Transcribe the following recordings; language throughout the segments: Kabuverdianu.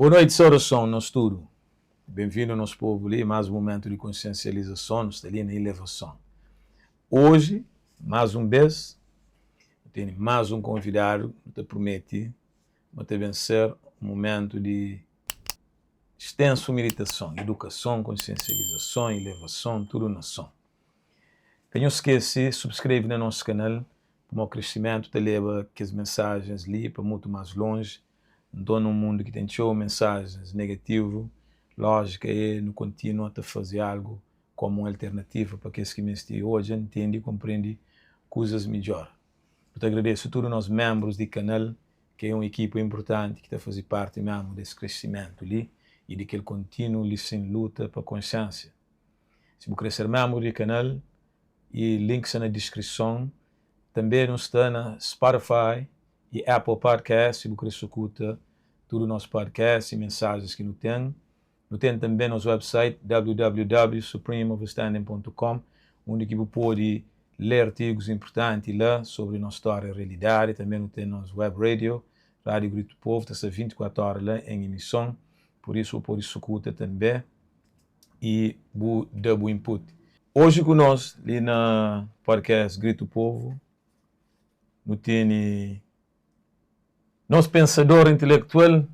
Boa noite, saudason nos tudu. Benvindu nos povu li, más un momentu di konsiensializason, nu sta li na ilevason. Oji, más un bês, nu tene más un konvidadu, nu ta prumete ma ta ben ser un momentu di stensu miditason, idukason, konsiensializason, ilevason, tudu na son. Ka nhos skese subskreve na nos kanal, pamodi kresimentu ta leba kes mensajens li pa mutu más lonji. Nton, nun mundu ki ten txeu mensajens negativu, lójika é nu kontinua ta faze algu komu un alternativa pa kes ki meste odja, ntende i konprende kuzas midjór. Nu ta agradese tudu nos ménbrus di kanal, ki é un ekipa inpurtanti ki ta faze parti mésmu des kresimentu li i di kel kontinu li-sin luta pa konsiénsia. Si bu kre ser ménbru di kanal, i link sta na diskrison. Tanbê nu sta na Spotify i Apple Podcast si bu kre sukuta tudu nos podcast i mensajens ki nu ten. Nu ten tanbê nos website www.supremeoverstanding.com undi ki bu pode lê artigus inpurtanti la sobri nos stória i realidadi. Tanbê nu ten nos web radio, Rádio Grito Povo, ta sta 24 óra la en emison, pur isu bu pode sukuta tanbê i bu da bu input. Oji ku nos li na podcast Grito Povo nu tene nos pensador intelektual,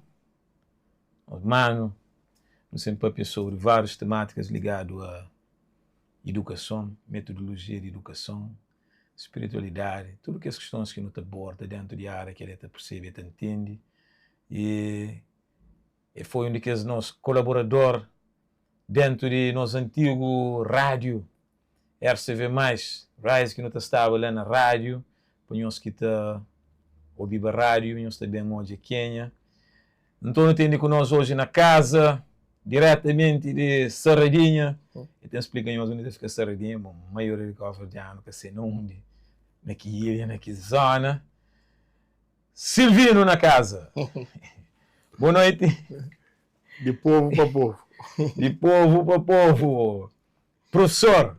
nos manu, nu sen papia sobri várius temátikas ligadu a idukason, metodolojia di idukason, spiritualidadi, tudu kes kistons ki nu ta aborda dentu di ária ki el ta persebe, el ta ntende i el foi un di kes nos kolaborador dentu di nos antigu rádiu RCV Mais, Rise ki nu ta staba la na rádiu, pa nhos ki ta obiba rádiu, nhos ta ben odja kenha. Nton nu tene ku nos oji na kaza, diretamenti di Saradinha, e ten splika nhos undi ta fika Saradinha, bon, maioria di kabuverdianu ka se na undi, na ki ilha, na ki zona. Silvino na kaza! Boa noiti! Di povu pa povu. Di povu pa povu. Professor,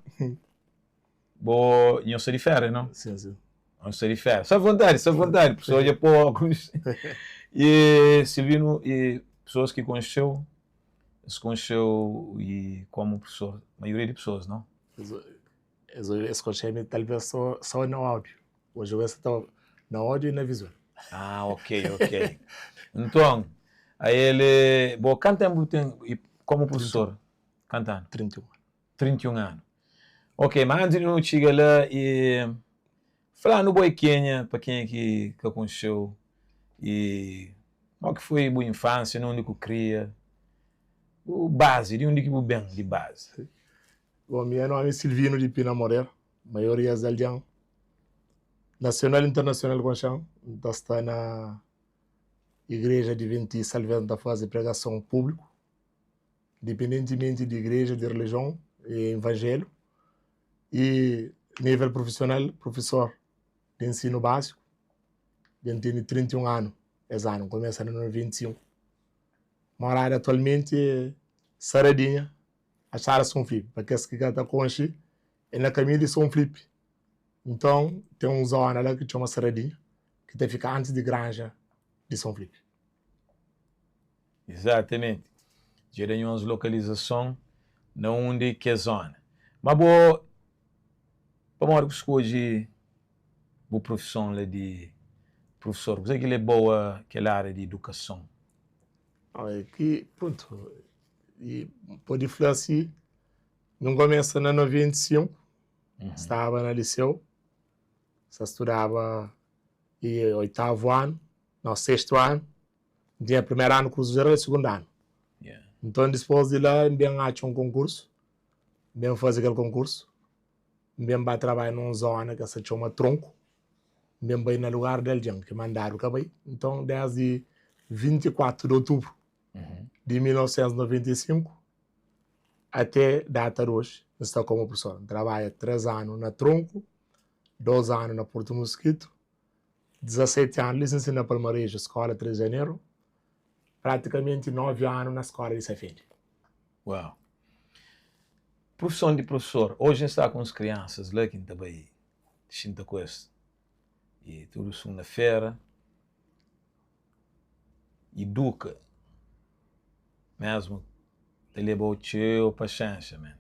bo nho sta di féria, não? Sim, sim. Nho sta di féria. Sta vontade, sta vontade. Professor dja pô óculos. E Silvino, e pessoas ki konxeu, es konxeu e komu professor, maioria di pessoas, não? Es, es konxe-me talvez só, só na áudio. Hoje eu esta na áudio e na visual. Ah, ok, ok. Então, a ele, bo, kantu tempu bu ten komu professor? Kantu anu? 31. 31 anu. Ok, ma antis di nu txiga la, e fla-nu bo é kenha, pa kenha ki ka konxeu, e mo ki foi bu infansia, na undi ku kria, bu bazi, di undi ki bu ben di bazi. Bon, mi nomi é Silvino di Pina Moreira, maioria di algen nasional e internasional konxen, N ta sta na Igreja Adventista alves N ta faze pregason públiku. Independentimenti di igreja, di relijion, é ivanjelu. I nível profisional, profesor di ensinu básiku. Dja N tene 31 anu es anu, N kumesa na 95. Morada atualmenti é Saradinha, Achada Son Flipe. Pa kes ki ka ta konxe, é na kaminhu di Son Flipe. Nton, ten un zona la ki txoma Saradinha, ki ta fika antis di Granja di Son Flipe. Exatamente. Dja da nhos lokalizason na undi ki é zona. Ma bo, pamodi ku skodje bu profison la di profesor? Kuzê ki lebau a kel ária di idukason? É ki, prontu, i pode fla si, nu kumesa na 95, staba na liseu, sa studaba i oitavu anu, nau, sextu anu, N tinha primeru anu kursu jeral i sugundu anu. Nton dispos di la N ben atxa un konkursu, N ben faze kel konkursu, N ben ba trabadja na un zona ki es ta txoma Tronku, N ben bai na lugar di algen ki mandadu ka bai. Nton desdi 24 di otubru di 1995 ate data di oji N sta komu profesor. N trabadja 3 anu na Tronku, 2 anu na Portu Muskitu, 17 anu lisensia na Palmareju, skola 3 di Janeru, pratikamenti 9 anu na skola di Safedi. Uau! Profison di profesor, oji N sta ku uns kriansas la ki N ta bai xinta ku es i tudu sugunda-fera, iduka. Mesmu ta leba-u txeu paxénxa man.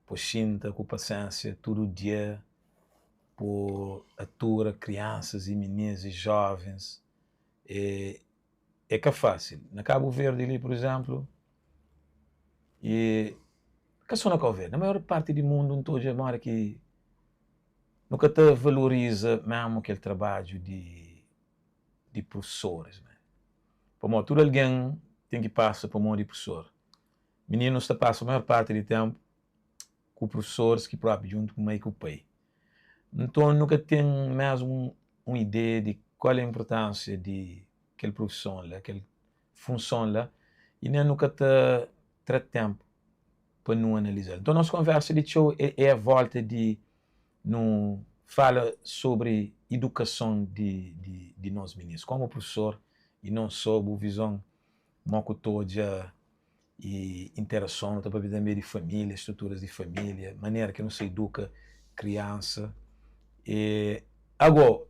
Po xinta ku pasénsia tudu dia, po atura kriansas i minis i jovens é é ka fásil. Na Kabu Verdi li pur izénplu, i ka sô na Kau Verdi, na maior parti di mundu N ta odja modi ki nu ka ta valoriza mésmu kel trabadju di di prusoris. Pamodi tudu algen ten ki pasa pa mon di prusor. Mininus ta pasa maior parti di ténpu ku prusoris ki própi djuntu ku mai ku pai. Nton nu ka ten mésmu un ideia di kual é inpurtánsia di kel prufison la, kel funson la i nen nu ka ta tra ténpu pa nu analiza-l. Nton nos konvérsa di txeu é a vólta di nu fala sobri idukason di di di nos minis. Komu prufesor i non so bu vizon mo ku ta odja i interason, nu ta papia tanbe di familia, struturas di familia, manera ki nu sa iduka kriansa. E ago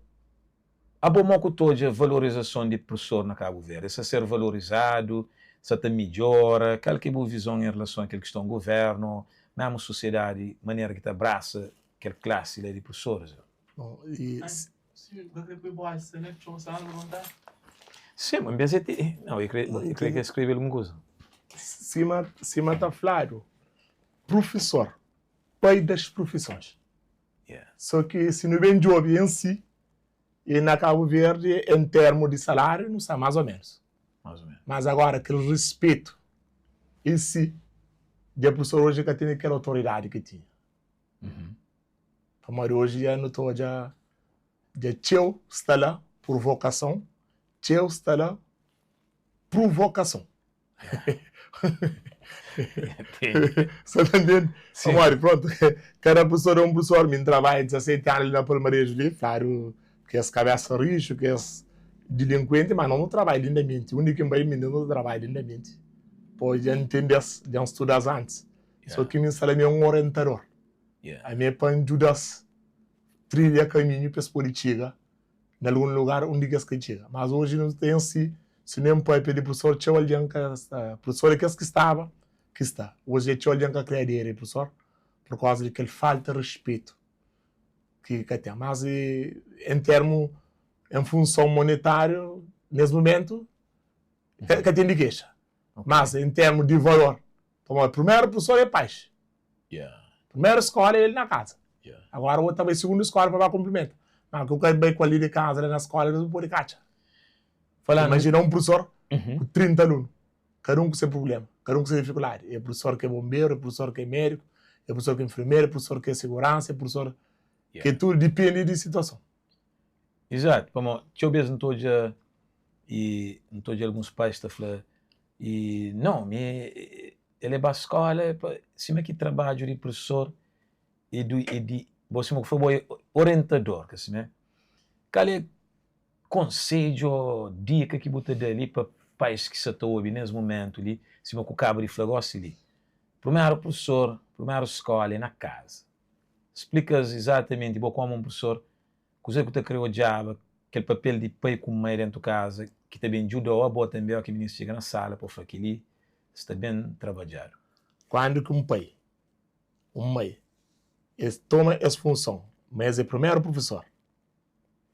Abo mo ku ta odja valorizason di prusor na Kabu Verdi? Sta ser valorizadu? Sta ta midjora? Kal ki é bu vizon en relason a kel kiston? Guvernu o memu susiedadi manera ki ta abrasa kel klasi la di prusoris? Bon, i Si bu ka kre poi bolsa na txon sa anda vontadi. Sim, ma nbes e ti nau e kre e kre ke skrebe algun kuza. Sima sima ta fladu, prufisor, pai das prufisons. So ki si nu ben djobe en si, e na Kabu Verdi en termu di saláriu nu sta más o ménus. Mas agora kel rispetu en si dja prufesor oji ka tene kel otoridadi ki tinha. Pamodi oji dja nu ta odja dja txeu sta la pur vokason, txeu sta la pruvokason. Sa ta ntende? Pamodi, prontu, kada prufesor é un prufesor. Mi N trabadja 17 anu li na Palmareju li, fladu kes kabesa rixu, kes dilinkuenti, ma nos nu trabadja lindamenti. Undi ki N bai, mi nu ta trabadja lindamenti. Po, dja N ntende-s, dja N studa-s antis. So ki mi N sta la, mi é un orientador. Ami é pa N djuda-s trilha kaminhu pa es pode txiga na algun lugar undi ki es ka txiga. Mas oji nu ten si, si nu en papia di prusor, txeu algen ka sta, prusor é kes ki staba, ki sta. Oji dja txeu algen ka kre aderi prusor pur kauza di kel falta rispetu ki ka ten. Mas en termu, en funson monetariu, nes mumentu, ka ten di kexa. Mas en termu di valor, pamodi primeru prusor é pais. Primeru skola é el na kaza. Agora bu ta bai sigundu skola pa ba kunplimenta. Ma ku ka bai ku ali di kaza la na skola bu pode katxa. Imajina un prusor ku 30 alunu, kada un ku se prublema, kada un ku se difikuldadi. É prusor ki é bonberu, é prusor ki é mediku, é prusor ki é nfirmeru, é prusor ki é siguransa, é prusor ki é tudu, dipende di situason. Izatu, pamodi txeu bes N ta odja i N ta odja alguns pais ta fla i nau mi el e ba skola e pa sima ki trabadju di prufesor e di e di bo sima ku fla bo e orientador ka si ne kal e konsedju o dika ki bu ta da li pa pais ki sa ta obi nes mumentu li sima ku kaba di fla gosi li primeru prufesor primeru skola e na kaza splika-s izatamenti bo komu un prufesor Kuzê ku ta krê odjaba kel papel di pai ku mai dentu kaza ki ta ben djuda-u abo tanbê óki minís txiga na sala pa fla kel-li sta ben trabadjadu. Kandu ki un pai, un mai, es toma es funson ma es é primeru prufesor,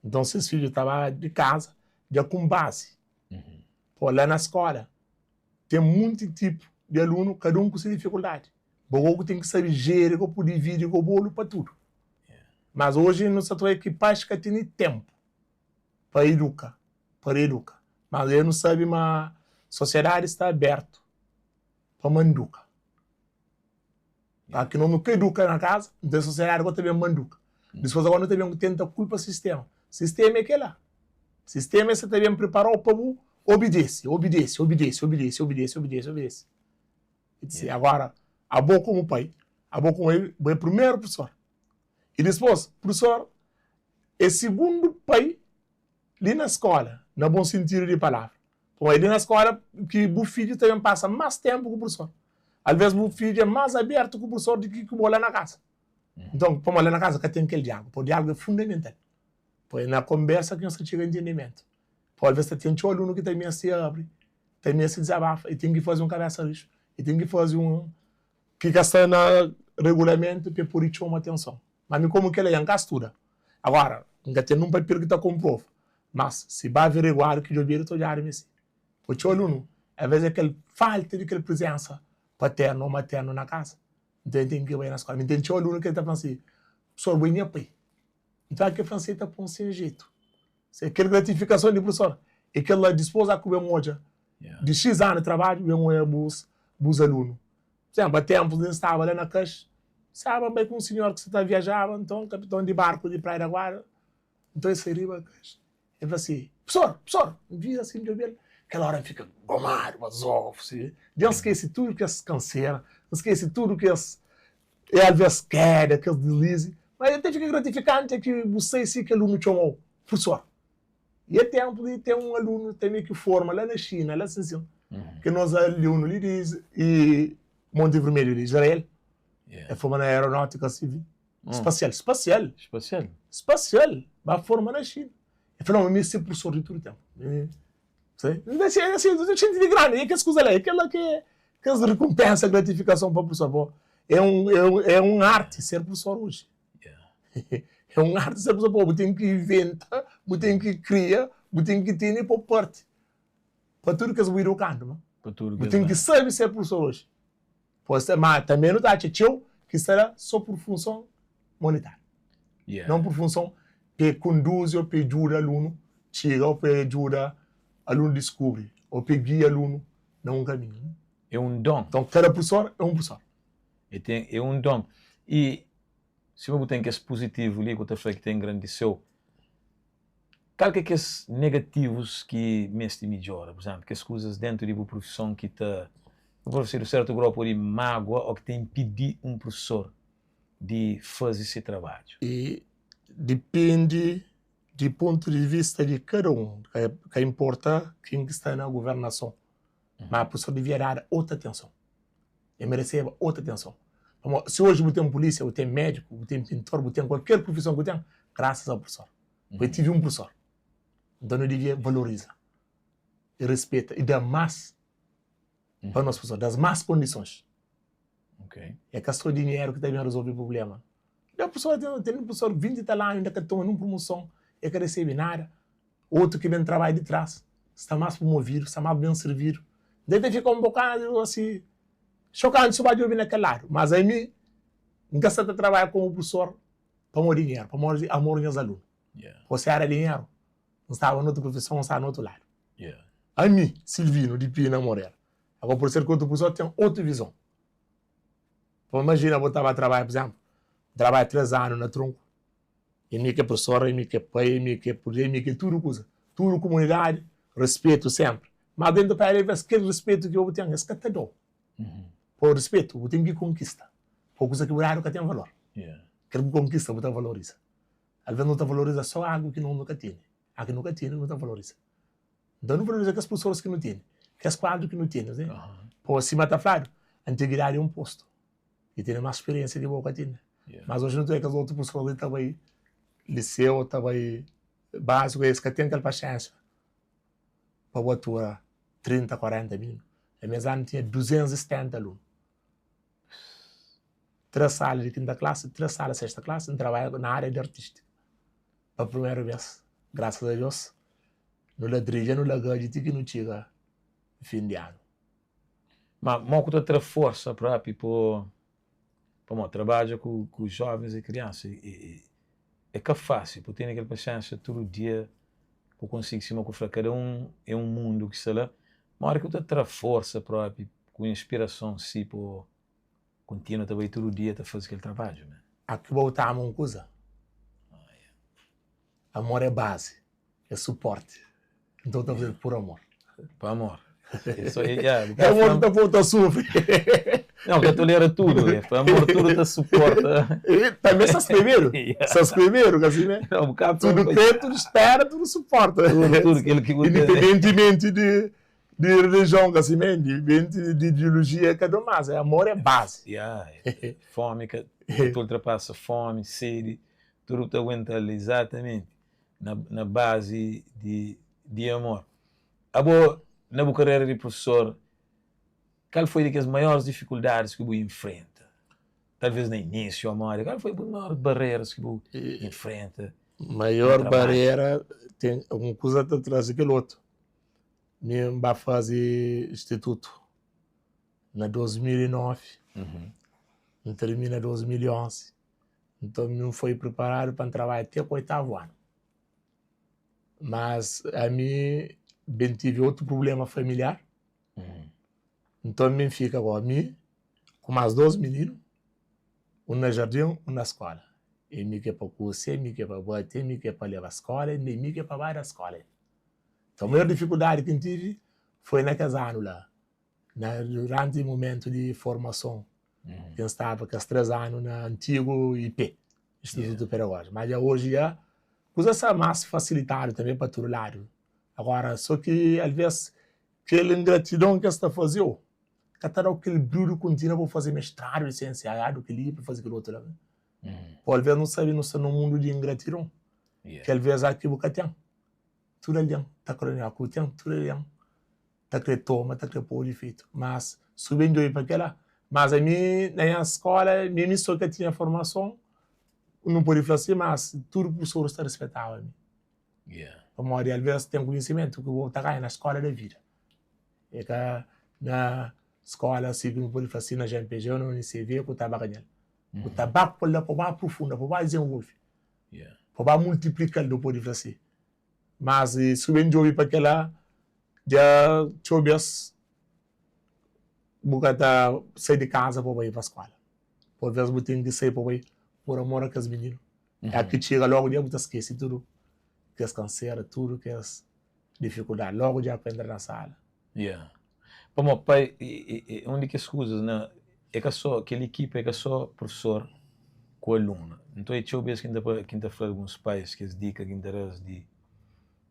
nton ses fidju ta ba di kaza dja ku un bazi. Pô, la na skola ten munti tipu di alunu, kada un ku se difikuldadi. Bo gogo ten ki sabe jeri go pudi dividi go bolu pa tudu. Mas oji nu sa ta oja ki pais ka tene tenpu pa iduka, pa reeduka. Mas e nu sabe ma sosiedadi sta abertu pa manduka. Pa ki no nu ka eduka na kaza, nton sosiedadi go ta ben manduka. Dispos agora nu ta ben tenta kulpa sistema. Sistema é kela. Sistema é sa ta ben preparau pa bu obidese, obidese, obidese, obidese, obidese, obidese, obidese. Yeah. Agora, abo komu pai, abo komu mãe, bo é primeru professor. E dispos, professor é sigundu pai li na skola, na bon sintidu di palavra. Pamodi li na skola ki bu fidju ta ben pasa mas tenpu ku professor. Alves bu fidju é mas abertu ku professor di ki ku bo la na kasa. Nton, pamodi la na kasa ka ten kel diálogu. Pamodi diálogu é fundamental. Pamodi é na konbersa ki nhos ta txiga entendimentu. Pamodi alves ta ten txeu alunu ki ta meste abri. Ta meste dizabafa, e ten ki faze un kabesa rixu, e ten ki faze un ki ka sta na regulamentu pa e pode txoma atenson. Ma mi komu kela, N ka studa. Agora, N ka ten nun papel ki ta konprova, mas si ba averiguadu ki djobedu ta odjadu ma é si. Pa txeu alunu, alvês é kel falta di kel prizensa paternu ô maternu na kaza. Nton, el ten ki bai na skola. Mi ten txeu alunu ki ta fla-m si, Profesor, bo é nha pai. Nton, kel fla-m si, el ta pô-m sen jetu. Se kel gratifikason di profesor é kel la, dispôs a ku ben odja di xis anu di trabadju, ben odja bus bus alunu. Pur izénplu, a ténpus li N staba la na Kax, staba N bai ku un sinhor ki sa ta viajaba, nton kapiton di barku di Praia da Guarda, nton el sai riba Kax, el fla si, Profesor, profesor! N vira si N djobe-l, kel óra N fika gomadu, bazofu si, dja N skese tudu kes kansera, N skese tudu kes E alvês keda, kes deslize, ma el ta fika gratifikanti é ki bu sai si ki alunu txoma-u prursor. I é tenpu di ten un alunu tanbe ki forma la na Xina, la sin sin, ki nos alunu li di i Monti Vermelhu di Israel, el forma na aeronautika sivil, spasial, spasial, Spasial. spasial, ba forma na Xina. El fla, no, mi é prursor di tudu tenpu. Xinti di grandi, é kes kuza la, é kel-la ki é kes rikunpensa, gratifikason pa profesor. Bo, é un, é un, é un arti ser profesor oji. É un arti ser profesor, bu ten ki inventa, bu ten ki kria, bu ten ki tene pa parti pa tudu kes bu idukandu, ma bu ten ki sabe ser profesor oji. Pois, ma tanbe nu ta atxa txeu ki sta la so pur funson monetáriu. Yeah. Não pur funson pa konduzi ou pa djuda alunu txiga ou pa djuda alunu diskubri ou pa gia alunu na un kaminhu. É un don. Então kada professor é un professor. É ten, é un don. I sima bu ten kes puzitivu li ku ta fla ki ta engrandise-u, Kal ki é kes negativus ki meste midjora? Pur izénplu, kes kuzas déntu di bu profison ki ta, bu pode fla, di sértu grau pode mágua ô ki ta inpidi un profesor di faze se trabadju. E dipende di pontu di vista di kada un, ka inporta ken ki sta na guvernason, má profesor devia dadu otu atenson, el mereseba otu atenson. Pamodi si oji bu ten pulísia, bu ten médiku, bu ten pintor, bu ten kualker profison ki bu ten, grasas a profesor. Bo tive un profesor. Nton nu devia valoriza i respeta i da más pa nos profesor, das más kondisons. Ok. É ka só dinheru ki ta ben resolve problema. Da profesor, ten, ten profesor 20 i tal anu inda ka toma nun promoson, e ka resebe nada. Otu ki ben trabadja di tras, sta más promovidu, sta más ben sirvidu. Nta ta fika un bokadu asi xokanti si bu ba djobe na kel ladu. Mas ami, N ka sta ta trabadja komu profesor Pamodi dinheru, pamodi amor nhas alunu. Pô si era dinheru, N staba na otu profison, N staba na otu ladu. Ami, Silvino di Pina Moreira. Agora pode ser ki otu pessoa ten otu vizon. Pô imajina bo ta ba trabadja, por exemplo, N trabadja 3 anu na Trunku, e mi ki é professor, e mi ki é pai, e mi ki é purdi, e mi ki é tudu kuza. Tudu kumunidadi, respetu senpri. Mas dentu pa el, kel respetu ki bo ten, es ka ta dau. Pô respetu, bu ten ki konkista. Pô kuza ki bu dadu ka ten valor. Kel bu konkista bu ta valoriza. Alvês nu ta valoriza só algu ki nu ka tene. A ki nu ka tene nu ta valoriza. Nton nu valoriza kes pesoas ki nu tene, kes kuadru ki nu tene. Pô sima ta fladu, antiguidadi é un postu. E tene más speriensia ki bo ka tene. Mas oji nu ta odja kes otu pesoas li ta bai liseu, ta bai básiku, es ka ten kel paxénsia pa bu atura 30, 40 mininu. Na mes anu tinha 270 alunu. 3 sala di kinta klasi, 3 sala di sexta klasi, N trabadja na aria di artistika. Pa primeru bes, grasas a Deus, nu ladridja, nu lagadji ti ki nu txiga fin di anu. Ma mo ku ta tra forsa propi po pamo trabadja ku ku jovens e kriansa e e ka fásil po tene kel paxénxa tudu dia po konsigi sima ku fla kada un é un mundu ki sta la ma ora ki bu ta tra forsa propi ku inspirason si po kontinua ta bai tudu dia ta faze kel trabadju man. A ki bo ta ama un kuza? Amor é bazi, é suporti. Nton ta faze por amor. Pa amor. É amor ki ta pô-u ta sufri. Não, ta tolera tudu. É pa amor tudu ta suporta. Tanbê sta skrebedu. Sta skrebedu, ka si mé? Tudu krê, tudu spera, tudu suporta. Tudu, tudu kel ki bu ten. Independentimenti di di relijion, ka si mé? Independenti di ideolojia, kada un mas. É amor é bazi. Yeah, fomi ka ta ultrapasa fomi, sedi, tudu ta aguenta-l izatamenti na na bazi di di amor. Abo. Na bu karera di profesor, kal foi di kes maioris difikuldadis ki bu infrenta? Talvês na inísiu ô modi, kal foi bu maior bareras ki bu infrenta? Maior barera ten un kuza ta traze kel otu. Mi N ba faze institutu na 2009, N termina 2011. Nton mi N foi priparadu pa N trabadja te ku oitavu anu. Mas ami ben tive otu prublema familiar. Nton mi N fika go mi ku más dos mininu, un na jardin, un na skola. É mi ki é pa kusia, é mi ki é pa bate, é mi ki é pa leba skola, é mi ki é pa bai da skola. Nton maior difikuldadi ki N tive foi na kes anu la, na duranti mumentu di formason ki N staba kes 3 anu na antigu IP, Institutu Pedagójiku. Mas dja oji dja kuza sta más fasilitadu tanbe pa tudu ladu. Agora so ki alves kel ingratidon ki es ta faze-u ka ta da-u kel briu di kontinua pa bu faze mestradu, lisensiadu, kel-li pa faze kel otu la. Po alves nu sabe nu sta na un mundu di ingratidon ki alves a ki bu ka ten. Tudu algen ta kre nha ku ten, tudu algen ta kre toma, ta kre poi difeitu. Mas su ben djobe pa kela. Mas ami na nha skola, mi mi so ka tinha formason, nu pode fla si, mas tudu prusoris ta rispetaba mi. Pamodi alves ten kunhisimentu ki bo ta ganha na skola da vida. E ka na skola si ki nu pode fla si na GMPG o na UNICV ku ta ba ganhal. Bu ta ba ku la pa bu ba aprofunda, pa bu ba dizenvolve. Pa ba multiplika-l, nu pode fla si. Mas si bu ben djobe pa kela, dja txeu bes bu ka ta sai di kaza pa bu bai pa skola. Por ves bu ten ki sai pa bu bai por amor a kes mininu. É ki txiga logu dja bu ta skese tudu kes kansera, tudu kes difikuldadi logu dja pa entra na sala. Yeah. Pamó pai un di kes kuzas na é ka só kel ekipa é ka só profesor ku alunu. Nton é txeu bes ki N ta ki N ta fla alguns pais kes dika ki N ta da-s di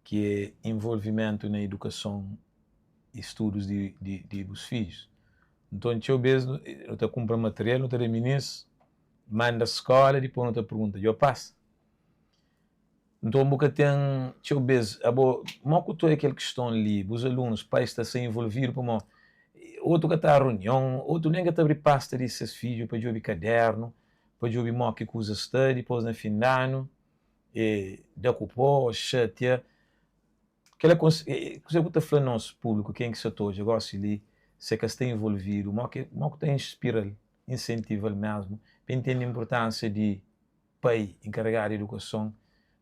ki é involvimentu na idukason i studus di di di bus fidjus. Nton txeu bes nu ta kunpra material nu ta da minis manda skola dipôs nu ta pergunta djo pasa? Nton bu ka ten txeu bes abo mo ku ta oia kel kiston li bus alunus pais ta sta involvidu pamo otu ka ta runion otu nen ka ta abri pasta di ses fidju pa djobi kadernu pa djobi mo ki kuza sta dipos na fin di anu e da ku po xatia kela kuzê ku ta fla nos publiku ken ki sa ta odja gosi li se ka sta involvidu mo ki mo ku ta inspiral insentival mesmu pa intende inpurtansia di pai enkaregadu di edukason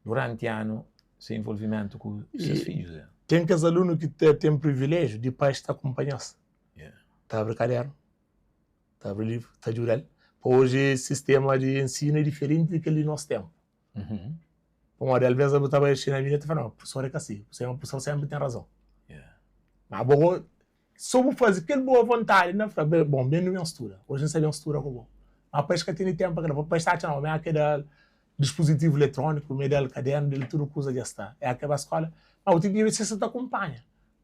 duranti anu se envolvimentu ku ses fidjus. É. Ten kes alunu ki ta ten privilejiu di pais ta kunpanha-s, ta abri kadernu, ta abri livru, ta djuda-l. Pa oji sistema di ensinu é diferenti di kel di nos tenpu. Pamodi alvês bu ta bai xina minina ta fla, no, profesor é ka si, profesor sénpri ten razon. Ma bo So bu faze kel boa vontadi na fla, Bon, ben nu ben studa. Oji N sta ben studa ku bo. Ma pais ka tene tenpu pa kel-la. Pais ta atxa, no, mi ke da-l dispuzitivu iletroniku, mi da-l kadernu, da-l tudu kuza dja sta. El ke ba skola. Ma bu ten ki si sa ta kunpanha.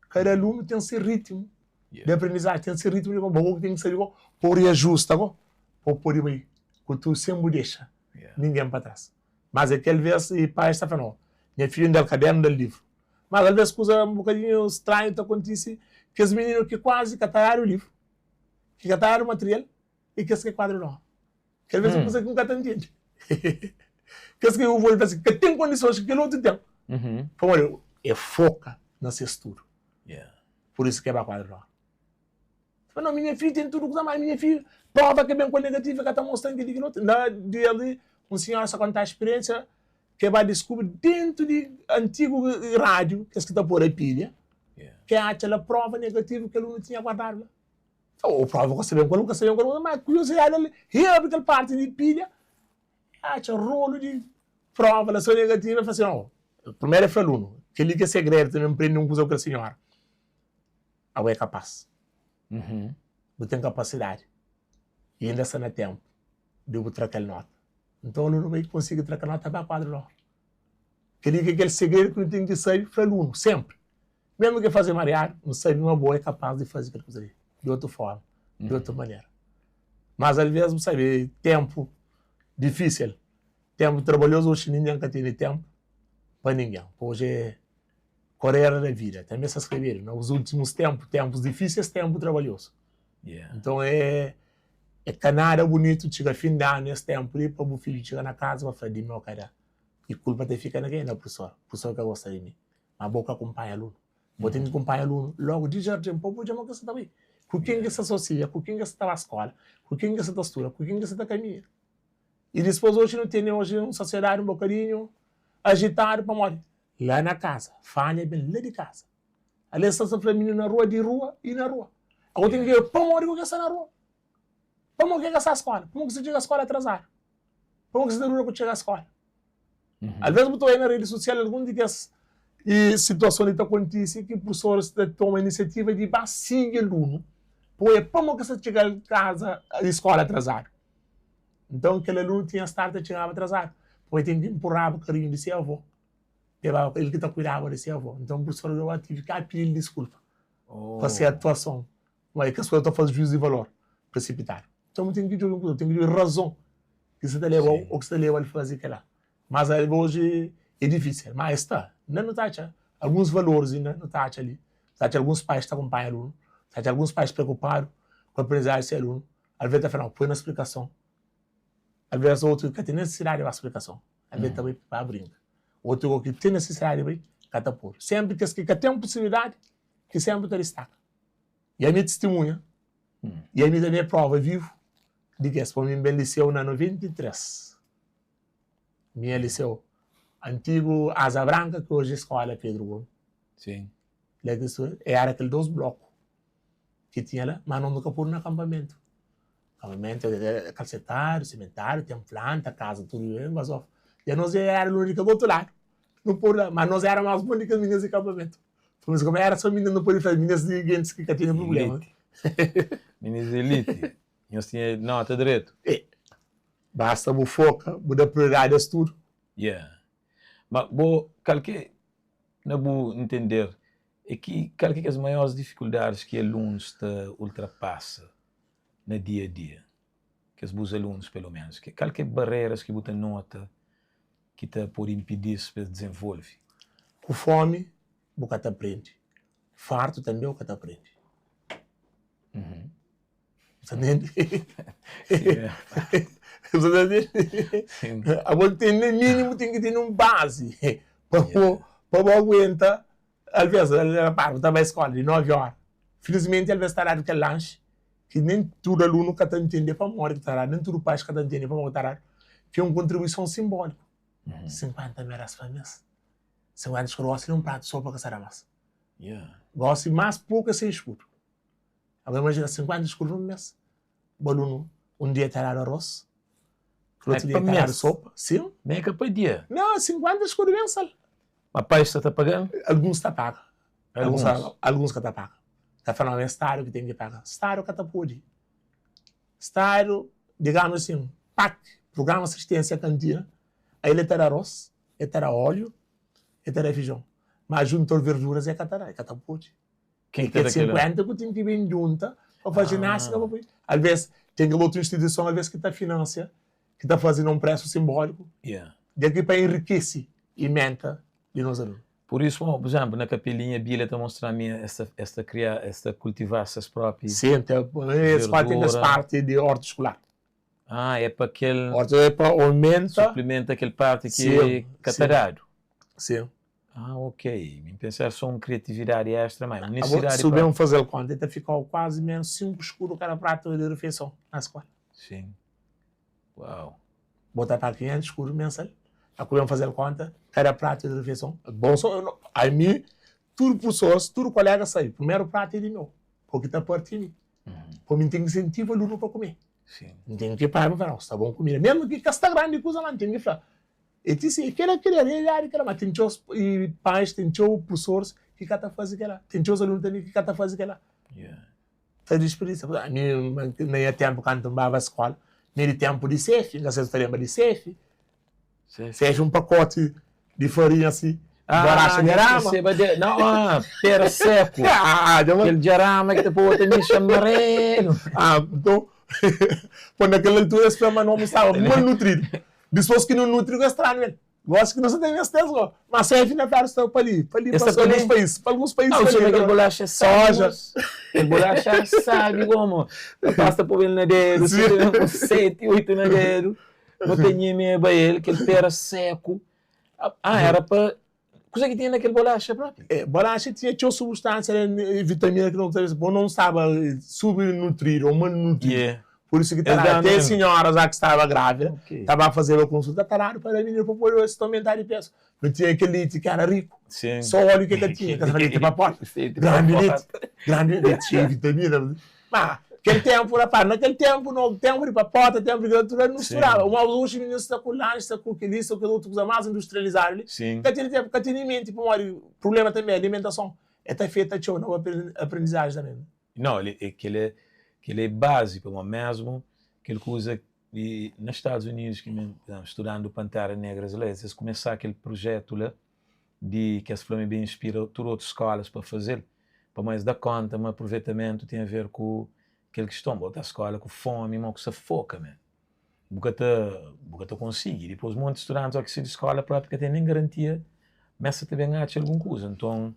Kada alunu ten se ritmu di aprendizaji, ten se ritmu di. Bo ki ten ki sabe pa bu reajusta go, pa bu pode bai ku tudu sen bu dexa ningen pa tras. Mas é kel vez e pais ta fla, no, nha fidju N da-l kadernu, N da-l livru. Mas alvês kuza un bokadinhu stranhu ta kontise, kes mininu ki kuazi ka ta dadu livru, ki ka ta dadu material, i kes ki é kuadru di ónra. Kel vez un kuza ki N ka ta ntende. Kes ki bu pode fla si, ka ten kondisons ki kel otu ten. Pamodi e foka na se studu. Pur isu ki e ba kuadru di ónra. Fla, no, minha fidju ten tudu kuza, mas minha fidju, prova ke ben ku el negativu, e ka ta mostra-m kel-li, kel otu. Na dia li, un sinhora sta konta spiriensia ke ba diskubri dentu di antigu radiu, kes ki ta pôda pilha, ke atxa la prova negativu ke alunu tinha guardadu la. Fla, o prova ka sta ben ku el, ka sta ben ku el, ma kuriosidadi el abri kel parti di pilha, atxa rolu di prova la so negativu, el fla si, no, primeru el fla alunu, kel-li ki é segredu, tanbe N prende un kuza ku kel sinhora. Abo é kapás. Bu ten kapasidadi. I inda sta na tenpu di bu tra kel nota. Nton alunu bai konsigi tra kel nota ba kuadru di óra. Kel-li ki é kel segredu ki nu ten ki sabe fla alunu senpri. Mésmu ki el faze mariadu, nu sabe ma bo é kapás di faze kel kuza li di otu fórma, di otu manera. Mas alvês bu sabe tenpu difísil, tenpu trabalhozu, oxi ningen ka tene tenpu pa ningen. Oxi é. Correra da vida, tanbe sta skrebedu na os últimos tempu, tempus difíceis, tempu trabalhosu. Yeah. Nton é é ka nada bunitu txiga fin di anu es tempu li pa bu fidju txiga na kaza pa fla di meu ka da. I kulpa ta fika na kenha? Na prusor. Prusor ka gosta di mi. Ma bo ka kunpanha alunu. Bo ten ki kunpanha alunu logu di jardin pa bu odja ma ke sta ta bai. Ku ken ki sta sosia, ku ken ki sta ta ba skola, ku ken ki sta ta studa, ku ken ki sta ta kaminha. I dispos oji nu tene oji un sosiedadi un bokadinhu ajitadu pamodi la na kaza, falha ben la di kaza. Ale es sta ta fla mininu na rua, di rua i na rua. Ago ten ki pamodi ku ke sta na rua? Pamodi ke ka sta skola? Pamodi ki sta txiga skola atrasadu? Pamodi ki sta ta dura ku txiga skola? Alvês bu ta oia na redi sosial algun di kes situason li ta kontise ki prusoris ta toma inisiativa di ba sigi alunu pa oia pamodi ki sta txiga kaza di skola atrasadu. Nton kel alunu tinha stadu ta txigaba atrasadu pamodi el ten ki npuraba karinhu di se avó. El ki ta kuidaba di se avó. Nton prusor ba tive ki pidi-l diskulpa pa se atuason. Ma é kes kuza ta faze juiz di valor prisipitadu. Nton bu ten ki djobe un kuza, bu ten ki djobe razon ki sa ta leba-u ô ki sa ta leba-l faze kel-la. Mas oji é difísil, má es sta. Inda nu ta atxa alguns valoris inda nu ta atxa li. Nu ta atxa alguns pais ta kunpanha alunu, nu ta atxa alguns pais preokupadu ku aprendizaji di se alunu. Alvês ta fla, nau, poi na splikason. Alvês otu ka ten nisisidadi di ba splikason, alvês ta bai pa brinka. Otu ki ten nisisidadi di bai, ka ta podu. Sénpri kes ki ka ten pusibilidadi ki sénpri ta distaka. I ami é tistimunha, i ami tanbê é prova vivu di kes. Pamodi mi ben liseu na 93. Mi é liseu antigu Asa Branka, ki oji é skola Pedro Gomes. Sim. La ki sta, era kel dos bloku ki tinha la, ma nos nu ka podu na kanpamentu. Kanpamentu é kalsetadu, simentadu, ten planta, kaza tudu ben bazofa. I anos era alunu di kel otu ladu, nu podu la, ma nos era más bon di kes mininu di kanpamentu. Pur isu, éra sô mininu, nu pode fla minis di gentis ki ka tinha prubléma. Elite. Minis di elite. Nhos tinha nóta dretu. É. Basta bu foka, bu da prioridadi a studu. Yeah. Ma bo, kal ki, na bu ntender, é ki kal ki é kes maiores difikuldadis ki alunus ta ultrapasa na dia a dia? Kes bus alunus, pelu menus. Kal ki é bareras ki bu ta nota ki ta pode inpidi-s pa es dizenvolve? Ku fómi bu ka ta prende, fartu tanbê bu ka ta prende. Bu ta ntende? Bu ta ntende? Abo ten na minimu ten ki ten un bazi pa bu pa bu aguenta. Alvês, rapaz, bu ta bai skóla di 9 óra. Filismenti, alvês ta dadu kel lanxi ki nen tudu alunu ka ta ntende pamodi ki ta dadu, nen tudu pais ka ta ntende pamodi ki ta dadu, ki é un kontribuison sinbóliku. 50 meras pa mês. 50 eskudu gosi nen un pratu sopa ka sa da más. Gosi más poku é 100 eskudu. Agora imajina 50 eskudu pa mês. Bu alunu un dia ta dadu arroz, kel otu dia ta dadu sopa. Sim. Nen é ka pa dia? Não, 50 eskudu mensal. Ma pais sta ta paga-l? Alguns ta paga. Alguns? Alguns ka ta paga. Ta fla, não, é Stadu ki ten ki paga. Stadu ka ta pode. Stadu, digamos asin, PAC, Programa Asistênsia Kantina, aí el ta da arroz, el ta da óleo, el ta da fijon. Ma junta-l verduras el ka ta da, el ka ta pode. Ken ki ta da kel-la? 50 ku ten ki ben djunta pa faze ginástika pa poi. Alvês ten kel otu instituison alvês ki ta finansia, ki ta faze na un présu sinbóliku, dja ki pa enrikese i menta di nos alunu. Pur isu, pur izénplu, na Kapelinha, Bíblia ta mostra mi es ta es ta kria, es ta kultivá ses própi Sin, ten, es pa ten kes verdura. parti di ortu skular. Ah, é pa kel. Ortu é pa omenta. Suplimenta kel parti ki Sin, ka ta sin. dadu. Sin. Ah, ok. Mi pensa era só un kriatividadi extra, ma é un Abo, nisisidadi si bu própi. ben faze-l konta, el ta fika-u kuazi menus 5 skudu kada pratu di rifeison na skola. Sim. Uau. Bo ta paga 500 skudu mensal, a ku ben faze-l konta, kada pratu di rifeison. Bon, so, ami, tudu pursoras, tudu kolega sabe, primeru pratu é di meu, po ki ta parti mi. Po mi N ten ki insentiva alunu pa kume. Sim. N ten ki para pa fla, sta bon kumida. Mesmu ki ka sta grandi kuza, ma N ten ki fla, E ti si, kela kria realidadi kela, ma ten txeu pais, ten txeu prusoris ki ka ta fazi kela, ten txeu alunu tanbe ki ka ta fazi kela. Ta disperdisa. Ami na nha tenpu kantu N baba skola, mi di tenpu di sefi, N ka sai si ta lenbra di sefi. Sefi un pakoti di farinha si, baraxa di arama. Ah, pera seku. Kel di arama ki ta poi ta mixa amarelu. Ah, nton, pô na kel altura es fla ma no staba malnutridu. Dispôs ki nu nutri ku es tranu el. Gosi ki no sa ten es tes go. Ma sefi na fladu sta pa li, pa li, pa alguns país, pa alguns país pa li. Kel bolaxa sabi, mos. Kel bolaxa sabi gomo. Rapaz ta poba el na dedu, si ta ben ku seti, oitu na dedu. No ta nhemeba el, kel pera seku. Ah, era pa Kuze ki tinha na kel bolaxa propi? Eh, bolaxa tinha txeu substânsia, vitamina ki no ta bo não staba subnutrido ou malnutrido. Yeah. Por isso ki ta Es dadu, danu até mesmu. senhoras lá ki staba grávida, Ok. ta ba fazeba konsulta, ta dadu pa da mininu pa pode se ta aumentar di peso. No tinha kel liti ki era riku, Sim. só óleo ki ka tinha, ka ta liti pa porta. Liti pa Grandi liti, porta. grandi liti, xeiu di vitamina. Ma kel tempu, rapaz, na kel tempu, no tempu di papota, tempu di kel otu, nu misturaba. Sim. Uma oxi mininu sta ku lanxi, sta ku kel-li, sta ku kel otu kuza más industrializadu li. Sim. Ka tene tempu, ka tene menti, pamodi prublema tanbe é alimentason, e ta afeta txeu na bu aprendizaji tanbe. Nau, el é kel é kel é bazi, pamodi mesmu kel kuza di na Stadus Unidus ki mi studandu Pantera Negras la, es kumesa kel prujetu la di ki es fla ma ben inspira tudu otus skolas pa faze-l, pamodi es da konta ma apruvetamentu ten a ver ku kel kiston, bo ta skola ku fomi ma ku sa foka men bu ka ta bu ka ta konsigi, dipôs monti studantis óki sai di skola propi ka ten nen garantia ma es sa ta ben atxa algun kuza, nton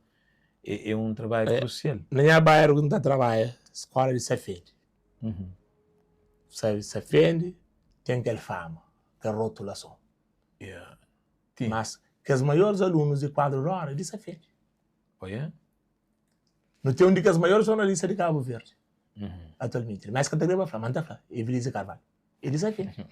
é é un trabadju krusial. Na nha bairu ki N ta trabadja, skola di Safende. Sabe, Safende ten kel fama, kel rotulason. Yeah. Ti. Mas kes maiores alunus di kuadru di óra é di Safende. Oh yeah? Nu ten un di kes maiores jornalista di Kabu Verdi atualmenti. Mas ka ta kreba fla, ma N ta fla, Evelise Carvalho. É di Safende.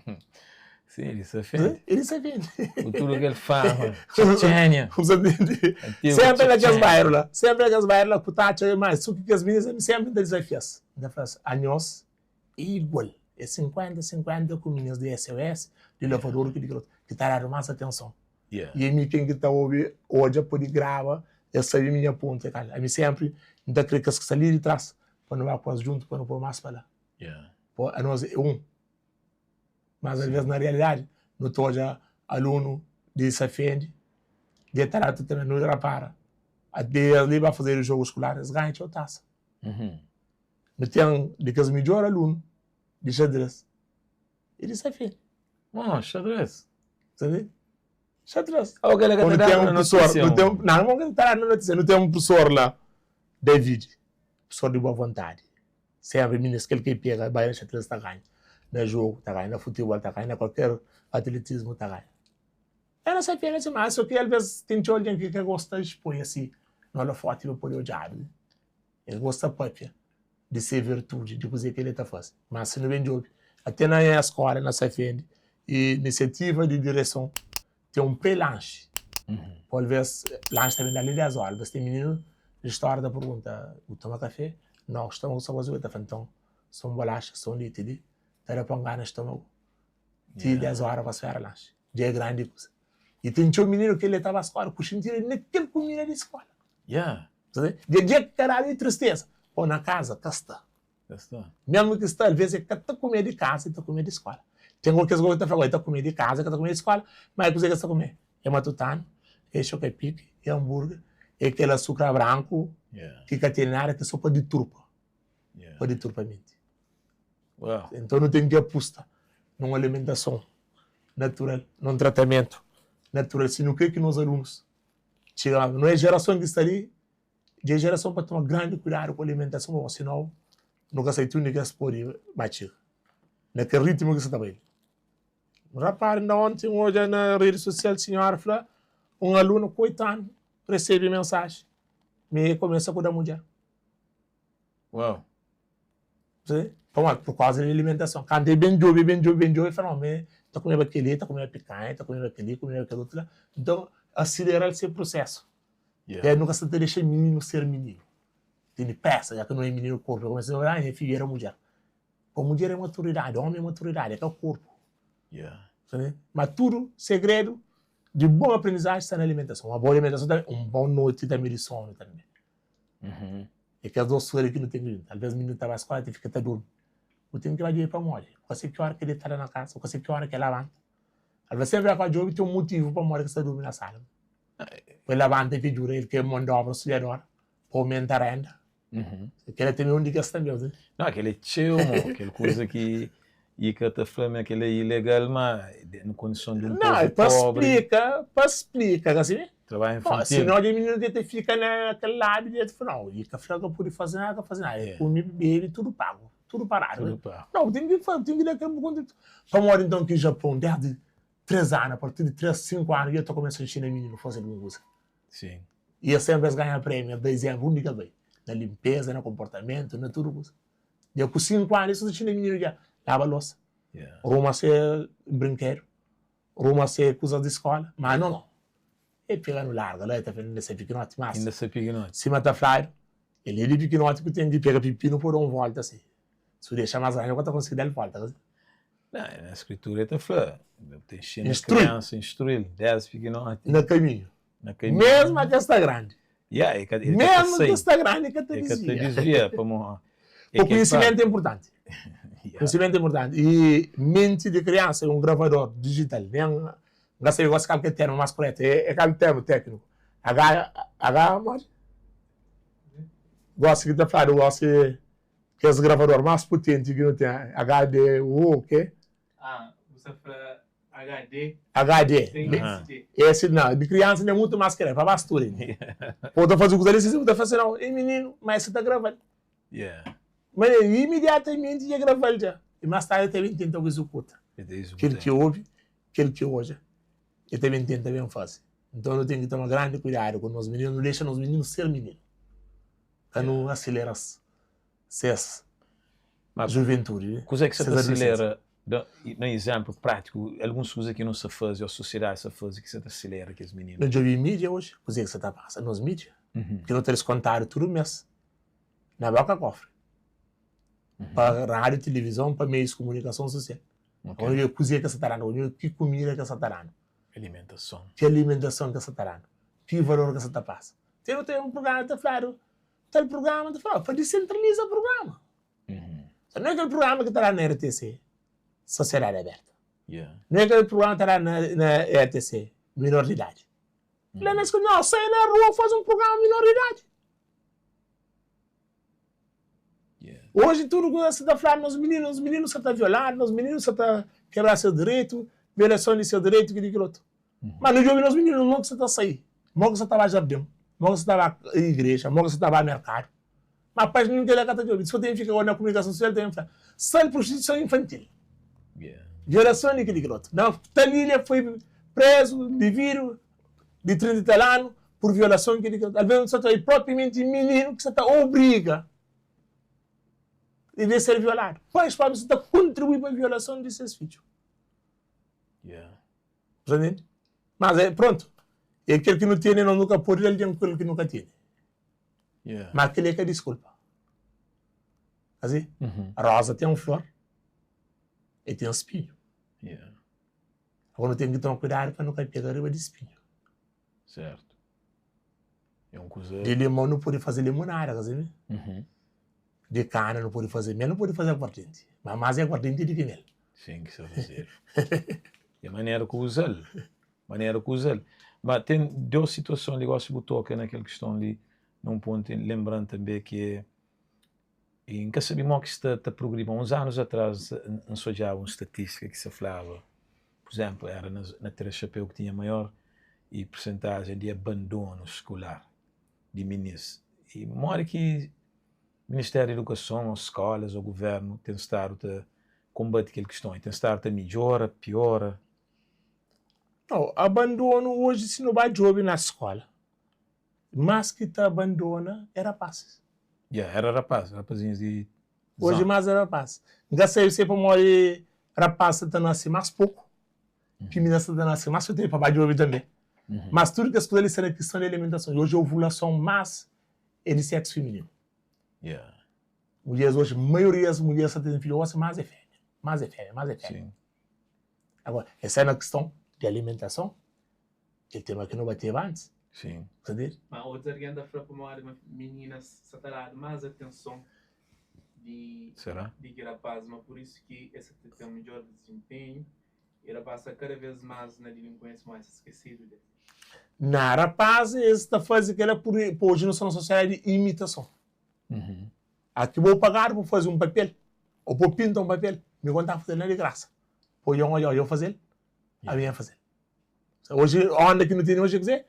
Sim, é di Safende. É di Safende. Ku tudu kel fama, Tchetchénia. Safende. Sempre na kes bairu la, sempre na kes bairu la ku ta atxa mais, su ki kes minis, ami sempre N ta dizafia-s. N ta fla-s, anhos é igual, é 50-50 ku minis di SOS, di Lavadouro ki di kel otu, ki ta dadu más atenson. Yeah. I ami ken ki ta obi, odja, pode graba, es sabe mi nha pontu é kal. Ami sempre N ta kre kes ki sta li di tras pa nu ba ku es djuntu, pa nu poi más pa la. Yeah. Po anos é un. Mas alvês na realidadi nu ta odja alunu di Safende di Ataratu tanbe nu rapara ate es li ba fazedu jogu skular es ganha txeu tasa. Nu ten di kes midjor alunu di xadres é di Safende. Oh, xadres. Sabe? Xadres. Oh, kel-la ka Nu ta ten dadu un na profesor, notísia, nu ten, mo. não, não ka ta dadu na notísia, nu ten un profesor la, David, profesor di boa vontadi. Sempre minis kel ki pega bai na xadrez ta ganha na jogo, ta ganha na futebol, ta ganha na kualker atletismu ta ganha. El na sa pega si mas so ki alves ten txeu algen ki ka gosta expoi asi na olofoti pa pode odjadu. El gosta papia di se virtudi, di kuze ki el ta fase. Mas si nu ben djobe, ate na nha skola na Safende, inisiativa di direson ten un pré-lanxi. Pô alvês lanxi ta ben da li 10 óra, alvês ten mininu di stória ta pergunta, bu toma kafé? Nau, stômagu sta kuazi ta fla, nton, sô un bolaxa, sô un liti li, ta da pa ngana stômagu ti 10 óra pa spera lanxi. Dja é grandi kuza. I ten txeu mininu ki el ta ba skóla ku xintidu na kel kumida di skóla. Dja dja ki ka dadu di tristeza. Pô na kaza ka sta. Ka sta. Mesmu ki sta, alvês el ka ta kume di kaza, el ta kume di skóla. Ten kes ki ta fla, el ta kume di kaza, el ka ta kume di skóla. Má é kuzê ki es ta kume? É matutanu, é xokapiki, é anburga, é kel asukra branku ki ka ten nada, ki é sô pa diturpa, pa diturpa menti. Nton nu ten ki apusta nun alimentason natural, nun tratamentu natural, si nu krê ki nos alunus txiga. Nu é jerason ki sta li Dja é jerason pa toma grandi kuidadu ku alimentason pamodi sinau nu ka sabe ti undi ki es pode ba txiga na kel ritmu ki sa ta bai li. Rapaz inda onti N odja na redi sosial sinhora fla un alunu ku 8 anu resebe mensaji ma e kumesa ku da mudjer. Uau! Pamodi? Pur kauza di alimentason. Kantu e ben djobe, ben djobe, ben djobe, e fla, no, mi ta kumeba kel-li, ta kumeba pikanha, ta kumeba kel-li, kumeba kel otu la. Nton, asilera-l se prusésu. Yeah. E nu ka sta ta dexa mininu ser mininu. Tene presa, ja ki nu é mininu korpu. E kumesa ta fla, nha fidju era mudjer. Pa mudjer é maturidadi, omi é maturidadi, é ka korpu. Yeah. Sabe? Ma tudu segredu di bon aprendizaji sta na alimentason. Uma boa alimentason tanbe, un bon noti tanbe di sonu tanbe. Uhum. É kes dos kuza li ki nu ten ki djunta. Alvês mininu ta bai skola ta fika ta durmi. Bu ten ki bai djobe pamodi. Bu ka sabe ki ora ki el ta la na kasa, bu ka sabe ki ora ki el labanta. Alvês sempri el ka djobe ten un motivu pamodi ki el sta durmi na sala. Pa el labanta pa el djuda el ki é mon di obra auxiliador pa aumenta renda. Uhum. Kel-la tanbe é un di kes tanbe. Não, kel é txeu, mo. Kel kuza ki. I ka ta fla ma kel-la é ilegal, má na kondison di un Não, é povu pa póbri. splika, pa splika, ka sibi? Trabadju Bom, infantil. sinó di mininu dja ta fika na kel ladu dja ta fla, não, i ka fla ka pode faze nada, ka faze nada, é kume, bebe, tudu pagu, tudu paradu. Tudu pagu. Não, ten ki fa, ten ki da kel kontribuison. Pamodi nton ki Japon, desdi 3 anu, a partir di 3, 5 anu, dja ta kumesa nxina mininu faze algun kuza. Sim. I es senpri es ganha prémiu, es da izénplu undi ki es bai, na linpeza, na konportamentu, na tudu kuza. Dja ku 5 anu, es ta nxina mininu dja laba losa, ruma se brinkedu, ruma se kuzas di skola. Ma no, no, e pega nu larga la, e ta fla inda sta pikinoti, mas Inda sta pikinoti. sima ta fladu, el é di pikinoti ku ten ki pega pipinu pa da un volta si. Si bu dexa mas grandi, bu ka ta konsigi da-l volta, ka si? Não, na skritura el ta fla, bu ta inxina Instrui. kriansa, instrui-l desdi pikinoti. Na kaminhu. Na kaminhu. Mesmu a ke sta grandi. Yeah, e ka, e ka ta Mesmu sai. ke sta grandi, ka ta E ka ta disvia. disvia, pamo é Po kel konhisimentu parte. é inpurtanti. Yeah. Konhisimentu é inpurtanti. I menti di kriansa é un gravador dijital. Nen, N ka sabe gosi kal ki é termu mas kuretu. É, é kal termu tékniku? H, H, modi? Gosi ki ta fladu gosi kes gravador mas putenti ki nu ten, HD, U, o ke? Ah, bu sta fla HD. HD. Tem SD. Esse não, di kriansa ainda é mutu mas ki pa ba studa ainda. Pô ta fazi kuza li, si bu ta fla si não, ei mininu, ma esse ta graval. Yeah. Ma imediatamenti dja graval dja. E mas tardi el ta ben tenta executa. El ta executa. Kel ki obi, kel ki odja, el ta ben tenta ben fazi. Nton nu ten ki toma grandi kuidadu ku nos mininu, nu dexa nos mininu ser mininu. Ka nu asilera-s ses Ma juventudi. Kuzê ki sa ses ta adolesênsia. asilera, da na izénplu prátiku, alguns kuza ki nu sa faze ô sosiedadi sa faze ki sa ta asilera kes mininu? Nu djobe mídia oji, kuzê ki sa ta pasa nos mídia, ki nu ta diskontadu tudu mês na boka kofri, pa rádiu, tilivizon, pa meius di kumunikason susial. Ok. Nu djobe kuzê ki sa ta danu, nu djobe ki kumida ki sa ta danu, Alimentason. ki alimentason ki sa ta danu, ki valor ki sa ta pasa. Te nu ten un prugrama ta fladu Tal prugrama ta fla, pa disentraliza prugrama. Não é kel prugrama ki ta da na RTC, Sociedade Aberta. Yeah. Não é kel prugrama ki ta da na, na RTC, Menor de Idade. Lá na escola, não, sai na rua, faz um programa menor de idade. Yeah. Hoje tudo que você está falando, nos meninos, nos meninos você está violando, nos meninos você está quebrando seu direito, violação de seu direito, que aquilo outro. Mas no djobe nos mininu, mo ki sa ta sai, mo ki sa ta ba jardin, mo ki sa ta ba igreja, mo ki sa ta ba merkadu. Ma pais nin kila ka ta djobe. So ten fika na komunikason sosial ten fla, sal prostituison infantil, violason di kili kil otu. Na tal ilha foi prezu individu di 30 i tal anu pur violason kili kil otu. Alves no sa ta obi propriamenti mininu ki sa ta obriga di ser violadu. Pais propi sa ta kontribui pa violason di ses fidju. Bu ta ntende? Mas é prontu, é kel ki nu tene, nos nu ka pode da algen kel ki nu ka tene. Má kel-li é ka diskulpa. Asi, roza ten flor, el ten spinhu. Agora nu ten ki toma kuidadu pa nu ka pega riba di spinhu. Sertu. É un kuza. Di limon nu pode faze limonada, ka sabe? Di kana nu pode faze mel, nu pode faze aguardenti. Ma mas é aguardenti di ki mel. Sim, ki sa fazedu. É manera ku uza-l. Manera ku uza-l. Ma ten dos situason li, gosi bu toka na kel kiston li, na un pontu, lenbra-m tanbe ki é I N ka sabe mo ki sta ta progridi, ma uns anus atras N sa odjaba un statistika ki sa flaba, pur izénplu, éra na Três Chapéu ki tinha maior i persentajen di abandonu skular di minis. I modi ki Ministériu di Idukason ô skólas ô guvérnu ten stadu ta konbate kel kiston? I ten stadu ta midjora, piora? Nau, abandonu oji si nu ba djobe na skóla, Mas ki ta abandona é rapasis. Ya, era rapaz, rapazinhus di Oji zona. más é rapaz. N ka sabe si é pamodi rapaz sa ta nase más poku, ki minina sa ta nase más txeu, ten pa ba djobe tanbe. Mas tudu kes kuza li sta na kiston di alimentason. I oji ovulason más é di seksu fimininu. Ya. Mudjeris oji, maioria des mudjeris sa ta ten fidju gosi más é fémia, más é fémia, más é fémia. Sin. Agora, es sta na kiston di alimentason. Kel tema ki nu bateba antis. Sim. Sa ntende? Ma otus algen ta fla pamodi ma mininas sa ta dadu más atenson di Será? di ki rapazis, ma pur isu ki es sa ta ten midjor dizinpenhu i rapazis sta kada vez más na dilinkuensia pamodi es sta skesedu des. Na, rapazis es ta faze kela pur pa oji nu sta na sosiedadi di imitason. Aki bo pagadu pa faze un papel o pa pinta un papel. Mi kon ta faze-l na di grasa. Poi yon odja, odja faze-l, ami N faze-l. Oji, onda ki nu tene oji é kuzê?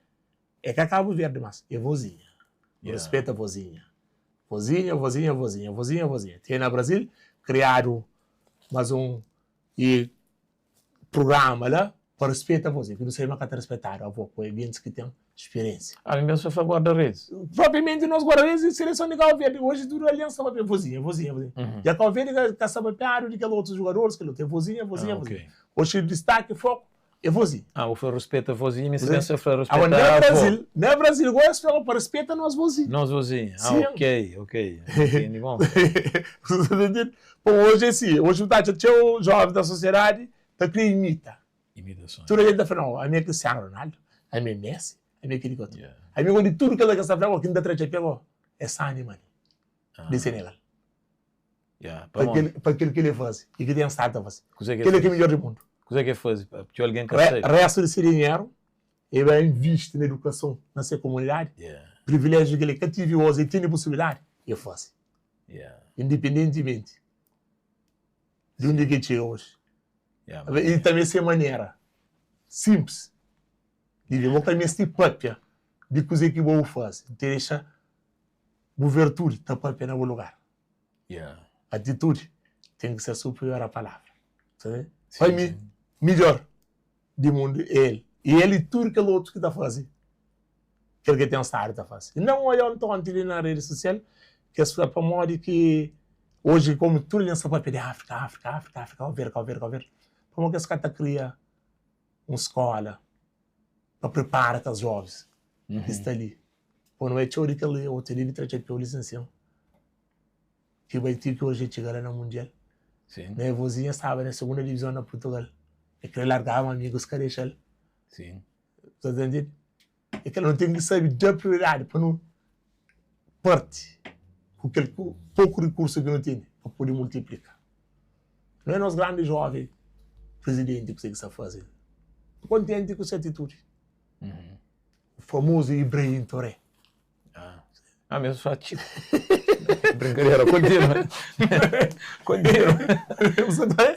É ka Kabu Verdi mas, é vozinha. Nu rispeta vozinha. Vozinha, vozinha, vozinha, vozinha, vozinha. Tem na Brasil, kriadu mas un e prugrama la pa rispeta vozinha, ki nu sabe ma ka ta rispetadu avó ku é gentis ki ten spiriensia. Ah, mi pensa fla guarda-redes. Propriamenti nos guarda-redes di seleson di Kabu Verdi. Oji tudu algen sta papia vozinha, vozinha, vozinha. Dja Kabu Verdi ka sta papiadu di kel otus jugadoris, kel otu. É vozinha, vozinha, vozinha. Oji distaki, foku É vozinha. Ah, bu fla ruspeta vozinha, mi sta pensa fla ruspeta Agora, na avó. Brasil, na Brasil, gosi es fla pa ruspeta nos vozinha. Nos vozinha. Ah, Sim. ok, ok. Entendi bom. Você tá entendendo? Bom, hoje é assim, hoje bu ta atxa txeu jovens da sociedade ta kre imita. Imitason. Tudu algen ta fla, não, ami é Cristiano Ronaldo, ami é Messi, ami é keli ki otu. Yeah. Ami gosi di tudu kila ki es ta fla, ki N ta tra txapéu, oh, é Sadio Mané, di Senegal. Yeah, Pa pamodi? kel, pa kel ki el faze i ki ten stadu ta faze. Kuzê ki el Kel é ki é faze? midjór di mundu. Kuzê ki el faze pa txeu algen ka Re, sabe? réstu di se dinheru el bai invisti na edukason na se komunidadi. Yeah, Priviléjiu ki el ka tive osi, el tene pusibilidadi, el faze. yeah, Indipendentimenti di undi ki el txiga oji. yeah, I tanbê se manera sinplis di vive. Bo ka meste pâpia di kuzê ki bo faze. N ta dexa bu vertudi ta pâpia na bu lugar. Yeah. Atitudi ten ki ser superior a palavra. Sabe? Sim, Pa mi, sim. midjor di mundu é el. E el i tudu kel otus ki ta faze kel ki ten stadu ta faze. Inda N odja ontonti li na redi sosial ki es fla pamodi ki oji komu tudu algen sta papia di Afrika, Afrika, Afrika, Afrika, Kau Verdi, Kau Verdi, Kau Verdi, pamodi ki es ka ta kria un skola pa pripara kes jovens ki sta li. Pô, nu é txeu di kel otu li di tra txapéu li sin sin. Ki bai ti ki oji txiga la na mundial. Sim. Na vozinha staba na segunda divizon na Portugal. E kre largaba, amigus ka dexa-l. Sim. Ta entende? E kel nu ten ki sabe da prioridadi pa nu parti ku kel poku rikursu ki nu tene pa pode multiplika. Nu é nos grandi joven prizidenti kuse ki sta faze. Kontenti ku se atitudi. O famoso Ibrahim Touré. Ah, ah mesmo só tipo. Brincadeira, continua. continua. Você tá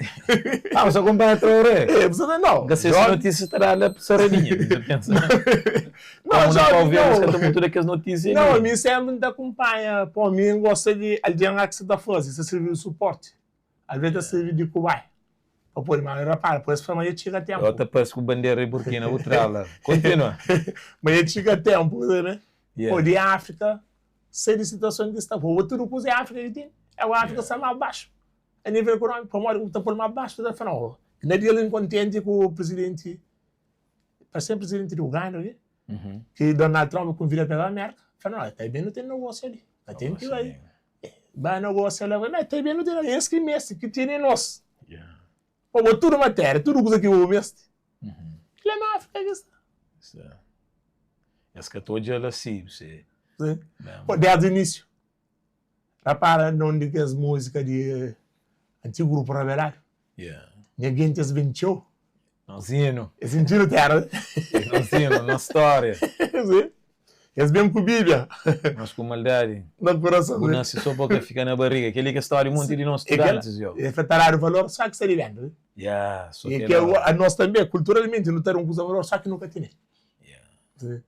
Ah, você acompanha Traoré? É, você tá não. Você essa notícia estará lá saradinha, você pensa. Não, Como já não ver, não. você tá muito daquelas notícias Não, ali. a mim sempre me acompanha. Pô, a mim gosta de alguém lá que você tá fazendo, você serve de suporte. Às vezes serve de cobaia. Pa pode, mas repara, por isso mas chega tempo. Eu até parece com bandeira de Burkina, vou lá. Continua. Mas chega tempo, né? Yeah. Pô, de África, sei de situação que está. Pô, tudo coisa é África que tem. É a África está mais baixo. A nível econômico, pô, mora está por mais baixo, está falando. Na dia ele contente com o presidente, parece ser presidente do Uganda, né? Uhum. Que Donald Trump convida para a América. Fala, não, tá bem, não tem negócio ali. Tá tem que ir aí. Vai negócio lá, mas tá bem, não tem negócio. Esse que mexe, que tem nós. Yeah. Pô, tudo matéria, tudo coisa que eu mexe. Uhum. Ele é na África, isso. Isso é. Esse que estou de ela sim, você. Sim. Mesmo. Pô, desde o início. Repara, não de que as músicas de antigo grupo Rabelado. Yeah. Ninguém te venceu. Nozinho, Esse sentido terra. nozinho, nossa história. Sim. Eles vêm com Bíblia Nós com maldade. no coração. O nasce só porque fica na barriga. Aquele que é a história um monte de nós É aquela- estudantes, eu. É tratar o valor, só que se vende. Yeah, só E que que ela- a nós também, culturalmente, não ter um custo valor, só que nunca tem. Yeah, Sim.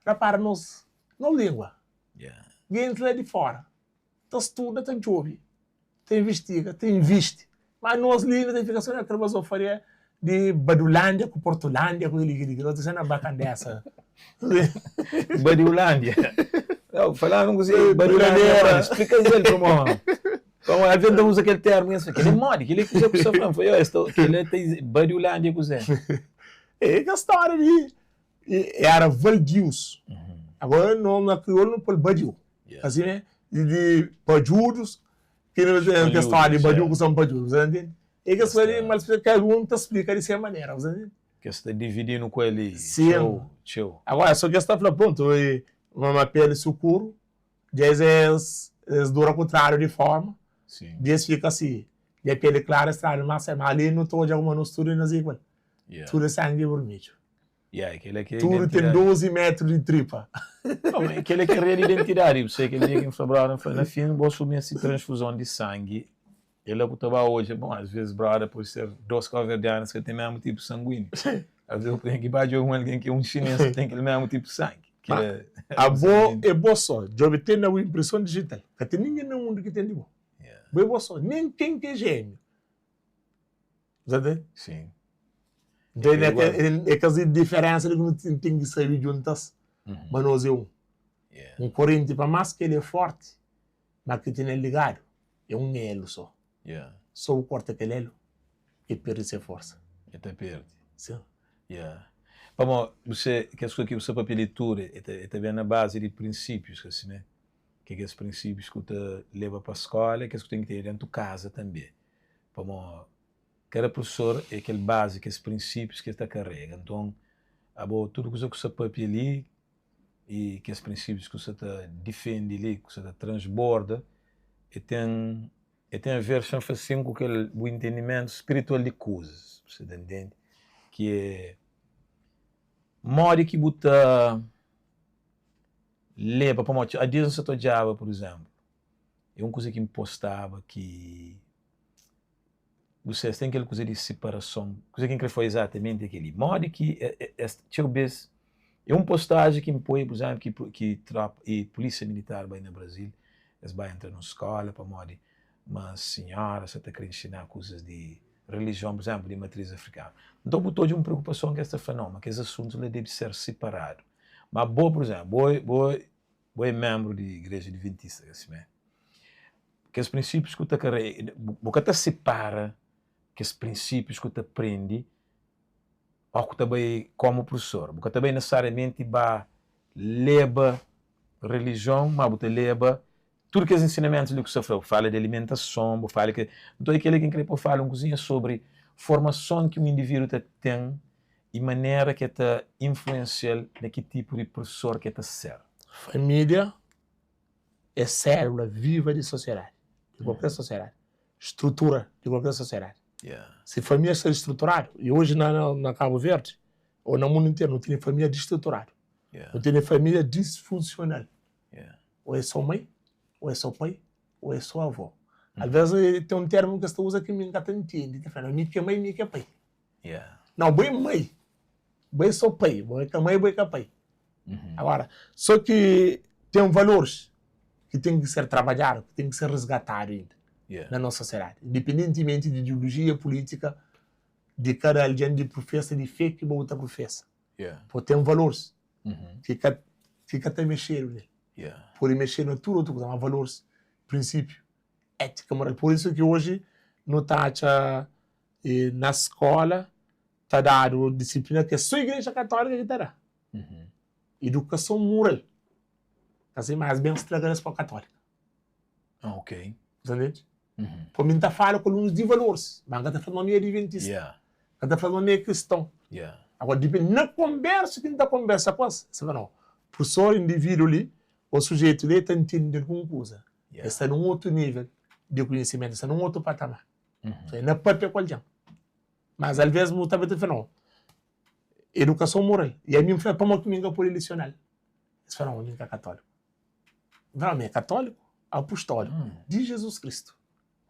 Repara, nós, não língua. yeah. Gente lá de fora. Tá estuda, tá jovem. Tá investiga, tá investe. Mas nós ali, tem fica só na aquela de Badulândia com Portolândia, com ele, ele, ele, ele, na bacandessa. Badiulândia. Não, falaram com você, Badiulândia, Badiulândia. mano, explica ele para o Então, às vezes usa aquele termo, isso, aquele mod, aquele que você está falando, foi, ó, aquele tem Badiulândia com você. É que a história ali era Valdius. Agora, não, na crioula, não pode Badiu. Yeah. Assim, né? De, de Bajudos, que não tem que a história de Badiu com São Badiu, você entende? É que a história, mas cada um te explica de sua maneira, você entende? Que você está dividindo com ele. Sim. Tchau, tchau. Agora, só que está falando, pronto, e uma pele socorro, diz es, es dura contrário de forma, Sim. diz fica assim, e a pele clara, estrada, mas é ali não estou de alguma mistura nas igual. Yeah. Tudo é sangue vermelho. Yeah, aquele que é Tudo tem identidade. 12 metros de tripa. Não, mas aquele que é a real identidade. Você aquele dia que me falaram, foi na fim, vou assumir essa transfusão de sangue. É la ku ta ba odja, bon, às vezes broda pode ser dos kauverdianus ka ten mesmu tipu sanguíneo. Às vezes bu ten ki ba djobe un algen ki é un xinês ki ten kel mesmu tipu sangi. Ki Ma é abo é bo só, djobe ten na bu inpreson dijital, ka ten ningen na mundu ki ten di bo. Yeah. Bo é bo só, nen ken ki é jémiu. Bu sa ntende? Sim. Nton É é igual. é kes diferensa li ki nu ten ki sabe djunta-s, ma nos é un. Yeah. Un korenti pa más ki el é fórti, Ma ki tene ligadu é un elu so. Yeah. So bu korta kel elu, e perde se forsa. E ta perde. Sim. Yeah. Pamo bu se, kes kuza ki bu sta papia li tudu, e ta, e ta ben na bazi di prinsípius, ka simé? Ke kes prinsípius ku ta leba pa skola, kes ku ten ki tene dentu kaza tanbe. Pamo kada prufesor é kel bazi, kes prinsípius ki el ta karega. Nton, abo tudu kuza ku sta papia li, i kes prinsípius ki bu sta ta difende li, ku sta ta transborda, e ten e ten a ver xa fasin ku kel bu entendimentu spiritual di kuzas, bu sta ta ntende? Ki é modi ki bu ta leba, pamodi txeu dias N sta ta odjaba, pur izénplu, é un kuza ki N postaba ki Bu ses ten kel kuza di siparason. Kuza ki N kre fla izatamenti é kel-li. Modi ki es txeu bês é un postaji ki N poi, pur izénplu, ki ki tropa i pulísia militar bai na Brazil, es bai entra nun skóla pamodi ma sinhora sa ta kre inxiná kuzas di relijion, pur izénplu, di matriz afrikanu. Nton bu ta odja un preokupason ki es ta fla, nau, ma kes asuntus la debe ser siparadu. Ma bo, pur izénplu, bo bo bo é ménbru di igreja adventista, ka simé? Kes prinsípius ku ta karega, bu ka ta sipara kes prinsípius ku ta prende ó ku ta bai kómu prufesor. Bu ka ta bai nesesariamenti ba leba relijion, má bu ta leba tudu kes ensinamentus li ku sta fla. Bu fala di alimentason, bu fala ke. Nton é kel-li ki N krê pa bu fala un kuzinha sobri formason ki un indivídu ta ten i manera ki el ta influensia-l na ki tipu di prufesor ki el ta ser. Família é sélula viva di sosiedadi, di kualker sosiedadi, strutura di kualker sosiedadi. Si família sta distruturadu, i oji na na Kabu Verdi ou na mundu interu nu tene família distruturadu, nu tene família disfunsional, ou é só mai, ou é só pai, ou é só avó. Alvês ten un termu ki es ta uza ki mi N ka ta ntende, ta fla, mi ki é mai, mi ki é pai. Nau, bo é mai, bo é só pai, bo é ka mai, bo é ka pai. Agora, só ki ten valores ki ten ki ser trabadjadu, ki ten ki ser resgatadu inda na nos sosiedadi, independentimenti di ideolojia pulítika di kada algen, di prufesa, di fé ki bo ta prufesa. Bo ten valores ki ka ki ka ta mexedu nel. Pode mexedu na tudu otu kuza, ma valores, prinsípiu, étika, moral. Pur isu ki oji nu ta atxa na skola ta dadu disiplina ki é só igreja katólika ki ta da. Idukason mural. Asi mas ben straga na skola katólika. Ah, ok. Sa ntende? Pô mi ta fala ku alunus di valores, ma N ka ta fla ma mi é adventista. N ka ta fla ma mi é kriston. Agora, dipende na konbersu ki N ta konbersa ku es, es ta fla, nau, profesor, individu li, ô sujeitu li, el ta ntende algun kuza. El sta nun otu nível di kunhisimentu, el sta nun otu patamar. N na papia ku algen. Mas alvês bu ta ta fla, nau, edukason moral. I ami N fla, pamodi ki mi N ka pode lisional? Es fla, nau, mi N ka katóliku. N fla, mi é katóliku apostóliku di Jezus Kristu.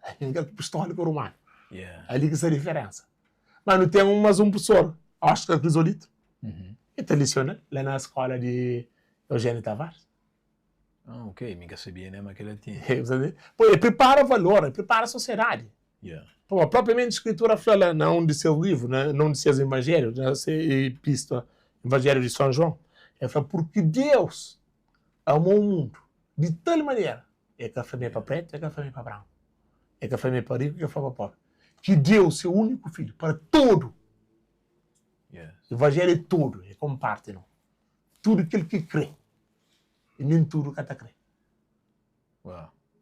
Ami N ka apostóliku romanu. Ali ki sta diferensa. Mas nu ten mas un profesor, Oscar Crisolito, e ta lisiona la na skola di Eugénio Tavares. Ah, ok, mi ka sabia nen ma kel-la tinha. Pô, e pripara valor, e pripara sosiedadi. Pô, propriamenti Skritura fla la na un di ses livru, na un di ses ivanjeliu, na se epístola, Ivanjeliu di São João, el fla, Purki Deus amou mundu di tal manera, el ka fla ma é pa pretu, el ka fla ma é pa branku, el ka fla ma é pa riku, el ka fla pa pobri, ki deu se úniku fidju para tudu. Ivanjeliu é tudu, é ka un parti nau. Tudu kel ki kre. I nen tudu ka ta kre.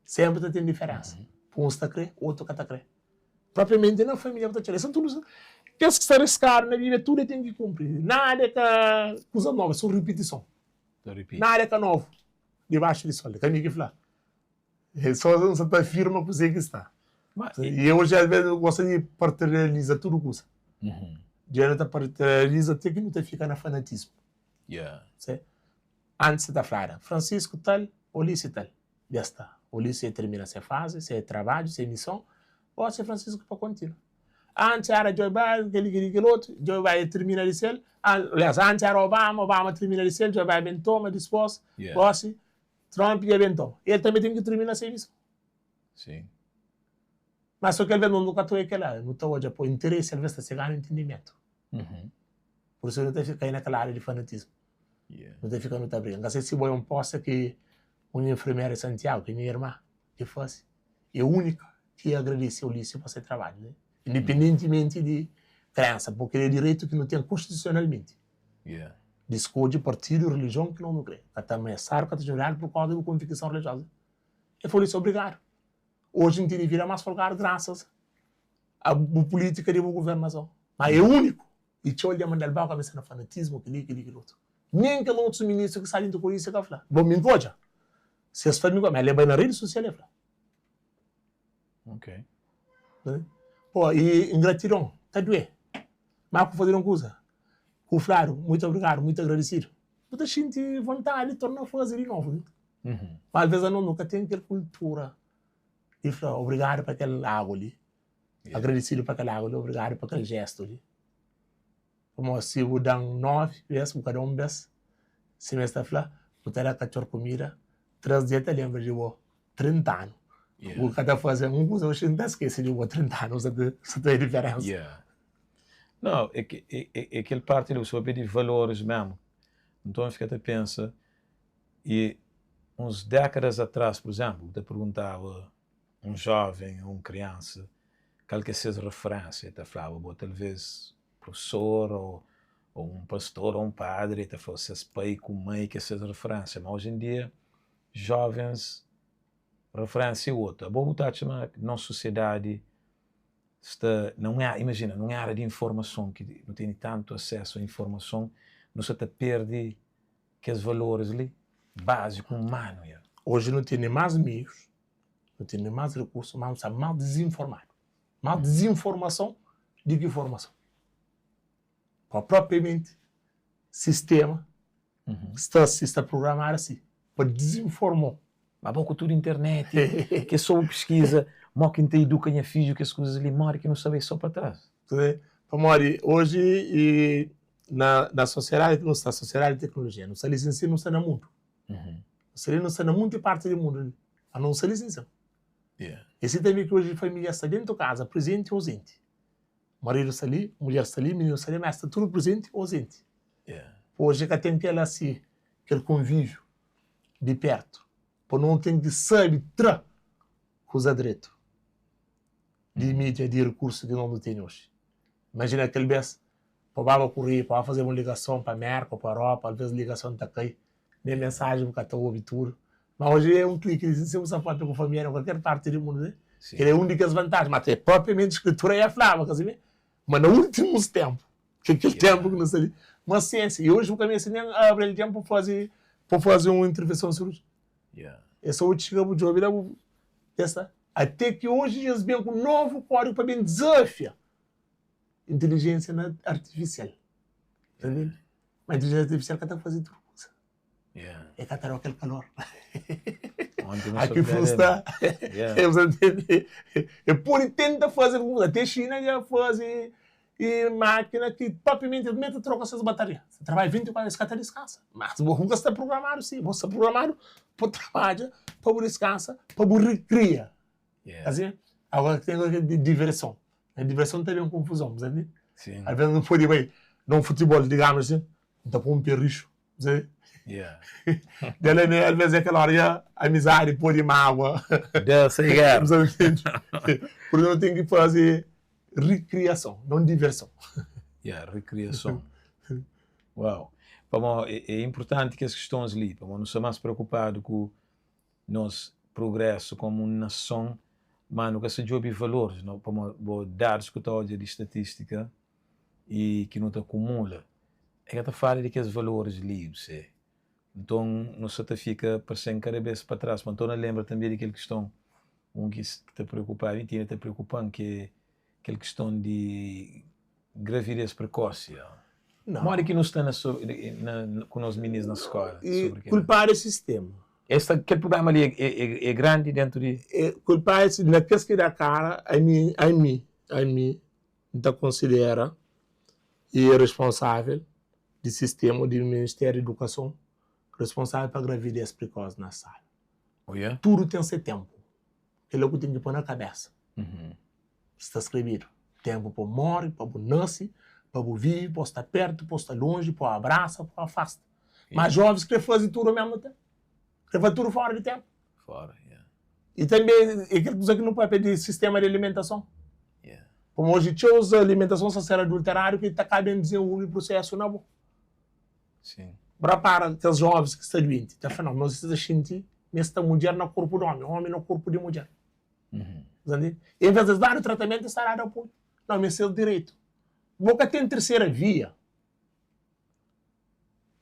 Senpri ta ten diferensa. Uns ta kre, otu ka ta kre. Propriamenti na familia bu ta txega. Tudu kes ki sta riskadu na Bíblia, tudu e ten ki kunpri. Nada é ka kuza novu, é so ripitison. Nada é ka novu dibaxu di sol. É ka mi ki fla. É só N sa ta afirma kuzê ki sta. I oji alvês nu gosta di partilhariza tudu kuza. Dja nu ta partilhariza ti ki nu ta fika na fanatismu. Antis ta flada, Francisco tal, Ulissi tal. Dja sta. Ulissi e termina se fazi, se trabadju, se mison. Gosi é Francisco pa kontinua. Antis era Joe Biden, kel-li, kel-li, kel otu. Joe Biden tirmina di sel. Aliás, antis era Obama, Obama tirmina di sel, Joe Biden ben toma dispôs. Gosi, Trump dja ben toma. El tanbe ten ki tirmina se mison. Sim. Mas so ki alvês nos nu ka ta oia kela, nu ta odja po interesi alvês ta sega-nu entendimentu. Pur isu nu ta fika kai na kel ária di fanatismu. Nu ta fika nu ta briga. N ka sai si bo é un posta ki un enfermera di Santiagu, ki é nha irma, ki fase. É únika ki agradese Ulisses pa se trabadju, né? Independentimenti di krensa, purki é direitu ki nu ten konstitusionalmenti di skodje partidu, relijion ki nos nu kre. Ka ta ameasadu, ka ta julgadu pur kauza di bu konvikison relijioza. El fla Ulisses, obrigadu. Oji N tene vida más folgadu grasas a bu pulítika di bu guvernason. Ma é úniku i txeu algen manda-l ba kabesa na fanatismu, kel-li, kel-li, kel otu. Nen kel otus ministru ki sta dintu polísia ka fla. Bon, mi N ka odja si es fla mi, ma el bai na redi sosial el fla. Ok. Pô, i ingratidon ta duê. Má ku fazedu un kuza, ku fladu muitu obrigadu, muitu agradesidu, bu ta xinti vontadi di torna faze di novu. Má alvês anos nu ka ten kel kultura di fla obrigadu pa kel agu li, agradesidu pa kel agu li, obrigadu pa kel jestu li. Pamodi si bu da-m 9 bês, bu ka da un bês, sima es ta fla, bu ta da katxor kumida, 3 dia ta lenbra di bo 30 anu. Bu ka ta faze un kuza, oxi N ta skese di bo 30 anu, sa ta da diferensa. Yeah. Não, é que é, é, é kel parte li, bu sta papia di valores mesmo. Nton, N fika ta pensa, e uns décadas atrás, por exemplo, bu ta perguntaba un jóven ô un kriansa kal ki é ses referénsia, el ta flaba bo talvês profesor ô ô un pastor ô un padri, el ta fla-u ses pai ku mai ki é ses referénsia. Má oji en dia jóvens referénsia é otu. Abo bu ta atxa ma nos sosiedadi sta na un era, imajina, nun era di informason ki nu tene tantu asesu a informason, nu sta ta perde kes valoris li báziku umanu? Oji nu tene más meius Nu tene más rekursu, má nu sta más dizinformadu. Más dizinformason di ki formason. Pa propriamenti sistema sta si, sta programadu asi pa dizinformau. Ma bo ku tudu internet, ki é so bu piskiza mo ki N ta iduka nha fidju, kes kuzas li, modi ki nu sta bai so pa tras? Pamodi oji i na na sosiedadi ki nu sta, sosiedadi di teknolojia, nu sta li sin sin nu sta na mundu. Nu sta li, nu sta na munti parti di mundu li, ma nu sta li sin sin. E si tanbe ki oji familia sta dentu kaza, prezenti ô ozenti. Maridu sta li, mudjer sta li, mininu sta li, ma es sta tudu prezenti ô ozenti. Oji ka ten kel asi, kel konvíviu di pertu, pa nu ten ki sabe tra kuza dretu di mídia, di rikursu ki nu tene oji. Imajina kel bes pa baba kureia, pa ba fazeba un ligason pa Mérka ô pa Europa, alvês ligason ta kai, nen mensaji bu ka ta obi tudu. Ma oji é un kliki, si bu sta papia ku familia na kualker parti di mundu, kel é un di kes vantaji. Ma propriamenti skritura ja flaba, ka sibi? Ma na últimus ténpu, ki é kel ténpu ki nu sta li, ma siensia, i oji bu ka meste nen abri algen pa faze pa faze un intervenson sirúrjiku. É sô bu txiga bu djobe la bu testa. Até ki oji es ben ku novu kódigu pa ben dizafia Intelijensia na artifisial. Ta ntende? Ma intelijensia artifisial ka ta faze tudu kuza. Yeah. E ka ta da kel kalor. Onti nu Aki sopra fusta. Yeah. E ta ntende? E pode tenta faze algun kuza. Até Xina dja faze e mákina ki propriamenti el mete troka ses bataria. Se trabadja 24 es ka ta diskansa. Mas bo nunka sta programadu si. Bo sta programadu pa trabadja, pa bu diskansa, pa bu rikria. Yeah. Asi, agora tem coisa de diversão. Na diversão ta ben confusão, bu sabe? Sim. Às vezes não pode bai num futebol, digamos assim, não ta pôr um pé rixo, sabe? Yeah. Dela né, às vezes aquela hora já amizade pode mágoa. Deus sei guerra. Sabe? Por isso tem que fazer recriação, não diversão. Yeah, recriação. Uau. Pamó é, é importante kes questões li, pamó nu sta más preocupado ku nos prugrésu komu un nason, má nu ka sta djobe valoris, no, pamodi bo dadus ku ta odja di statístika i ki nu ta kumula, e ka ta fala di kes valoris li, bu se. Nton, nu sta ta fika parse-m kada bes pa tras. Ma nton na lenbra tanbe di kel kiston, un ki ta preokupa-m i ti inda ta preokupa-m, ki é kel kiston di gravidez prekosi. Não. Modi ki nu sta na, na, ku nos minis na skola E sobri kel-la? kulpadu é sistema. Esta kel prublema li é grandi dentu di. Kulpa é na kes ki da kara, ami, ami, ami N ta konsidera e responsável di sistema di Ministériu di Idukason responsável pa gravidez prikosi na sala. Oh yeah? Tudu ten se tenpu. Kila ku ten ki poi na kabesa. Sta skrebidu. Tenpu pa bu mori, pa bu nasi, pa bu vivi, pa bu sta pertu, pa bu sta lonji, pa bu abrasa, pa bu afasta. Ma jovens kre fazi tudu omesmu tenpu. Kre fazi tudu fora di tenpu. Fora, yeah. I tanbe é kel kuza ki nu papia di sistema di alimentason. Pamodi oji txeu alimentason sta ser adulteradu ki ta ka ben dizenvolve prusesu na bo. Sim. Bu rapara kes jovens ki sta duenti, ta fla, Nau, nos sta xinti ma es sta mudjer na korpu di omi, omi na korpu di mudjer. Ntende? En ves di es dadu tratamentu, es ta dadu apoiu. Nau, ma es ses direitu. Bo ka ten tersera via.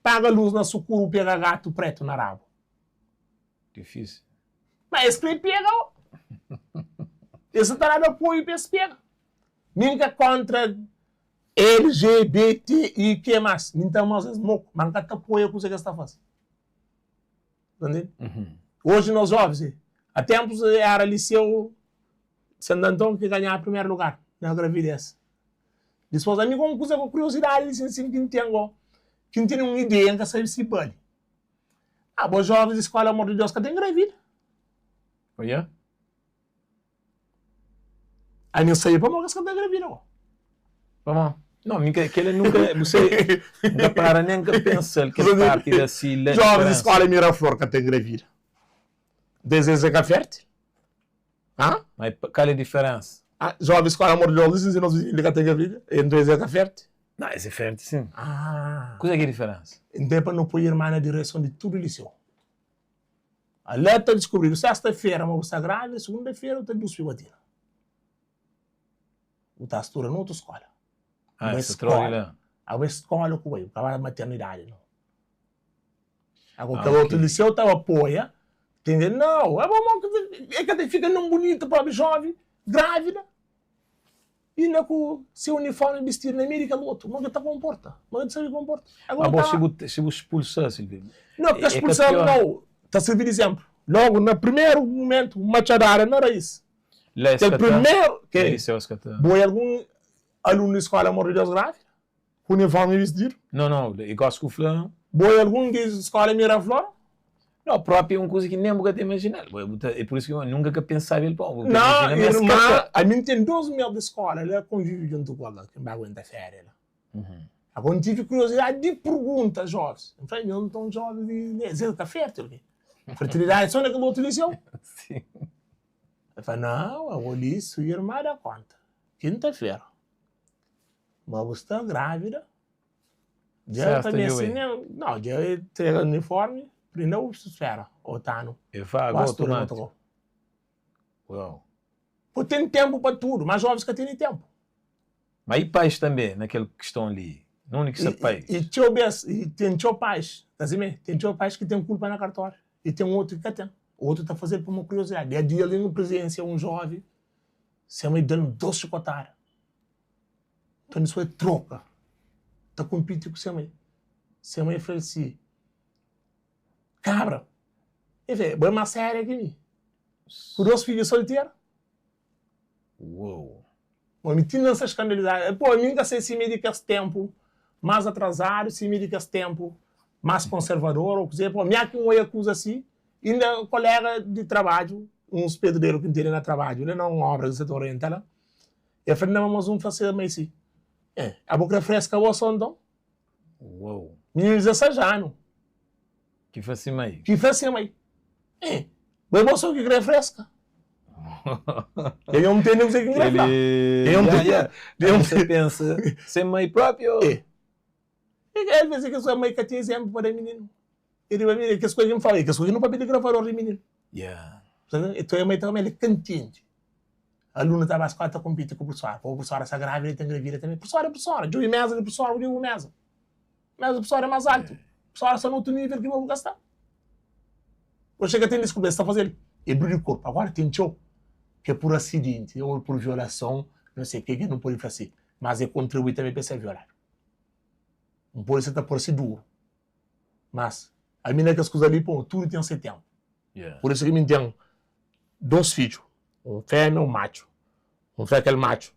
Paga lus na sukuru, pega gatu pretu na rabu. Difísil. Ma es krê pega o. Es ta dadu apoiu pa es pega. Mi N ka kontra LGBTIQ más. Mi N ta ama es moku, ma N ka ta apoia kuza ki es ta faze. Ntende? Oji nos jovens, a tenpus era liseu Santo Anton ki ganhaba primeru lugar na gravidez. Dispos ami ku un kuza ku kuriosidadi li sin sin ki N ten go, ki N tene un ideia N ka sabe si bali. Ah bo jovens di skola amor di Deus ka ta engravida. Oia? Ami N sabe pamo kes ka ta engravida go. Pamo? No, mi ka, kela nunka, bu sabe, N ka para nen N ka pensa-l kel parti la si la Jovens di skola Miraflor ka ta engravida. Des es é ka fértil. Hã? Mas kal é diferensa? Ah, jovens skola amor di Deus, li sin nos vizinhu li ka ta engravida, enton es é ka fértil? Não, es é fértil sim. Ah. Kuzê ki é diferensa? Enton é pa no poi irmã na direson di tudu liseu. Ala ta diskubridu sesta-fera ma bu sta grávida, segunda-fera bu ta duspi batina. Bu ta studa na otu skola. Ah, es ta trodi la. Abo é skola ku bai, bu ka bai maternidadi não. Agora, kel otu liceu ta apoia, tem de não, é bom, é ka ta fika num bonito pobre jovem, grávida, e na ku se uniforme vestido na meio di kel otu, ma ke ta comporta, ma ke ta sabe comporta. Agora, ma bo, se bu, se bu expulsa, Silvio, Não, ka expulsa, não, ta servi de exemplo. Logo, na primeiro momento, machadada na raiz. Lá es Kel ka ta, primeiro, lá ke, liceu es ka ta. bo é algum aluno di escola Amor de Deus grávida? Ku uniforme bistidu. Não, não, e gosi ku fla. Bo é algun di skola Miraflor? Não, propi é un kuza ki nen bu ka ta imajinal. Bo, bu ta, é pur isu ki bu nunka ka pensaba el pa bu ta Não, imajina ma es ka irma, ta. ami N ten dos mes di skola la konvivi djuntu ku el la, ki N ba aguenta féria la. Agora N tive kuriosidadi di pergunta jovens. N fla, nhos nton jovens di es el ka fértil ki? Fertilidadi é so na kel otu liseu? Sim. El fla, não, ago li su irma da konta, kinta-fera. Ma bu sta grávida? Dja Sesta ta dja meste bai. nen. No, dja e trega uniformi, prinda bu spera otanu. E vaga Kuas tudu otomátiku. moto. Uau. Bu ten tenpu pa tudu, ma jovens ka tene tenpu. Ma i pais tanbe na kel kiston li? Nunde ki sta pais? I txeu bes, i ten txeu pais, ta si me, ten txeu pais ki ten kulpa na kartóriu, i ten otu ki ka ten. Otu ta fazel pa uma kuriosidadi. Dia dia li nu prezensia un jovi, se mai dal dos xikotada. Nton es foi troka ta konpiti ku se mai. Se mai fla-l si, Kabra, el fla, bo é más séria ki mi, ku dos fidju solteru. Uou! Bo mi ti na sa skandalizadu. Pô, mi N ka sai si mi di kes ténpu más atrazadu, si mi di kes ténpu más konservador ô kuzê. Pô, mi a ki N oia kuza si, inda koléga di trabadju, uns pedreru ki N tene na trabadju la na un óbra ki N sa ta orienta la, El fla, Nau, mas un fla se mai si, Eh, abo kre freska bo so nton? Uau! Mininu di 16 anu. Ki fla se mai. Ki fla se mai. Eh, bo é bo so ki kre freska? El não ntende kuzê ki N kre fla. Ele. El não Ya, ntende. ya. El não Você pensa, se mai própi ô? Eh. El pensa ki sua mai ka tinha izénplu pa da mininu. El riba mi, kes kuza ki N fala, kes kuza ki no papia di gravador di mininu. Ya. Então, a mãe ta el ka ntende. Alunu ta ba skola ta konpiti ku prursora, pabia prursora sta grávida i ta engravida tanbe. Prursora é prursora, djobe meza di prursora, bu djobe bu meza. Meza di prursora é más altu. Prursora sta na otu nível ki bo bu ka sta. Oxê ka ten diskulpa, es sta faze-l é bri di korpu. Agora ten txeu ki é pur asidenti ô pur violason, não sei ke ki nu pode fla si, mas é kontribui tanbe pa es ser violadu. N pode sa ta parse duru, mas ami na kes kuza li, pô, tudu ten se tenpu. Pur isu ki mi ten dos fidju, un fémia un matxu. N fla kel matxu,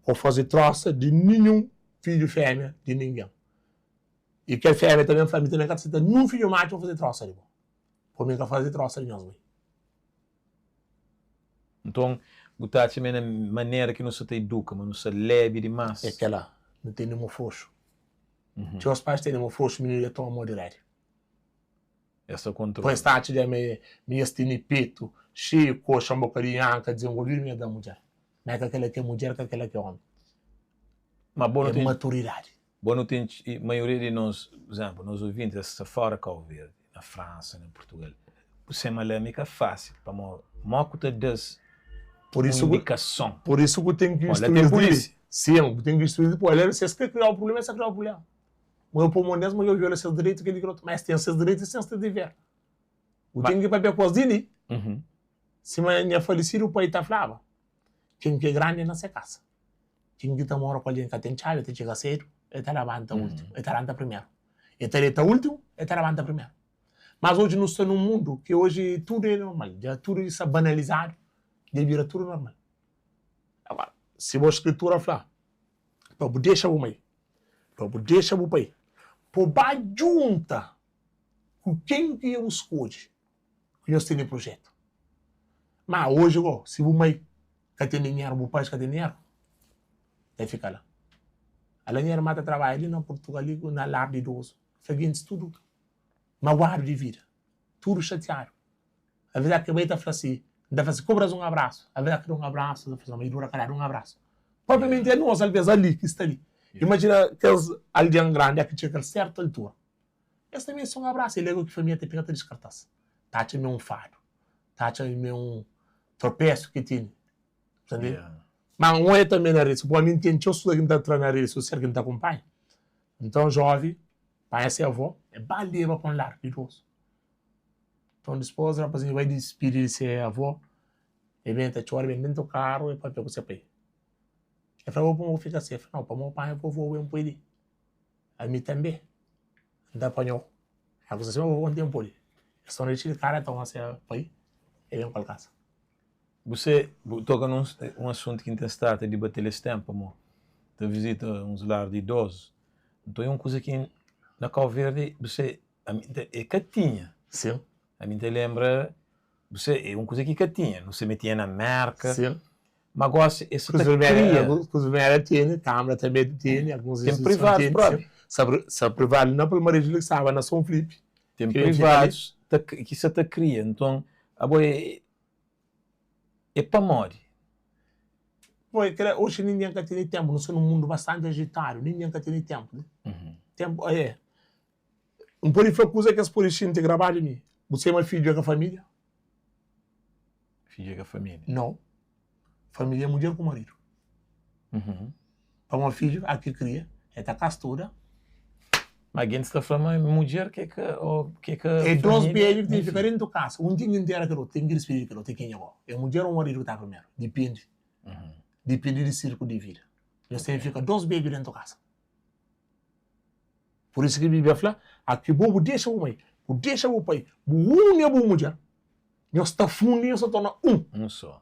Ka bu faze trósa di ninhun fidju fémia di ningen. I kel fémia tanbê fla, Mi tanbê N ka ta seta ninhun fidju matxu pa faze trósa di bo, pamodi mi N ka faze trósa di nhos mai. Nton, bu ta atxa ma é na manera ki nu sta ta iduka, ma nu sta lébi dimás? É kel-la, nu tene mô froxu. Txeu pais tene mô froxu, mininu dja toma mô di rédia. Es ta kontrola. Poi es ta atxa dja ma mi es tene petu xeiu, koxa un bokadinhu, anka dizenvolvidu, mi es da mudjer. Ma é ka kel-la ki é mudjer, ka kel-la ki é omi. Ma bo nu É ten, maturidadi. bo nu ten, maioria di nos, pur izénplu, nos ouvintis es sta fóra Kau Verdi, na Fransa, na Purtugal. Bu sema la mi ka fásil, pamodi mó ku ta da-s Pur un isu ku, indikason. pur isu ku ten ki Pô, la ten instrui-s diri. pulísia. Sin, bu ten ki instrui-s dipôs. El, si es krê kriau prubléma, es ta kriau prubléma. Ma eu pô mon nes, ma eu viola ses direitu, kel-li, kel otu. Ma es ten ses direitu i sen ses dever. Bu ten ki papia ku es di li. Sima nha falisidu pai ta flaba, Ken ki é grandi é na se kasa. Ken ki ta mora ku algen ka ten txabi, el ta txiga sedu, el ta labanta últimu, el ta lanta primeru. El ta deta últimu, el ta labanta primeru. Mas oji nu sta nun mundu ki oji tudu é normal, dja tudu sta banalizadu, dja bira tudu normal. Agora, si bo skritura fla pa bu dexa bu mai, Pa bu dexa bu pai. Pa bu ba djunta ku ken ki bu skodje ku nhos tene projetu. Ma oji go, si bu mai ka ten dinheru, bu pais ka ten dinheru, ta fika la. Ala nha irma ta trabadja li na Purtugal, li na lar di idozu. Fla gentis tudu maguadu di vida, tudu xatiadu. Aves ki bai ta fla si, N ta fla si, kobra-s un abrasu. Aves ki da un abrasu, ta fla si, ma i dura ka dadu un abrasu. Propriamenti é nos, alves ali ki sta li. Imajina kes algen grandi ki txiga kel sertu altura. Es ta meste un abrasu. É legu ki família ta pega ta diskarta-s. Ta atxa ma é un fadu. Ta atxa ma é un tropesu ki tene. Ntende? Ma N oja tanbe na redi sosial. Ami N ten txeu kuza ki N ta tra na redi sosial ki N ta kunpanha. Nton, jovi panha se avó, e ba leba pa un lar di idozu. Nton dispôs rapazinhu bai dispidi di se avó, e ben ta txora, ben dentu karu, e papia ku se pai. E fla, Bo pamodi bu fika si? E fla, Nau, pamodi panha vovô ben poi li. Ami tanbe N ta panha-u. El fla, Sima vovô N ten poi li. Es torna dixi di karu, e toma se pai, e ben ku el kasa. Buse, bu toka nun un asuntu ki N ten stadu ta dibate-l es tenpu, pamodi N ta vizita uns lar di idozus. Nton, é un kuza ki na Kauverdi, buse, Ami ta, e ka tinha. Sim. Ami ta lenbra, bu se, é un kuza ki ka tinha. Nu se metia na Merka. Sim. Ma gosi e sa ta kria. Cruz Vermelha tene, Câmara tanbe tene, alguns Tem instituições privados tene, propi. sim. Sa, sa privadu na Palmares li ki staba na São Filipe. Tem Ki ben fika li. privados ta, ki sa ta kria. Nton, abo é, é pamodi? Bom, é kre, oxi ningen ka tene tenpu. Nu sta num mundu bastanti ajitadu, ningen ka tene tenpu, ne? Tenpu, é. N pode fla kuza ki es pode xinti grabadu di mi. Bu sai ma fidju é ka família? Fidju é ka família? Nau. Família é mudjer ku maridu. Pamodi fidju a ki kria, el ta ka studa. Ma gentis ta fla ma mudjer ki é ka, ô ki é ka É dos família, bedju ki ten nem ki fika fidju. dentu kasa. Un ten ki ntera kel otu, ten ki dispidi di kel otu. É kenha go? É mudjer ô maridu ki ta primeru? Dipindi. Dipindi di sirkulu di vida. Nhos ten ki fika dos bedju dentu kasa. Pur isu ki Bíblia fla, Aki bo bu dexa bu mai, bu dexa bu pai, bu uni a bu mudjer, nhos ta fundi, nhos ta torna un. Un sô.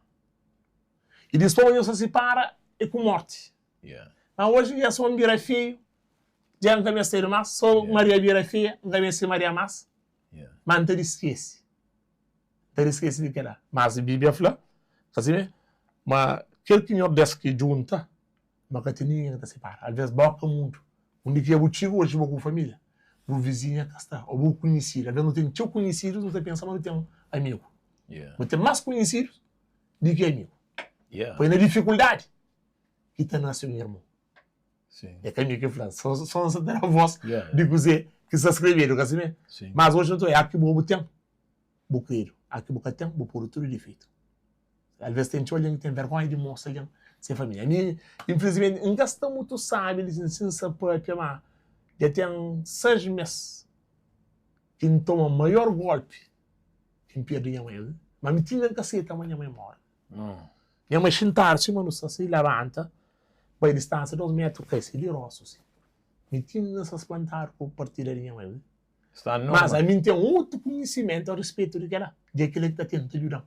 I dispôs nhos ta sipara é ku mórti. Yeah. Má oji dja sô N bira feiu, dja N ka mestedu más, sô Yeah. Maria bira feia, N ka meste Maria más. Yeah. Má N ta diskese. N ta diskese di kel-la. Mas Bíblia fla, ka si mê? Ma kel ki Nhordes ki djunta, Ma ka ten ningen ki ta sipara. Alvês boka mundu. Undi ki bu txiga oji bo ku bu família, bu vizinha ka sta, ô bu kunhisidu. Alvês nu ten txeu kunhisidus, nu ta pensa ma nu ten amigu. Nu ten más kunhisidus di ki amigu. Poi na difikuldadi ki ta nase un irmon. É ka mi ki fla, sô N sta ta da vós di kuzê ki sta skrebedu, ka si mê? Mas oji nu ta oja, a ki bo bu ten, bu kredu, a ki bu ka ten, bu podu tudu difeitu. Alvês ten txeu algen ki ten vergónha di mostra algen se família. Ami, infilismenti, N ka sta mutu sábi li si N sta pâpia, má dja ten sais mês ki N toma maior gólpi ki N perde nha mai. Má mi ti inda N ka seta ma nha mai móre. Nha mai xintadu sima nu sta si, labanta, bai distánsia dos métru, kai si di róstu si. Mi ti inda N sta spantadu ku partida di nha mai. Sta Mas normal. ami N ten otu kunhisimentu a rispetu di kel-la. Dja kel-la ki ta tenta djuda-m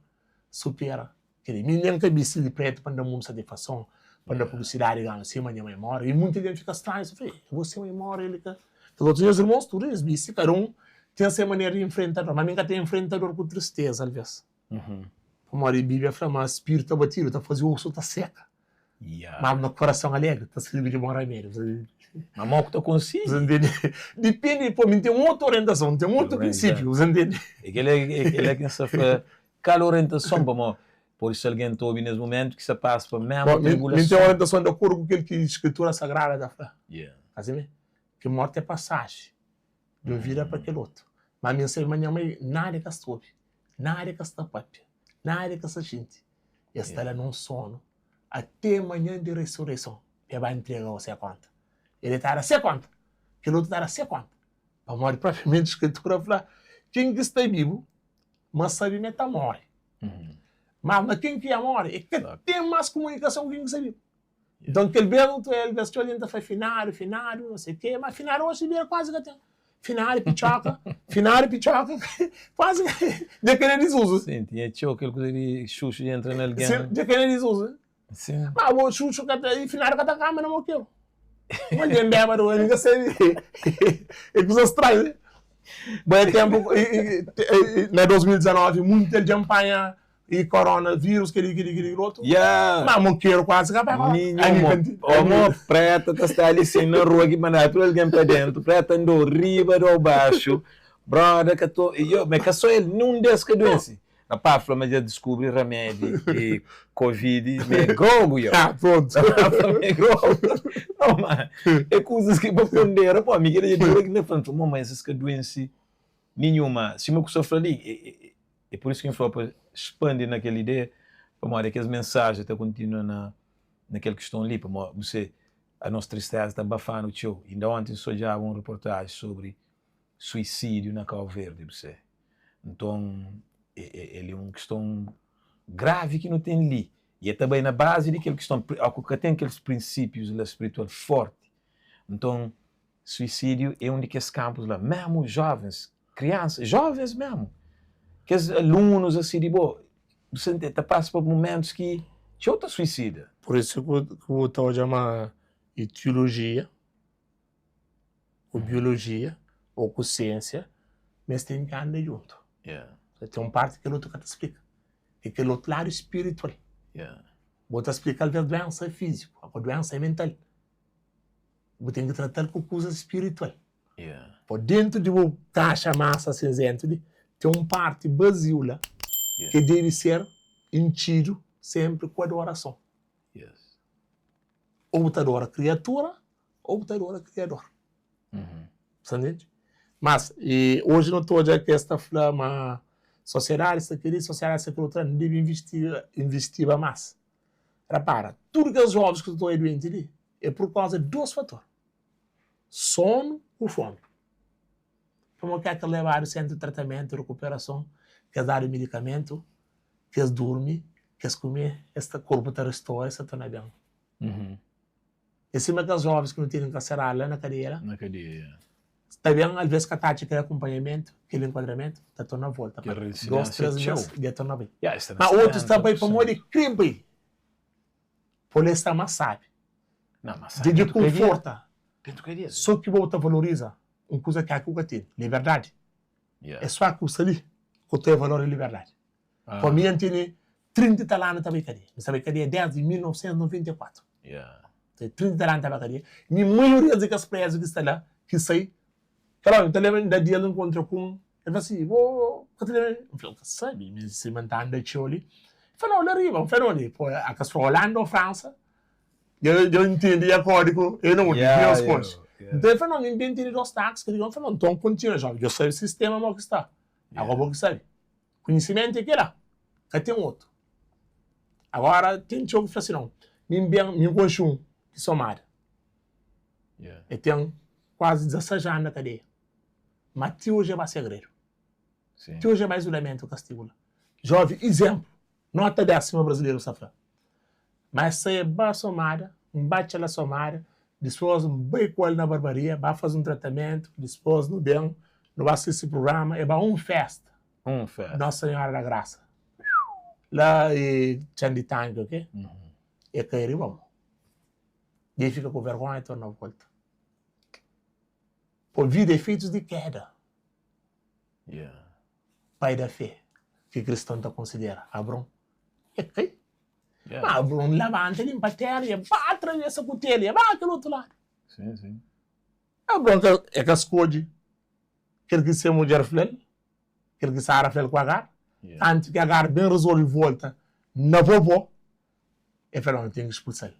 supera kel-li. Mi nen ka bisti di pretu pa N da mundu satisfason, pa N da publisidadi gana sima nha mai móre. I munti algen fika stranhu, es ta fla, E bo se mai móre, el ka. Kes otus nhas irmons tudu es bisti, kada un ten se manera di infrenta dor. Ma mi N ka ta infrenta dor ku tristeza alvês. Pamodi Bíblia fla ma spiritu abatidu ta faze osu ta seka. Mas ma korason alegri ta sirbi di bon ramédiu. Ma mau ku ta konsigi. Você ntende? Dipende, pô, mi ten otu orientason, ten otu prinsípiu, você ntende? É kel-la, é kel-la ki N sta fla, kal orientason? Pamodi pode ser algen ta obi nes mumentu ki sta pasa pa mesmu tribulason. Mi ten orientason di akordu ku kel ki Skritura Sagrada ta fla. Asi mê, ki morti é pasaji di un vida pa kel otu. Ma mi N sabe ma nha mai nada e ka sta obi, nada e ka sta papia, nada e ka sta xinti. E sta la na un sonu ate manhan di resureison pa e ba ntrega-u se konta. El ta da se konta, kel otu ta da se konta. Pamodi propriamenti Skritura fla, Ken ki sta bibu, ma sabe ma e ta móre. Mas na ken ki ya móre, e ka ten mas kumunikason ku ken ki sta bibu. Nton kel bês otu el bês txeu algen ta fla finadu, finadu, não sei kê, ma finadu oxi bira kuazi ka ten. Finadu pitxoka, finadu pitxoka, kuazi dja ka na dizuzu. Sim, tinha txeu kel kuza di xuxu di entra na algen. Sim, dja ka na dizuzu. Sim. Ma bo xuxu ka ta, finadu ka ta kamba na mokeru. Un algen bébadu, el ka sabe, é kuza stranhu. Bo é tenpu, na 2019, munti algen panha E corona vírus keli keli keli otu. Yeah. Ma mokeru kuazi ka bai Ninhun mo mo preta ta sta ali sin na rua ki mandadu tudu algen pa dentu preta andou riba dou baxu broda ka to yo ma ka so el nun des ka duense rapaz fla ma dja diskubri ramedi di covid ma é grogu yo ah pronto rapaz fla ma é grogu no ma é kuzas ki pa pondera po mi kela dja dura ki na fla mo ma es ka duense ninhuma sima ku sta fla li É pur isu ki N fla pa spandi na kel ideia, pamodi kes mensajen ta kontinua na na kel kiston li, pamodi bu se a nos tristeza ta bafanu txeu. Inda onti N sta odjaba un reportaji sobri suisídiu na Kau Verdi, bu se. Nton, el é un kiston gravi ki nu ten li, i el ta bai na bazi di kel kiston, ó ku ka ten kes prinsípius la spritual forti, nton Suisídiu é un di kes kanpus la. Mésmu jóvens, kriansa, jóvens mésmu, kes alunus asi di bo, bu sa ntende, ta pasa pa mumentus ki txeu ta suisida. Pur isu ki bu ta odja ma i tiulojia ku biolojia ô ku siensia ma es ten ki anda djuntu. Ten un parti ki kel otu ka ta splika, ki kel otu ladu spiritual. Bu ta splika alvês duensa fíziku, agora duensa mental. Bu ten ki tratal ku kuzas spiritual. Po dentu di bu kaxa masa sinzentu li, ten un parti baziu la ki debe ser intxidu senpri ku adorason. Ou bu ta adora kriatura ou bu ta adora Kriador. Sa ntende? Mas oji nu ta odja kes ta fla ma sosiedadi sta kel-li, sosiedadi sta kel otu, nu debe investiba mas. Repara, tudu kes jovens ki ta odja duenti li é pur kauza di dos fator, sonu ku fomi. Pamodi ke ki lebadu sentru di tratamentu, rekuperason, ki es dadu midikamentu, ki es durmi, ki es kume, es ta korpu ta ristora, es ta torna ben. É sima kes jovens ki nu tene nkarseradu la na kadeia la. Na kadeia, ya. Ta ben, alvês ka ta atxa kel akunpanhamentu, kel enkuadramentu, ta torna volta pa dos, três mês, dja torna bai. Ma otus ta bai pamodi krê bai. Poli es sta más sábi. Dja dja konforta. Sô ki bo ta valoriza un kuza ki ku ka tene, liberdadi. É sô ku sta li ku ta valora liberdadi. Pa mi, N tene 30 i tal anu ta bai kadia. N sta bai kadia desdi 1994. 30 i tal anu ta bai kadia. Mi maioria di kes prezu ki sta la, ki sai, kel ómi, N ta lenbra inda dia N nkontra ku un, el fla si, bo ka ta lenbra di mi? N fla, N ka sabe, mi sima N ta anda txeu li. El fla, nau, la riba. N fla, na undi? Pô, a kes fla Olanda ô Fransa. Dja N ntende ya kódigu é na undi, mi nhos konxe. Nton el fla, nau, mi N ben tene dos táxi. N fla, nau, nton kontinua, jóven, dja sabe sistéma mo ki sta. Agora bo ki sabe. Konhisimentu é kel-la, ka ten otu. Agora, ten txeu ki fla si, nau, mi N ben, mi N konxe un ki somada. El ten kuazi 16 anu na kadeia, ma ti oji el ba segredu. Ti oji el ba izulamentu, kastigu la. Jovi, izénplu, nota 10 sima brazileru sta fla. Ma el sai, el ba somada, N ba txa la somada, dispos N bai ku el na barbaria, ba faze un tratamentu, dispos nu ben, nu ba sisti prugrama, el ba un festa. Un festa. Nossa Senhora da Graça. La e txan di tanki, ok? E kai riba mo. E fika ku vergonha e torna volta. Pô, vida é feitos di keda. Yeah. Pai da fé, ki kriston ta konsidera, Abron, e kai. Yeah. Ma Abron labanta, limpa tera, e ba atravesa ku tela, e ba kel otu ladu. Sim, sim. Abron ka, e ka skodje kel ki se mudjer fla-l, kel ki Sara fla-l ku Agar. Yeah. Antis ki Agar ben rezolve volta na vovó, e fla, no, N ten ki spulsa-l.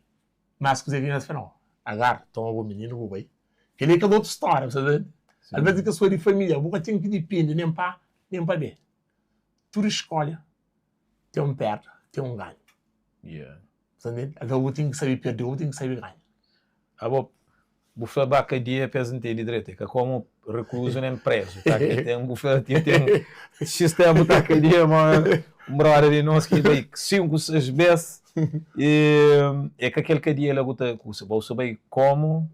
Mas kuzê ki nhos fla, no, Agar, toma bu mininu bu bai. Kel-li é kel otu stória, bu sta ntende? Alvês di kes kuzê di família, bu ka ten ki dipende nen pa A nen pa B. Tudu skólia ten un pérda, ten un ganhu. Yeah. Bu sta ntende? Alvês bu ten ki sabe perde ô bu ten ki sabe ganha. Abo, bu fla ba kadia pa es ntende dretu, é ka komu rekluzu nen prezu, tá? Ki ten, bu fla ti ten X ténpu ta kadia, ma un brother di nos ki bai 5, 6 bes e é ka kel kadia la ku ta ku bu sa bai komu.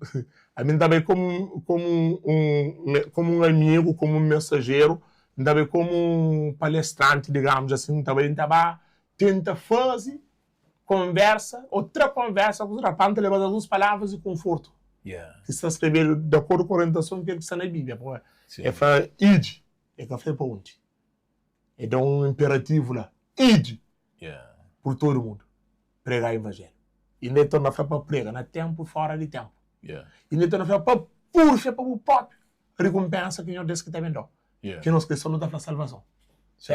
Ami N ta bai komu komu un komu un amigu, komu un mensajeru, N ta bai komu un palestranti, digamus asin, N ta bai N ta ba tenta fazi konversa ô tra konversa ku rapaz, N ta leba-s alguns palavras di konfortu ki sta skrebedu di akordu ku orientason kel ki sta na Bíblia. Pamodi el fla, Ide, el ka fla pa undi. El da un inperativu la, Ide pur tudu mundu, prega ivanjeliu. Inda el torna fla pa prega na ténpu i fóra di ténpu. Inda el torna fla pa purfia pa bu própi rikunpensa ki Nhordes ki ta ben da-u. Ki nos kriston nu ta fla salvason.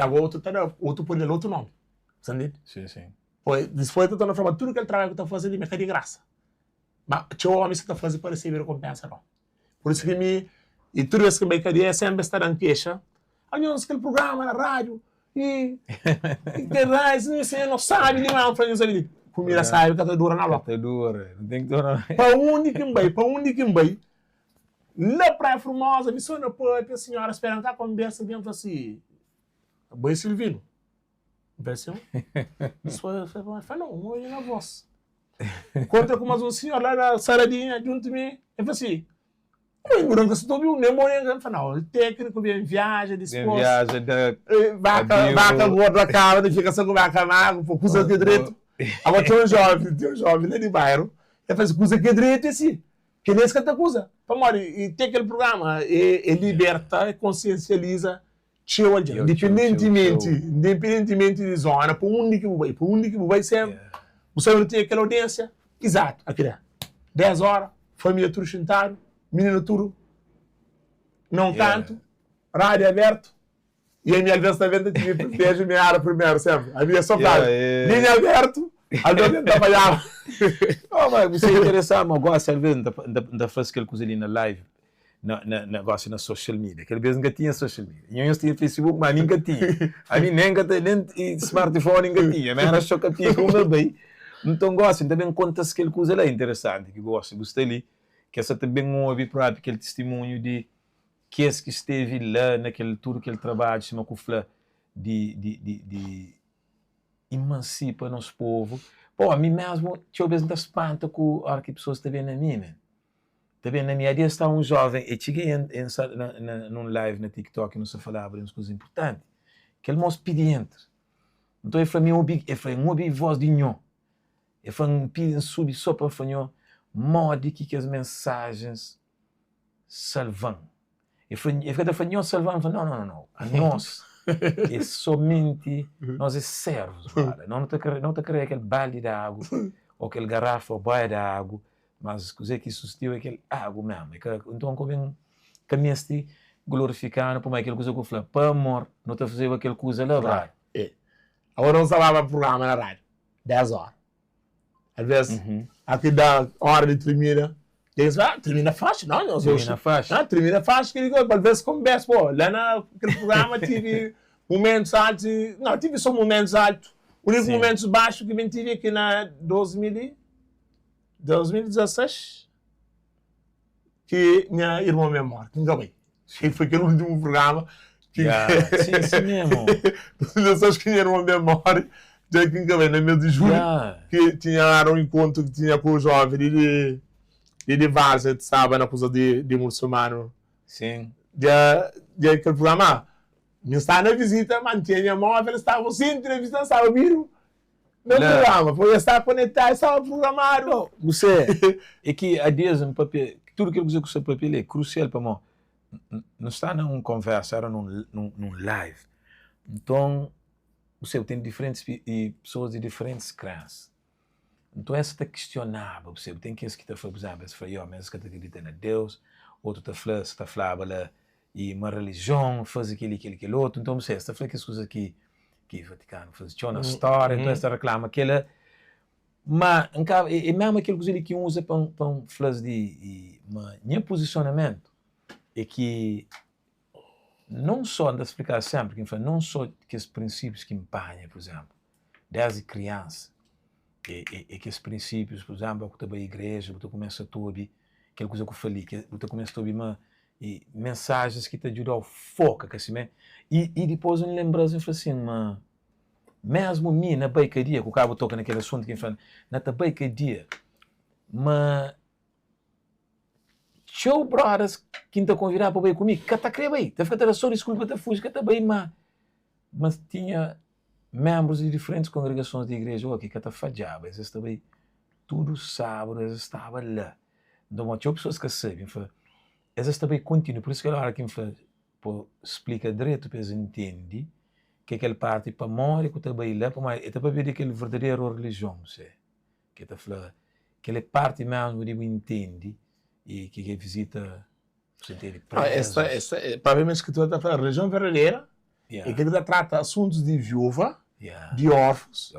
Agora otu ta da, otu pode da-l otu nomi. Sa ntende? Sim, sim. Poi, dispois ta torna fla ma tudu kel trabadju ki ta faze li ma ka di grasa. Ma txeu omi sa ta faze pa resebe rekonpensa no. Pur isu ki mi, i tudu bes ki N bai kadia, senpri es ta da-m kexa, Anhos kel prugrama na radiu, i i kel radiu, si no sabi li, ma N fla nhos sabi li, kumida sabi ka ta dura na Ka ta dura, nu ten ki torna. Pa undi ki N bai, pa undi ki N bai, la Praia Formosa, mi so na papia, sinhora spera-m ka konbersa, ben fla si, Bai Silvino. Version. Fala, um olho na voz. Contra com mais um senhor lá na saladinha, junto de mim. Ele falou assim, Oi, Muranca, se tu ouviu, nem bom, nem Fala, não, o técnico vem viaja, Vem depois. viaja da Vaca, vaca gorda acaba, fica só com vaca magra, pô, coisa que é direito. Agora tem um jovem, tem um jovem lá de bairro, ele faz coisa que é direito, assim. Que nem esse que tá coisa. Pamodi, e tem aquele programa, e, e liberta, e consciencializa Txeu algen, independentimenti, independentimenti di zona, pa undi ki bu bai, pa undi ki bu bai senpri, bu sabe nu ten kel audiensia izatu, akila, 10 ora, familia tudu xintadu, mininu tudu na un kantu, radiu abertu, i ami alves ta ben ta tive privilejiu mi era primeru senpri, ami é so fladu, linha abertu, alves mi ta fadjaba. Oh, ma bu sta interesadu, ma gosi alves N ta fasi kel kuza li na live, na na na gosi na social media kel bes nka tinha social media nho nhos tinha facebook ma ami nka tinha ami nen ka ta nen smartphone nka tinha mi era xoka pika uma bai nton gosi nta ben kontas kel kuza la interesanti ki gosi bu sta li ke sa ta ben obi propi kel tistimunhu di kes ki stevi la na kel tudu kel trabadju sima ku fla di di di di imansipa nos povu po ami mesmu txeu bes nta spanta ku ora ki pesoas ta ben na mi men Ta ben na mi adi sta un joven e txiga e N sta na nun live na tiktok nu sta falaba di uns kuza inpurtanti kel mos pidi entra nton e fla mi obi e fla N obi voz di nho e fla N pidi N subi so pa N fla nho modi ki kes mensajens salvan E fla, e fika ta fla, Nhos salva-m. N fla, Nau, nau, nau, nau. Anos é somenti, nos é servus, brother. Nos nu ta kare, no ta karega kel baldi di agu, ô kel garafa ô baia di agu, mas kuzê ki sustiu é kel agu mesmu. É ka, nton ka ben, ka meste glorifika-nu pamodi kel kuza ku fla, pa amor, nu ta fazeba kel kuza la, brother. É. Agora nu sta ba prugrama na rádiu, 10 óra. Alvês, a ki da óra di tirmina, eles fla, ah, tirmina faxi, não, nós hoje. Tirmina faxi. Ah, tirmina faxi, que digo, alvês conversa, pô, lá na aquele programa tive momentos altos e, não, tive só momentos altos. O único momentos baixos que bem tive aqui na 2000 e, 2016, que minha irmã me morre, que nunca bai. Que foi aquele último programa que. Yeah. Sim, sim mesmo. 2016 que minha irmã me morre, já que nunca bai, no mês de julho, Yeah. que tinha era um encontro que tinha com o jovem de de de Várzea, que estava na coisa de, de muçulmano. Sim. Já, já aquele programa, ah, Mi sta na vizita, ma N tinha nha móvel, staba ausenti na vizita, N staba obidu na prugrama, poi el staba konetadu, staba prugramadu. No, Gusé, é ki a dias N papia, tudu kel kuza ku sta papia li é krusial pamó nu sta na un konversa, era nun nun live, nton, Gusé, bu ten diferentis i pesoas di diferentis krensa, nton es ta kistionaba, Gusé, bu ten kes ki ta fla, pur izénplu, es fla, yo, ma es ka ta kridita na Deus, otu ta fla, sta flaba la i ma relijion faze kel-li, kel-li, kel otu. Nton, bu es ta fla kes kuza ki ki Vatikanu faze txeu na stória, nton es ta reklama kel-la. Ma N ka, é mésmu kel kuza li ki N uza pa N pa N fla-s di ma nha pozisionamentu é ki non sô, N ta splika sénpri ki N fla, non sô kes prinsípius ki N panha, pur izénplu, désdi kriansa, é kes prinsípius, pur izénplu, ku ta bai igreja, bu ta kumesa ta obi kel kuza ku fla li, bu ta kumesa ta obi ma i mensajens ki ta djuda-u foka, ka simé? I, i dipôs N lenbra-s, N fla sin, ma mésmu mi na bai kadia, ku ka bu toka na kel asuntu ki N fla, na ta bai kadia, ma txeu brodas ki N ta konvidaba pa bai ku mi ka ta kre bai, ta fika ta da sô diskulpa, ta fuji, ka ta bai, ma, ma tinha menbrus di diferentis kongregasons di igreja ô ki ka ta fadjaba, es ta bai tudu sábadu, es staba la. Nton, ma txeu pesoas ka sabe, N fla, es sta bai kontinua. Pur isu kel óra ki N fla, pa splika dretu pa es ntende ke kel parti pamodi ku ta bai la, pamodi e ta papia di kel verdaderu rilijion, se, ke ta fla, kel é parti mesmu di bu ntende i ke ke vizita bu ntende prezus. Propriamenti skritura ta fla rilijion verdadera é kel ki ta trata asuntus di viuva, di órfus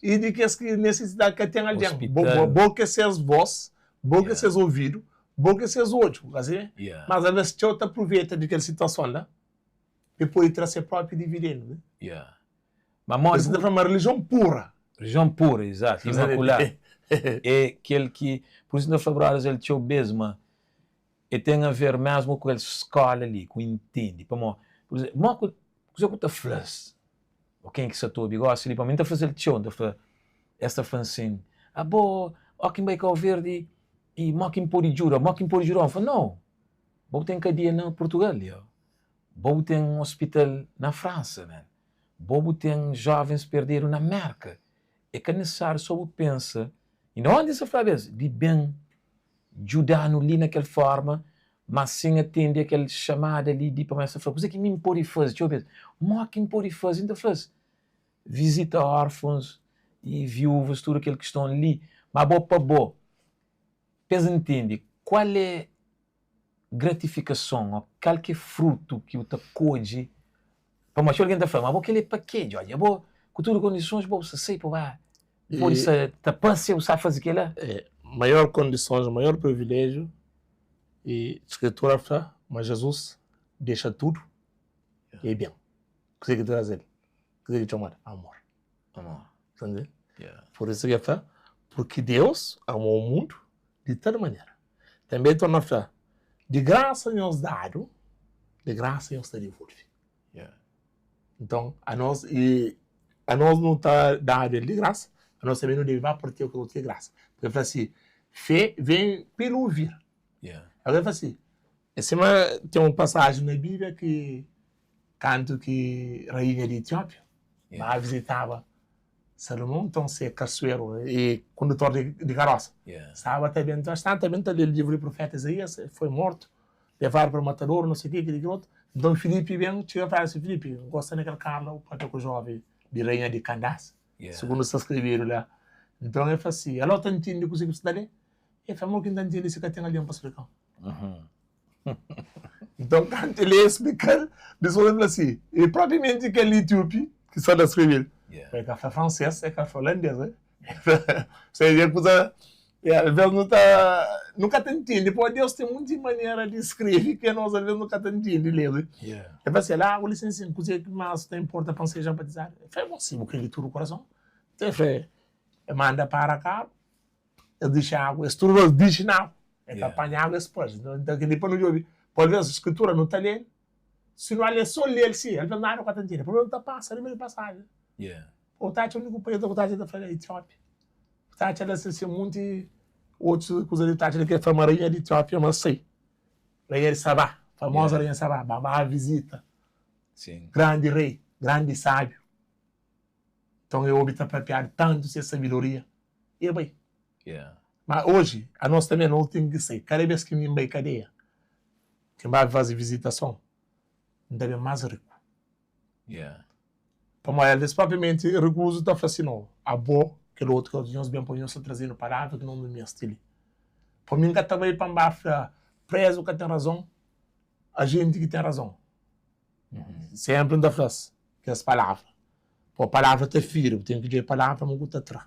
i di kes ki nesesidadi ka ten algen. Bo ki é ses vós, bo ki é ses ovidu, bo ki é ses odju. Asi? Mas alvês txeu ta pruveta di kel situason la pa e pode tra se própi dividendu. Ma ta fla ma relijion pura. Relijion pura, izatu, imakuladu. É kel ki, pur isu N ta fla brothers el txeu bês ma E ten a ver mesmu ku el skola li, ku intende. Pamó, pur izénplu, mo ku, kuzê ku ta fla-s? Ô ken ki sa ta obi gósi li? Pamó mi ta faze-l txeu, N ta fla, es ta fla-m sin, Abo, óki N bai Kauverdi, i mo ki N pode djuda? Mo ki N pode djuda-u? N fla, Nau, bo bu ten kadia na Purtugal, yo. Bo bu ten un ospital na Fransa, man. Bo bu ten jóvens perdedu na Mérka. É ka nesesáriu sô bu pensa, inda onti N sta flaba es, di ben djuda-nu li na kel forma, má sen atende a kel xamada li di pamodi es ta fla, Kuzê ki mi N pode faze? Txeu bês, Modi ki N pode faze? N ta fla-s, Vizita órfons i viúvas, tudu kel kiston li, má bo pa bo, pa es ntende kual é gratifikason ô kal ki é frutu ki bu ta kodje. Pamodi txeu algen ta fla, ma bo kel-li é pa kê, Djodje? Abo, ku tudu kondisons, bo bu sta sai pa ba, bu pode sta ta pasia, bu sabe faze kel-la. É, maior kondisons, maior priviléjiu, i Skritura fla ma Jezus dexa tudu i e ben. Kuzê ki traze-l? Kuzê ki txomadu? Amor. Amor. Entende? Pur isu ki el fla, purki Deus amou mundu di tal manera. Tanbê el torna fla, di grasa nhos dadu, di grasa nhos ta divolve. Nton, anos, i anos nu ta dadu el di grasa, anos tanbê nu debe ba partia ku otus di grasa. Purki el fla si, fé vem pelo ouvir. Agora el fla si, é sima ten un pasaji na Bíblia ki Kantu ki rainha di Etiópia ba vizitaba Salumon, nton se karsueru i kondutor di karosa staba ta ben, staba ta ben ta lé livru di profeta Izaías, el foi mortu, levadu pa matadoru, no sei ke, kili kil otu. Nton Filipi ben txiga fla si, Filipi, nkosta na kel karu la, bu papia ku joven di rainha di Kandase, sugundu sta skrebedu la. Nton el fla si, Alô, ta ntindi kuzê ki bu sta ta lé? El fla, Mo ki N ta ntindi si ka ten algen pa splika-m? Nton, kantu el splika-l, dipôs el fla si, É propriamenti kel etíopi ki sta ta skrebe-l. El ka fla fransês, el ka fla olandês, el fla, seja, kuza, alvês nu ta, nu ka ta ntende, pamodi Deus ten monti manera di skrebe ki anos alvês nu ka ta ntende lê. El fla si, El agu li sin sin, kuzê ki más ta inporta pa N seja batizadu? El fla, Bon, si bu krê di tudu korason. El fla, El manda para karu. Es dixi agu, es tudu es dixi na agu. Es ta panha agu, es poi. Nton, kel-li pa nu djobe. Pa alvês, Skritura nu ta lé-l, si nu al lé sô lé-l si, alvês nada nu ka ta ntende. Pabia nu ta pasa riba di pasajen. Bu ta atxa undi ku país la ku ta atxa ta fla la Etiópia. Bu ta atxa la si munti otus kuza li, bu ta atxa la ki el fla ma rainha di Etiópia ma sai. Rainha di Sabá, famoza rainha di Sabá, ba ba vizita. Sim. Grandi rei, grandi sábiu. Nton, e obi ta papiadu tantu se sabidoria, i e bai. Yeah. Ma oji, anos tanbe no ten ki sai. Kada bes ki mi N bai kadeia, ki N ba faze vizitason, N ta ben mas riku. Yeah. Pamodi alves propriamenti rikuzu ta fla si, No, abo, kel otu, kel otu, nhos ben pa nhos sta trazenu palavra ki no nu meste li. Pa mi N ka ta bai pa N ba fla prezu ka ten razon, ajenti ki ten razon. Senpri N ta fla-s kes palavra. Po palavra ta firi, bu ten ki djobe palavra ma bu ta tra.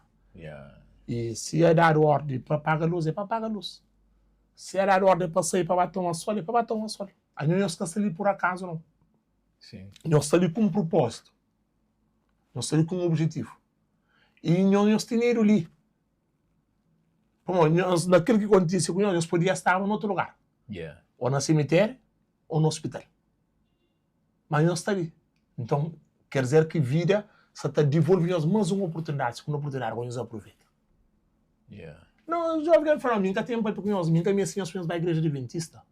I si e dadu ordi pa paga lus, e pa paga lus. Si e dadu ordi pa sai pa ba toma sol, e pa ba toma sol. Anho nhos ka sta li pur akazu nau. Nhos sta li ku un prupózitu, nhos sta li ku un objetivu. I nho nhos tenedu li. Pamodi nhos na kel ki kontise ku nhos, nhos podia staba na otu lugar. Ô na simitériu ô na ospital. Má nhos sta li. Nton, ker dizer ki vida sta ta divolve nhos más un oportunidadi, segundu oportunidadi, pa nhos apruveta. Não, jovem kel fla, mi nka ten papia ku nhos, mi nka meste nhos pa nhos bai igreja adventista.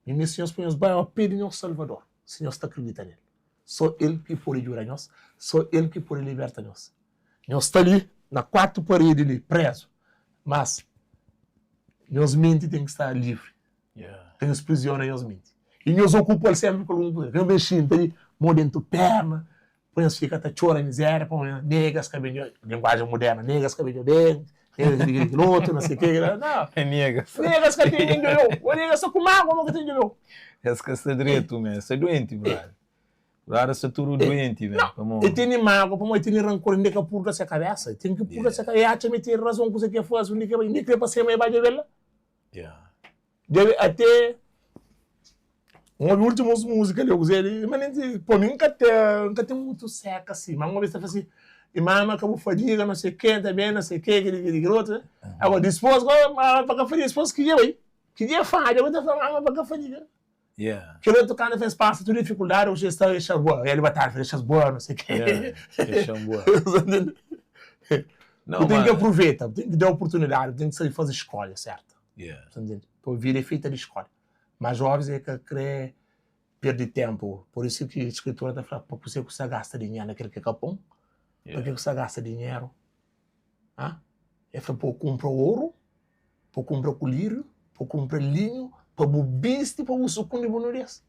Mi meste nhos pa nhos bai ao pé di nhos Salvador, si nhos ta kridita nel. Só el ki pode djuda nhos, só el ki pode liberta nhos. Nhos sta li na kuatu paredi li, prezu, mas nhos menti ten ki sta livri. Ka nhos priziona nhos menti. I nhos okupa-l senpri ku algun kuza. Ka nhos ben xinta li, mô dentu perna, pa nhos fika ta txora mizéria, pamodi negas ka ben djobe, linguajen muderna, negas ka ben djobe, negas kel kel otu, na sei ke, nau. Negas. Negas ka ten nen djobe-u. Ô negas sta ku mágua, ma ka ten djobe-u. Es ka sta dretu, men. Es sta duenti, brother. Brother sta tudu duenti, men. Nau, e tene mágua pamodi e tene rankor, inda e ka purda se kabesa. E ten ki purda se kabesa. E atxa ma e ten razon kuza ki e faze, undi ki e bai, inda e kre pa se mai bai djobe-l la. Debe até N obi últimus múzika li, kuzê li, ma nen ti, pô, mi N ka ten, N ka ten mutu seka si, ma N obi es ta fla si, i mama ka bu fadiga, no sei ke, ta ben, no sei ke, kili, kili, kili otu, agora dispôs, gó, mama pa ka fadiga, dispôs ki dja bai, ki dja fadja, gó ta fla mama pa ka fadiga. Kel otu kanta fla es pasa tudu difikuldadi, oxi es ta dexa boa, el batalha fla dexa-s boa, no sei ke. Bu ten ki aproveita, bu ten ki da oportunidadi, bu ten ki sabe faze skolha serta. Sa ntende? Pô vida é feita di skolha. Mas jovens é ka kre perde tempu. Por isu ki skritura ta fla pa kuse ku sta gasta dinheru na kel ki ka pon? Pa ke ku sta gasta dinheru? Ha? E fla pa kunpra oru, pa kunpra kulíriu, pa kunpra linhu, pa bu bisti, pa bu sukundi bu nudez.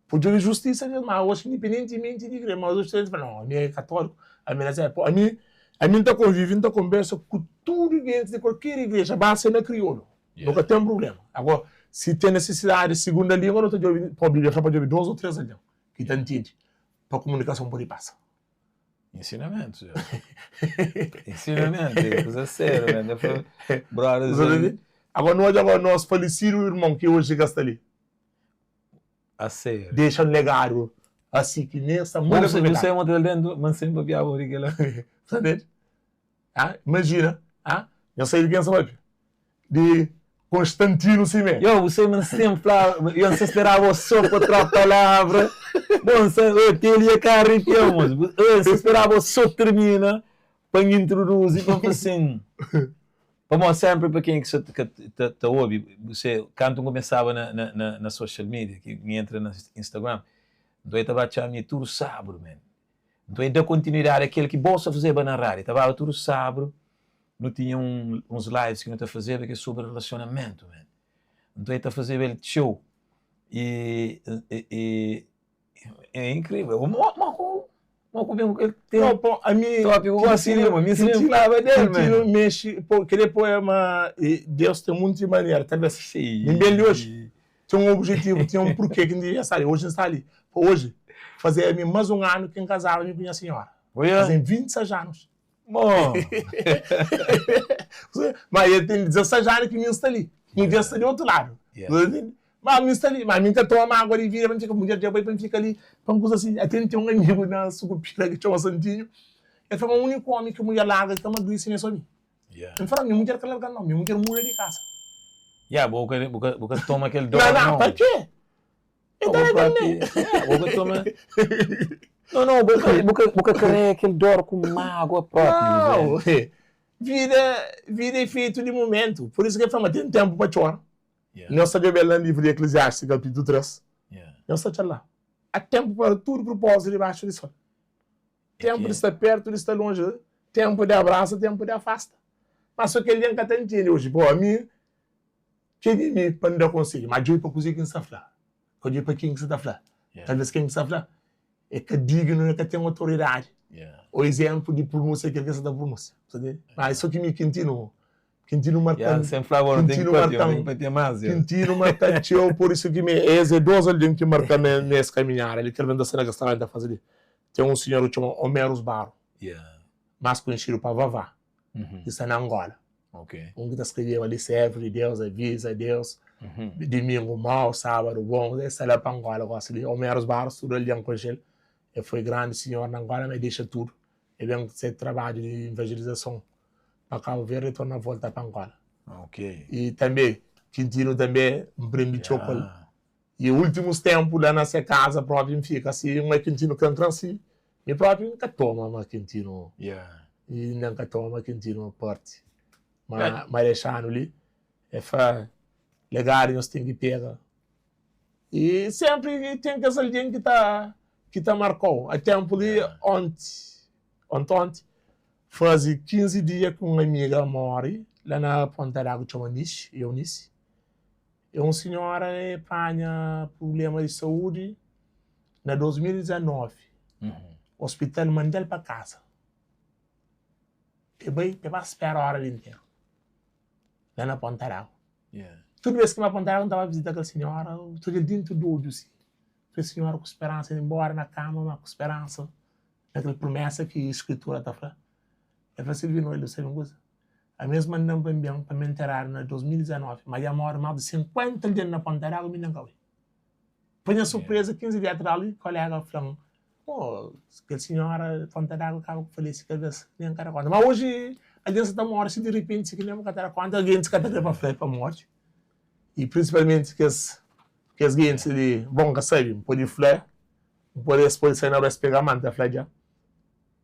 Pa djobe justisa di ma oxi indipendentimenti di igreja, mas oxi ta fla no, ami é katóliku, ami na se, ami ami nta konvivi, nta konbersa ku tudu gentis di kualker igreja, basta é na kriolu, no ka ten prublema. Agora, si ten nesesidadi di segunda lingua, no ta djobe, pa biblia fla pa djobe dos o tres algen ki ta ntindi pa komunikason pode pasa. Ensinamentu, já. Ensinamentu, é kuza sério, né? Brothers, Agora, no odja agora nos falesidu irmon ki oxi ka sta li. A sério. Dexa un legadu asi ki nen sta mutu aproveitadu. Bu sai monta el dentu, ma N sen papiaba di kila. Sa ntende? Ah, imajina, ah, nha sai di ken sa papia? Di Constantino Simé. Yo, bu sai ma N sen fla, yo N sa speraba so pa tra palavra. Bon, N sa, oh, teli e ka arrepia, mos. N sa speraba so termina pa N introduzi, pa N fla sin. Pamodi senpri pa ken ki sa ta ta obi, se kantu N kumesaba na na na social media, ki N entra na Instagram, nton e ta ba txa mi tudu sabru men. Nton e da kontinuidadi a kel ki bo sa fazeba na radiu, e ta baba tudu sabru, nu tinha un uns lives ki nu ta fazeba ki é sobri relasionamentu men. Nton e ta fazeba el txeu i i É incrível. Mo, mo ku, mo ku ben ku el tem. Não, pô, a mim. Tópico gosto de mim, se nem falava dele, mano. Mexe, pô, aquele poema, Deus tem muita maneira, talvez. Sim. Ninguém ali hoje tem um objetivo, tem um porquê que ninguém sabe. Hoje não está ali. Pô, hoje, fazer a mim mais um ano que em casava com minha senhora. Fazem 26 anos. Bom. Mas ele tem 16 anos que mim está ali. Mulher está de outro lado. Yeah. Mas mim está ali. Mas mim tá toma água de vida, para ficar mulher de para ficar ali, para coisa assim. Até tem um amigo na Sucupira que chama Santinho. Ele falou, o único homem que mulher larga que tá maduíce é só mim. Yeah. Ele falou, minha mulher que larga não, minha mulher muda de casa. Yeah, boca, boca, boca toma aquele dor. Não, não, para quê? Então é também. Boca toma. Não, não, boca, boca, boca carrega aquele dor com mágoa própria. Não, vida, vida é feito de momento. Por isso que ele fala, tem tempo para chorar. Yeah. Nós sabemos na livro de Eclesiastes, capítulo 3. Yeah. Nós está lá. Há ténpu pa tudu prupózitu dibaxu di sol. Ténpu di sta pértu, di sta lonji, ténpu di abrasa, ténpu di afasta. Má sô kel algen ka ta ntende oji. Bo, ami, ken ki mi pa N da konsedju? Má djobe pa kuzê ki N sta fla, ka djobe pa ken ki sta ta fla. Talvês ken ki sta fla é ka dignu, el ka ten otoridadi ô izénplu di prunúnsia kel ki el sta ta prunúnsia. Má é sô ki mi ki Quintino marka-m. Sem fla agora, tem que papia, tem que papia mais. Quintino marka-m txeu, por isu ki mi, es é dos algen ki marka-m na es kaminhada li, kel ben ta sta na kes trabadju ta faze li. Ten un sinhor ki txoma Omeros Barro, más konxidu pa Vavá, ki sta na Angola. Un ki ta skrebeba li Servu di Deus, Avisa Deus, Dimingu Mau, Sábadu Bon, el sta la pa Angola gosi li. Omeros Barro, tudu algen konxe-l, el foi grandi sinhor na Angola, ma el dexa tudu, el ben se trabadju di ivanjelizason. pa Cabo Verde e torna volta pa Angola. Ok. E tambe Quintino tambe N prende txeu ku el. E ultimus tempu la na se kaza propi N fika si un é Quintino kran kran si mi propi N ka toma ma Quintino inda N ka toma ma Quintino parti. Ma ma dexanu li e fla legadu nhos ten ki pega. E sempri ten kes algen ki ta ki ta markau. A tempu li onti ontonti Faze 15 dia ki un amiga móre la na Ponta d'Água txoma Nice, Eunice. É un sinhora e panha prubléma di saúdi na 2019. Ospital manda-l pa kaza. E bai, e ba spera óra di nteru la na Ponta d'Água. Tudu bes ki N ba Ponta d'Água N ta ba vizita kel sinhora, ta odja-l dintu di odju si. Kel sinhora ku speransa di nbóra na kama, ma ku speransa. Na kel promesa ki Skritura ta fla. El fla, Silvino, el sabe un kuza? Ami es manda-m pa N ben pa mi nteradu na 2019, ma dja móre más di 50 algen na Ponta d'Água mi nen ka bai. Pa nha surpreza, 15 dia atras li, koléga fla-m, Oh, kel sinhora di Ponta d'Água kaba ku falese kel bes, nen ka da kónta. Má oji, algen sa ta móre si di ripenti, si ki nen bu ka ta da kónta, algen ka ta kre pa fla pamodi. I prinsipalmenti kes kes gentis di, bon, ka sabe, N pode fla Pode es pode sai na rua es pega manta fla dja.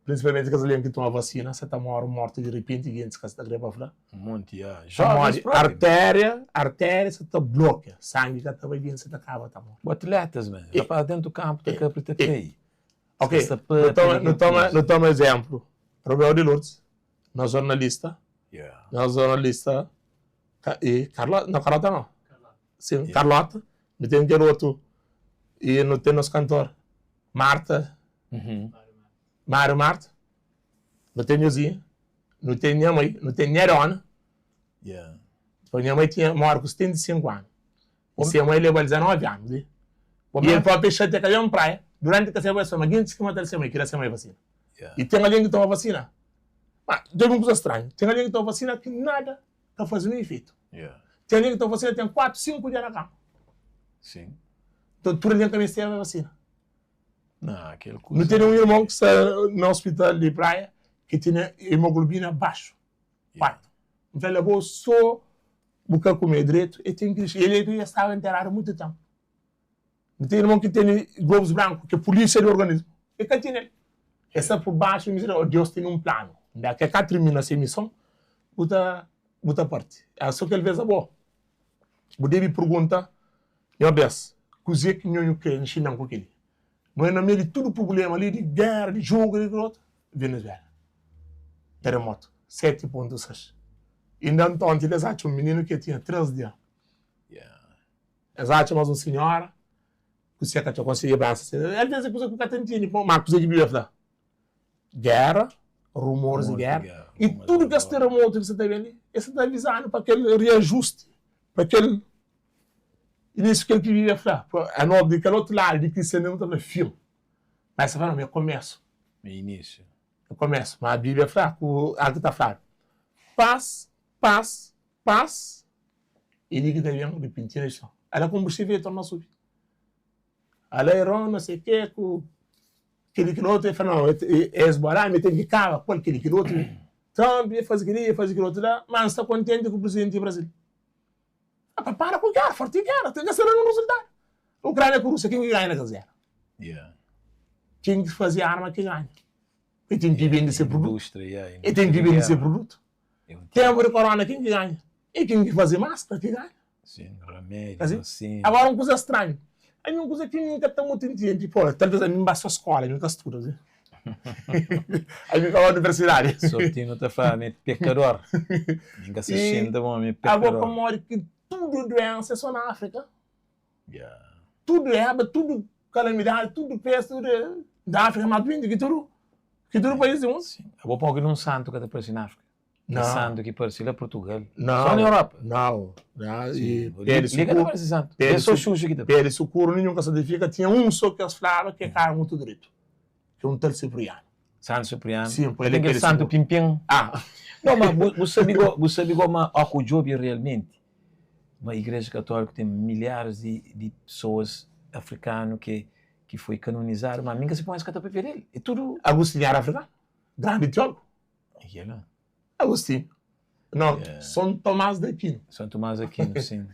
Principalmente kes algen ki toma vacina sa ta mori morti di repenti gentis ka sa ta kre pa fla. Un monti ya. Pamodi arteria arteria sa ta blokia sangi ka ta bai gentis sa ta kaba ta mori. Bu atletas man, rapaz dentu kampu ta kapri ta kai. Ok, nu toma nu toma nu toma exemplu Romeu de Lourdes, nos jornalista, nos jornalista e Carlota, no Carlota no. Sim, Carlota. Nu ten kel otu e nu ten nos kantor Marta, Mário Marta. Nu ten Nhozinha, nu ten nha mai, nu ten nha dona. Então, nha mai tinha mora ku 75 anu. E se mai leba-l 19 anu li. E el própi xatia ka ben praia. Duranti ka se bai ma gentis ki mata-l se mai, ki da se mai vasina. E ten algen ki toma vasina. Ma, djobe un kuza stranhu. Ten algen ki toma vasina ki nada ka faze nen efeitu. Ten algen ki toma vasina ten 4, 5 dia na kama. Sim. Então tudu algen ka mesteba vasina. Nah, kel kuza. Nu tene un irmon ki sta na hospital di Praia ki tene hemoglobina baxu, 4. N fla-l, abo so bu ka kume dretu, e ten ki dixi. El dja staba enteradu mutu tempu. Nu ten irmon ki tene globus branku, ki é pulisia di organismu. E ka tene el. E sta pur baxu di miseria. Deus tene un planu. Nda ke ka tirmina se mison, bu ta bu ta parti. É so kel vez abo bu debe pergunta Nhordes, kuze ki nho nhu kre nxina-m ku keli? No é na meiu di tudu prubulema li, di gera, di jogu, di kel otu. Venezuela, teremotu, 7.6. Inda antonti li es atxa un mininu ki tinha 3 dia. Es atxa mas un sinhora ku se ka ta konsigi brasa se. Alvês é kuza ku ka ta ntende, ma kuza ki Bíblia fla? Géra, rumoris di géra, i tudu kes teremotu ki sa ta ben li, es sa ta avizanu pa kel reajusti, pa kel inísiu, kel ki Bíblia fla. Anos di kel otu ladu di kristianismu ta fla fin, ma es ta fla, ma é komésu. É inísiu. É komésu, ma Bíblia fla ku al ki ta fladu, pas, pas, Pas e di ki ta ben ripintina di son. Ala konbustivel e torna subi. Ala Iron no sei ke ku kili kil otu e fla no es bora mi ten ki kaba ku el kili kil otu. Trump e fazi kili e fazi kil otu la ma N sta kontenti ku presidenti di Brasil. Pa para ku gera, forti gera, ten ki sta danu resultadu. Ukrania ku Rusia ken ki ganha na kes gera? Ken ki fazi arma ki ganha. E ten ki bende se produtu. E ten ki bende se produtu. Tempu di korona ken ki ganha? E ken ki faze maskra ki ganha. Sim, remédio, vacina. Agora un kuza stranhu. Ami un kuza ki mi ka ta mutu intende, pô, talvez ami N ba so skola, ami N ka studa, si. Ami N ka ba universidadi. Sortino ta fla, ami é pekador. Mi N ka sa xinta bon, ami é Abo pekador. pamodi ki tudu duensa é so na Afrika? Yeah. Tudu erba, tudu kalamidadi, tudu pesti, tudu é na Afrika más duenti ki tudu, ki tudu país di mundu. Sim. Abo pamodi ki nun santu ka ta parse na Afrika? Não. Santo ki parse la Portugal. Não. Só na Europa. Não. Não. Sim. E pé di Li ka ta sukuru. parse santo. Pé É di só su, Xuxa ki ta pé di sukuru ninhun ka santifika. Tinha un só ki es flaba ki é ka éra mutu dretu. Ki é un tal Cipriano. Santo Cipriano. Sim, pa Tem el é pé kel di santo sukuru. Pimpin. Ah. Não, mas bu, bu sabe go, bu sabe go ma ó ku djobe realmente ma Igreja Católica tem milhares di, di pessoas africano ki ki foi canonizado, ma mi ka sabe pamodi es ka ta papia del. É tudo Agostinho éra afrikanu. Grandi teólogu. Aquela. Agostinho. Não, Yeah. São Tomás de Aquino. São Tomás de Aquino, sim.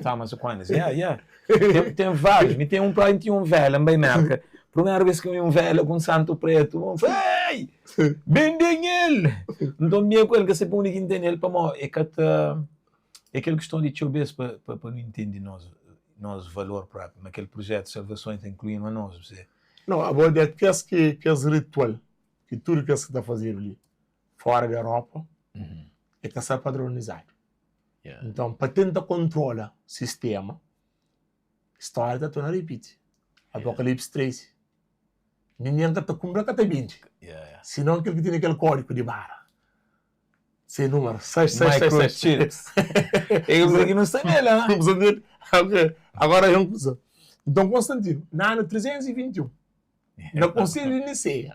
Thomas Aquinas. Yeah, yeah. Tem, tem vários. Me tem um pra tinha um velho, bem merca. Primeira vez que eu vi um velho com um santo preto, um falei, ei, bendem ele! Então, minha com ele, que se põe que entende ele, para é que é aquela questão de teu vez para para não entender nós nós valor próprio, mas aquele projeto de salvação está incluindo a nós, você. Não, a boa ideia é que que, que esse ritual, que tudo que se está fazendo ali, fora da Europa, é que está padronizado. Yeah. Então, para tentar controlar o sistema, história está toda repite. Apocalipse 13. Ninguém está cumpre, está bem. Yeah, yeah. Senão aquele que tem aquele código de barra. Sem número. 6, 6, 6, 6. Microchips. Eu aqui não sei nela. Não precisa dele. Ok. Agora é um coisa. Então, Constantino, no ano 321, na Conselho de Niceia,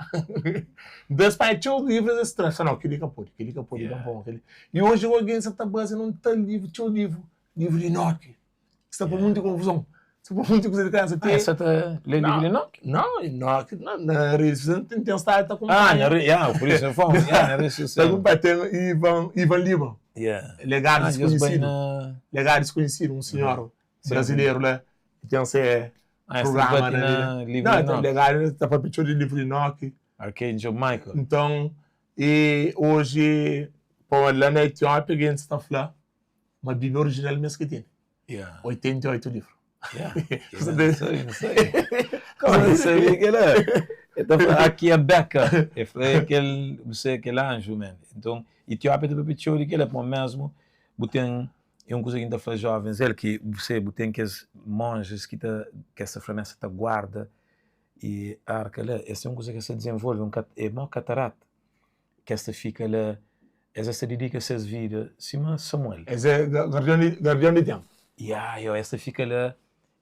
Deus pai tinha os livros estranhos. Não, aquele que pode, aquele que pode, Yeah. não bom, aquele. E hoje alguém está baseando num tal livro, tinha um livro, livro de Enoque, que está com Yeah. muita confusão. Está com muita coisa de criança. Ah, Tem... essa tá lê Não. livro de Enoque? Não, Enoque, na, na rede social tem tem estado tá com Ah, na re... yeah, por isso eu falo. Yeah, na rede Tá social. com pai, tem Ivan, Ivan Lima, Yeah. legado Ah, Deus bem desconhecido. na... Legado desconhecido, um senhor Sim. brasileiro lá, que tem esse Ah, essa programa bate na na livro Não, de então, Enoque. legado, está para pedir de livro de Enoque. Archangel Michael. Então, e hoje, pô, lá na Etiópia, a gente está falando uma Bíblia original mesmo que tem. Yeah. 88 livros. Yeah. Não sei, não sei. Como eu sabia que ele é? Eu tô falando, Aqui é Beca. Eu falei aquele, você é aquele anjo, man. Então, Etiópia também pediu que ele é bom mesmo. Tem é uma coisa que ainda fala jovens, ele que você tem que as monges que tá que essa ferramenta tá guarda e a arca lá, essa é uma coisa que se desenvolve, um cat, é uma catarata que essa fica lá, essa se dedica a suas vidas, cima Samuel. Esse é guardião de, guardião de tempo. E aí, ó, essa fica lá,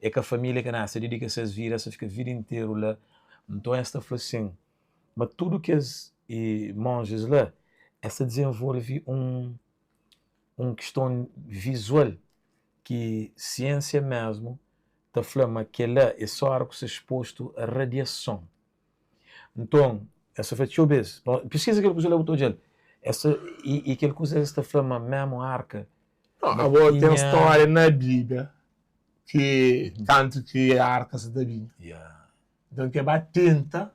é que a família que nasce, dedica essas vidas, essa fica a vida inteira lá. Então esta falou assim, mas tudo que as e, monges lá, essa desenvolve um, um questão visual, que ciência mesmo, tá falando mas que lá é só hora que você é exposto à radiação. Então, essa foi deixa eu ver, pesquisa aquele coisa lá, botou gel. Essa, e, e aquele coisa esta flama mesmo arca. Não, Mas agora tem tinha- história na Bíblia que tanto que a arca se da Bíblia. Yeah. Então, que vai tenta,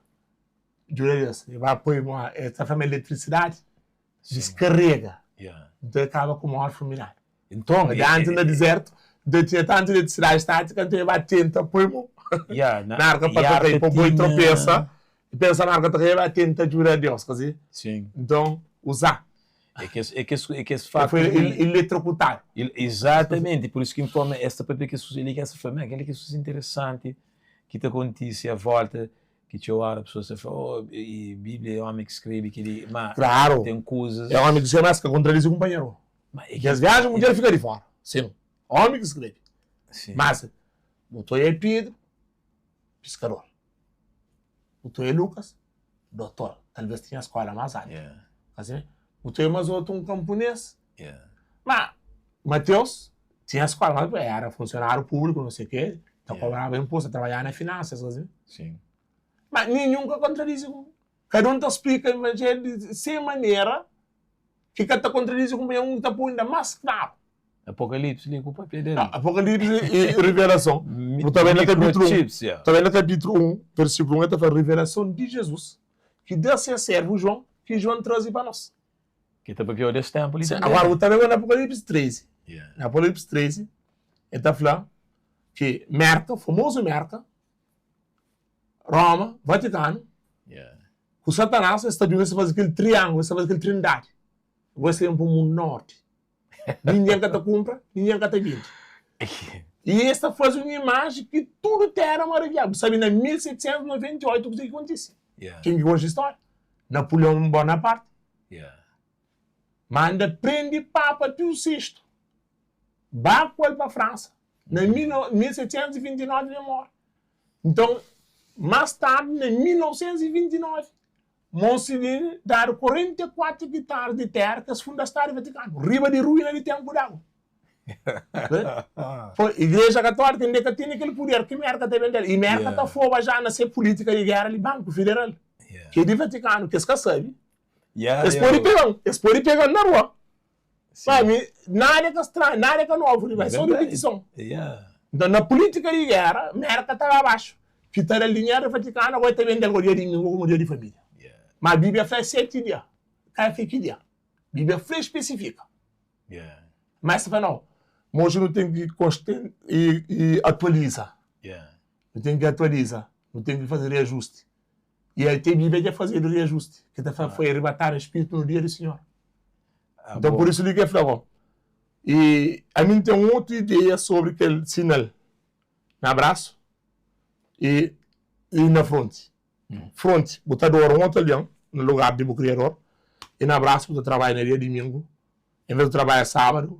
jura Deus, ele vai pôr uma, essa forma de eletricidade, descarrega. Yeah. Então, acaba com uma hora fulminada. Então, Mas antes no deserto, então tinha tanta eletricidade estática, então ele vai tenta pôr uma yeah, na, na arca e para a cair, arca para o boi tinha- tropeça, e pensa na arca também, vai tenta jurar Deus, quer dizer, Sim. então, usar. É que esse, é que esse, é que esse Ele facto. foi de- el- eletrocutado. ele- exatamente, por isso que informa esta papel que ele que essa família, aquele que é interessante que te acontece à volta que te hora a pessoa se fala, oh, e Bíblia é homem que escreve que ele, mas Claro. tem coisas. É homem que se mais que contradiz o companheiro. Mas é Que que, as viagens, mulher fica de fora. Sim. Homem que escreve. sim. Mas, botou aí Pedro, pescador. Botou aí Lucas, doutor. Talvez tinha a escola mais alta. Yeah, Assim, botou aí mais outro, um camponês. yeah. Mas, Mateus tinha a escola, mas era funcionário público, não sei o quê. Então Yeah. cobrava imposto, trabalhava na finanças, assim. Sim. Mas nenhum que contradiz. Cada um te explica o evangelho de sem maneira que cada contradiz com um está pondo ainda mais claro. Apocalipse, li com o papel dele. Não, Apocalipse e Revelação. Mi- também no capítulo um. microchips, yeah. Também no capítulo 1, versículo 1, está falando revelação de Jesus, que deu seu servo João, que João trouxe para nós. Que está papel desse tempo ali. Sim, também. Agora, também no Apocalipse 13. Yeah. No Apocalipse 13, ele está falando. Ki Merka, famozu Merka, Roma, Vatikanu, ku Satanás, es ta djunta, es ta faze kel triangulu, es ta faze kel trindadi. Agora es ta ben pa mundu na ordi. Ningen ka ta kunpra, ningen ka ta bende. I es ta faze un imaji ki tudu téra maravilhadu. Bu sabe na 1798 kuzê ki kontise? Ken ki konxe stória? Napuleon Bonaparte manda prende Papa Piu Sextu, ba ku el pa Fransa. Na 1729 el móre. Nton, más tardi, na 1929, Mussolini dadu 44 ekitari di téra ki es funda Stadu Vatikanu, riba di ruína di Ténplu di Agu. Foi Igreja Katólika inda ka tene kel puder ki Merka ta ben da-l. I Merka ta foba ja na se pulítika di géra li, Banku Federal, ki é di Vatikanu, ki es ka sabe. Es pode pega-m, es pode pega-m na rua. Pa mi, nada é ka stranhu, nada é ka novu li, ma é só ripitison. Nton, na pulítika di géra, Mérka ta ba baxu. Ki ta da-l dinheru di Vatikanu, agora el ta bende-l ku dia di domingu komu dia di família. Ma Bíblia fla é seti dia, ka fla ki dia. Bíblia fla spesifika. Ma es ta fla, nau, ma oji nu ten ki i atualiza. Nu ten ki atualiza, nu ten ki faze reajusti. I até Bíblia dja fazedu reajusti, ki ta fla foi aribatadu Spiritu no dia di Sinhor. Então, por isso li ke fla bo. I ami N ten otu ideia sobri kel sinal na brasu i i na fronti. Fronti, bu ta adora un otu algen na lugar di bu Kriador, i na brasu bu ta trabadja na dia dimingu, en ves di trabadja sábadu,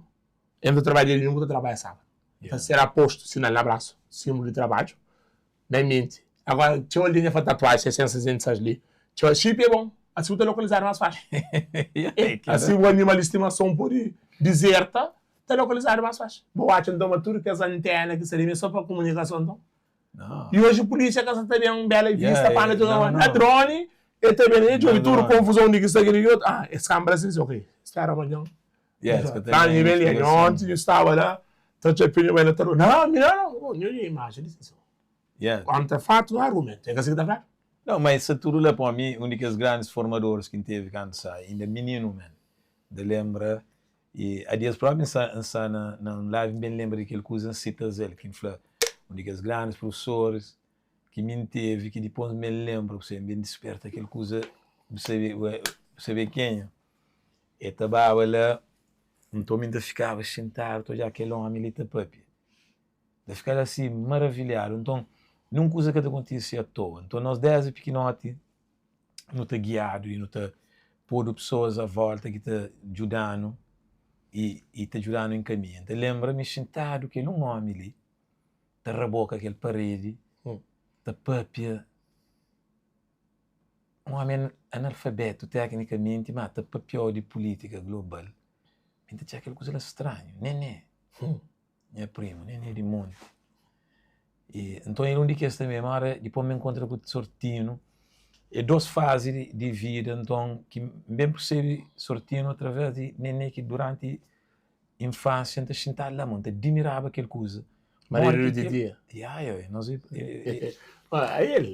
en ves di trabadja dia dimingu bu ta trabadja sábadu. Ta ser postu sinal na brasu, simbulu di trabadju. Na menti. Agora, txeu algen dja fla tatuaji 666 li. Txeu, chip é bon, asi bu ta lokalizadu más faxi. Asi bu animal di stimason pode dizerta, ta lokalizadu más faxi. Bu atxa nton ma tudu kes antena ki sta li é so pa kumunikason nton? I oji pulísia ka sa ta ben Bela Vista pa anda tudu na droni, e ta ben e djobe tudu konfuzon di ki sta kili ki otu. Ah, es kanbra si, ok, spera amanhan. Lá nível li, onti nhu staba la, ta txapinhu bai na ta Não, mi não, não, nhu nha imajen di si. Kontra fatu não há argumento, é ka si ki ta fladu? Não, ma essa tudu la pa mi, un di kes grandis formadoris ki N tevi kantu sa inda mininu men, N ta lenbra, i a dias propi N sa N sa na na un live N ben lenbra di kel kuza N sita-s el, ki N fla, un di kes grandis prufosoris ki mi N tevi, ki dipôs N ben lenbra, bu sabe, N ben disperta kel kuza, bu sabe, bu sabe kenha? E ta baba la, nton mi N ta fikaba xintadu ta odjaba kel ómi li ta pâpia. N ta fikaba asi maravilhadu. Nton, nun kuza ka ta kontise atoa. Nton, nos désdi pikinoti nu ta giadu i nu ta podu pesoas a vólta ki ta djuda-nu i i ta djuda-nu enkaminha. N ta lenbra mi xintadu kel un ómi li ta raboka kel paredi, ta pâpia. Un omi analfabetu teknikamenti ma ta papiau di pulitika global, mi ta txeka kel kuza la stranhu. Nene, nha primu, Nene di monti. I nton el un di kes tanbe, ma ora dipos mi nkontra ku Sortinu, e dos fazi di di vida nton ki N ben persebe Sortinu atraves di Nene ki duranti Infância N ta xintadu la, mo N ta dimiraba kel kuza. Maridu di titia. Ya, ya, ya, nos Ah, el.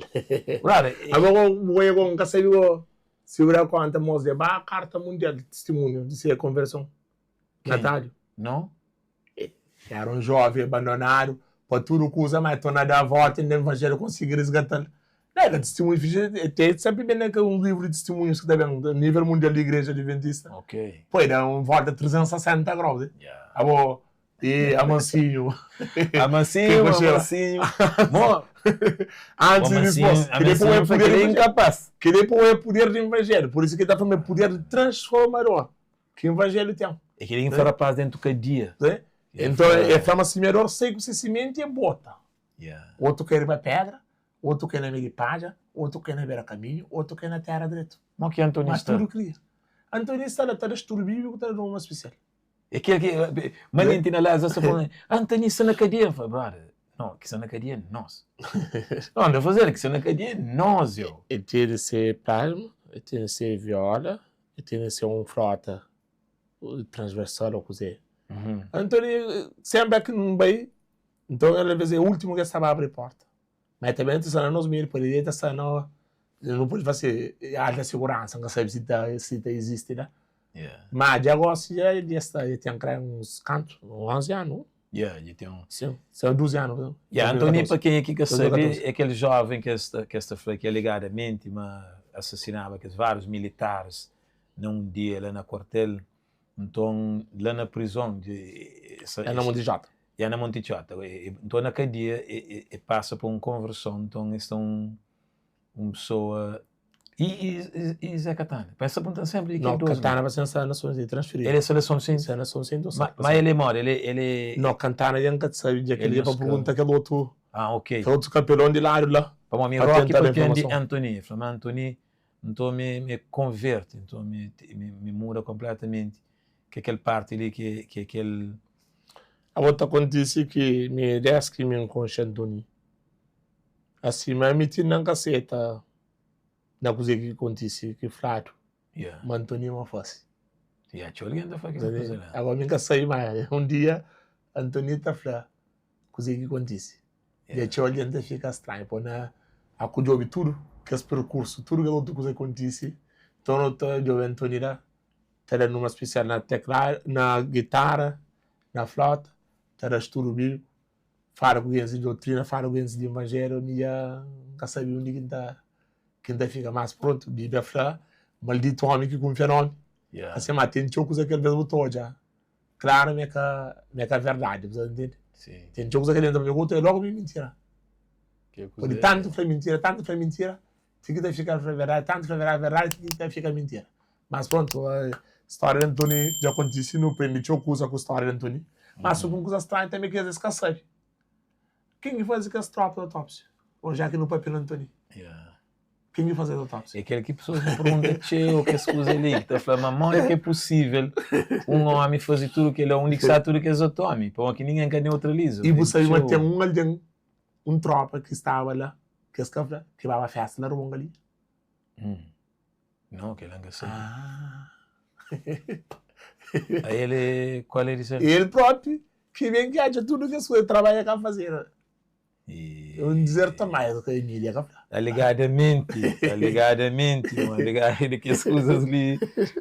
Brother, Abo go, bo e go, N ka sabi go si bu da konta mos de ba karta mundial di tistimunhu di se konverson. Natalio. No. Era un jovem abandonadu pa tudu kuza, ma e torna da volta inda evanjeliu konsigi risgatal. Não, era testemunho fixe. Até sempre bem naquele um livro de testemunhos que tá bem, a nível mundial de igreja adventista. Ok. Pô, dá uma volta 360 graus. Eh? Yeah. Abo, e Amansinho. Amansinho, Amansinho. Bom, Antes e depois. Que depois é poder de incapaz. Que depois é poder de evangelho. Por isso que está falando é poder de transformador. Que o evangelho tem. É que ele rapaz dentro cadeia. É? Então, é fama semeador, sei que se semente é bota. Yeah. Outro quer ir pedra, Otu kai na mei di padja, otu kai na bera kaminhu, otu kai na tera dretu. Mo ki Antoni Mas sta? tudu kria. Antoni sta la ta da studu bíbliku, ta da noma spesial. É kel ki manenti na Lázaro sta falando, Antoni sta na kadia. N fla, brother, no, ki sta na kadia é nos. No, N ta fazel, ki sta na kadia é nos, yo. E tene se plasma, e tene se viola, e tene se un frota transversal ou kuze. Antoni, senpri ki N bai, nton el alvês é últimu ki el sta ba abri porta. Ma tanbe ta sta na nos meiu, pode ta sta na, nu pode fla si alta siguransa, N ka sabe si ta si ta izisti la. Ma dja gosi dja dja sta dja ten kre uns kantu, 11 anu. Yeah, dja ten un. Sin, sa 12 anu pa. Yeah, Antoni 2014. pa kenha ki ka sabe 2014. é kel joven ki es ta ki es ta fla ki alegadamenti ma asasinaba kes várius militaris na un dia la na kuartel. Nton la na prizon di É na Monte Jota. Yeah, na Monte Txota. Nton na kadia e e pasa pa un konverson, nton es ta un un pesoa I i i Zé Katana? Pa es ta pergunta-m senpri di kel No, 2 mi. Katana pa sen sta na São Vicente, transferidu. El é sta na São Vicente? Sta na São Vicente ou Ma sta pa ma São el é modi? El é el é. No, Katana dja N ka ta sabe dja El kel dja pa nhos ka. pergunta kel otu Ah, ok. kel otu kapelon di ladu la Pamodi mi pa Roki tenta da papia-m di informason. Antony, el fla-m Antony, nton mi mi konverte, nton mi mi mi muda konpletamenti ke kel parti li ke ke kel. Abo ta kontise ki mi des ki mi N konxe Antony asi ma mi ti na N ka seta. Na kuzê ki kontise ki fladu ma Antoni ma fase. Ya, txeu algen ta fla kel kuza la. Agora mi ka sabe ma un dia Antoni ta fla kuzê ki kontise. Ya txeu algen ta fika stranhu po na a ku djobe tudu kes perkursu, tudu kes otu kuza ki kontise, nton no ta djobe Antoni la ta da numa spesial na tekladu, na gitara, na flauta, ta da studu bíbliku. Fala ku gentis di dotrina, fala ku gentis di ivanjeliu, mi dja N ka sabe undi ki N ta ki N ta fika. Mas prontu, Bíblia fla, Malditu ómi ki kunfia na ómi. Asin, ma ten txeu kuza ki alvês bu ta odja klaru ma é ka ma é ka verdadi, bu ta ntende? Ten txeu kuza ki algen ta fla ku otu, é logu ma é mintira. Pabia tantu fla mintira, tantu fla mintira, ti ki ta fika fla verdadi, tantu fla verdadi, verdadi, ti ki ta fika mintira. Mas prontu, stória di Antoni dja kontise, nu prende txeu kuza ku stória di Antoni. Mas sobri un kuza stranhu tanbe ki es ka sabe, ken ki faze kes trópa di autópsia? Ô já ki nu papia na Antoni, ken ki faze es autópsia? É kel ki pesoas ta pergunta txeu, kes kuza li, ki ta fla, ma modi ki é pusível un ómi faze tudu kel-la, undi ki sta tudu kes otu ómi? Pamodi ki ningen ka neutraliza? I bu sabe ma ten un algen, un trópa ki staba la, ki es ka fla, ki baba fésta na Rubon Galinha? Não, kel N ka sabe. Ah. A el é, kual é di ser? El propi ki ben ki atxa tudu kes kuza, trabadja ka faze. E... Un dizerta mais ka Emília ka fla. Alegadamenti, alegadamenti, mo, alegado di kes kuzas li.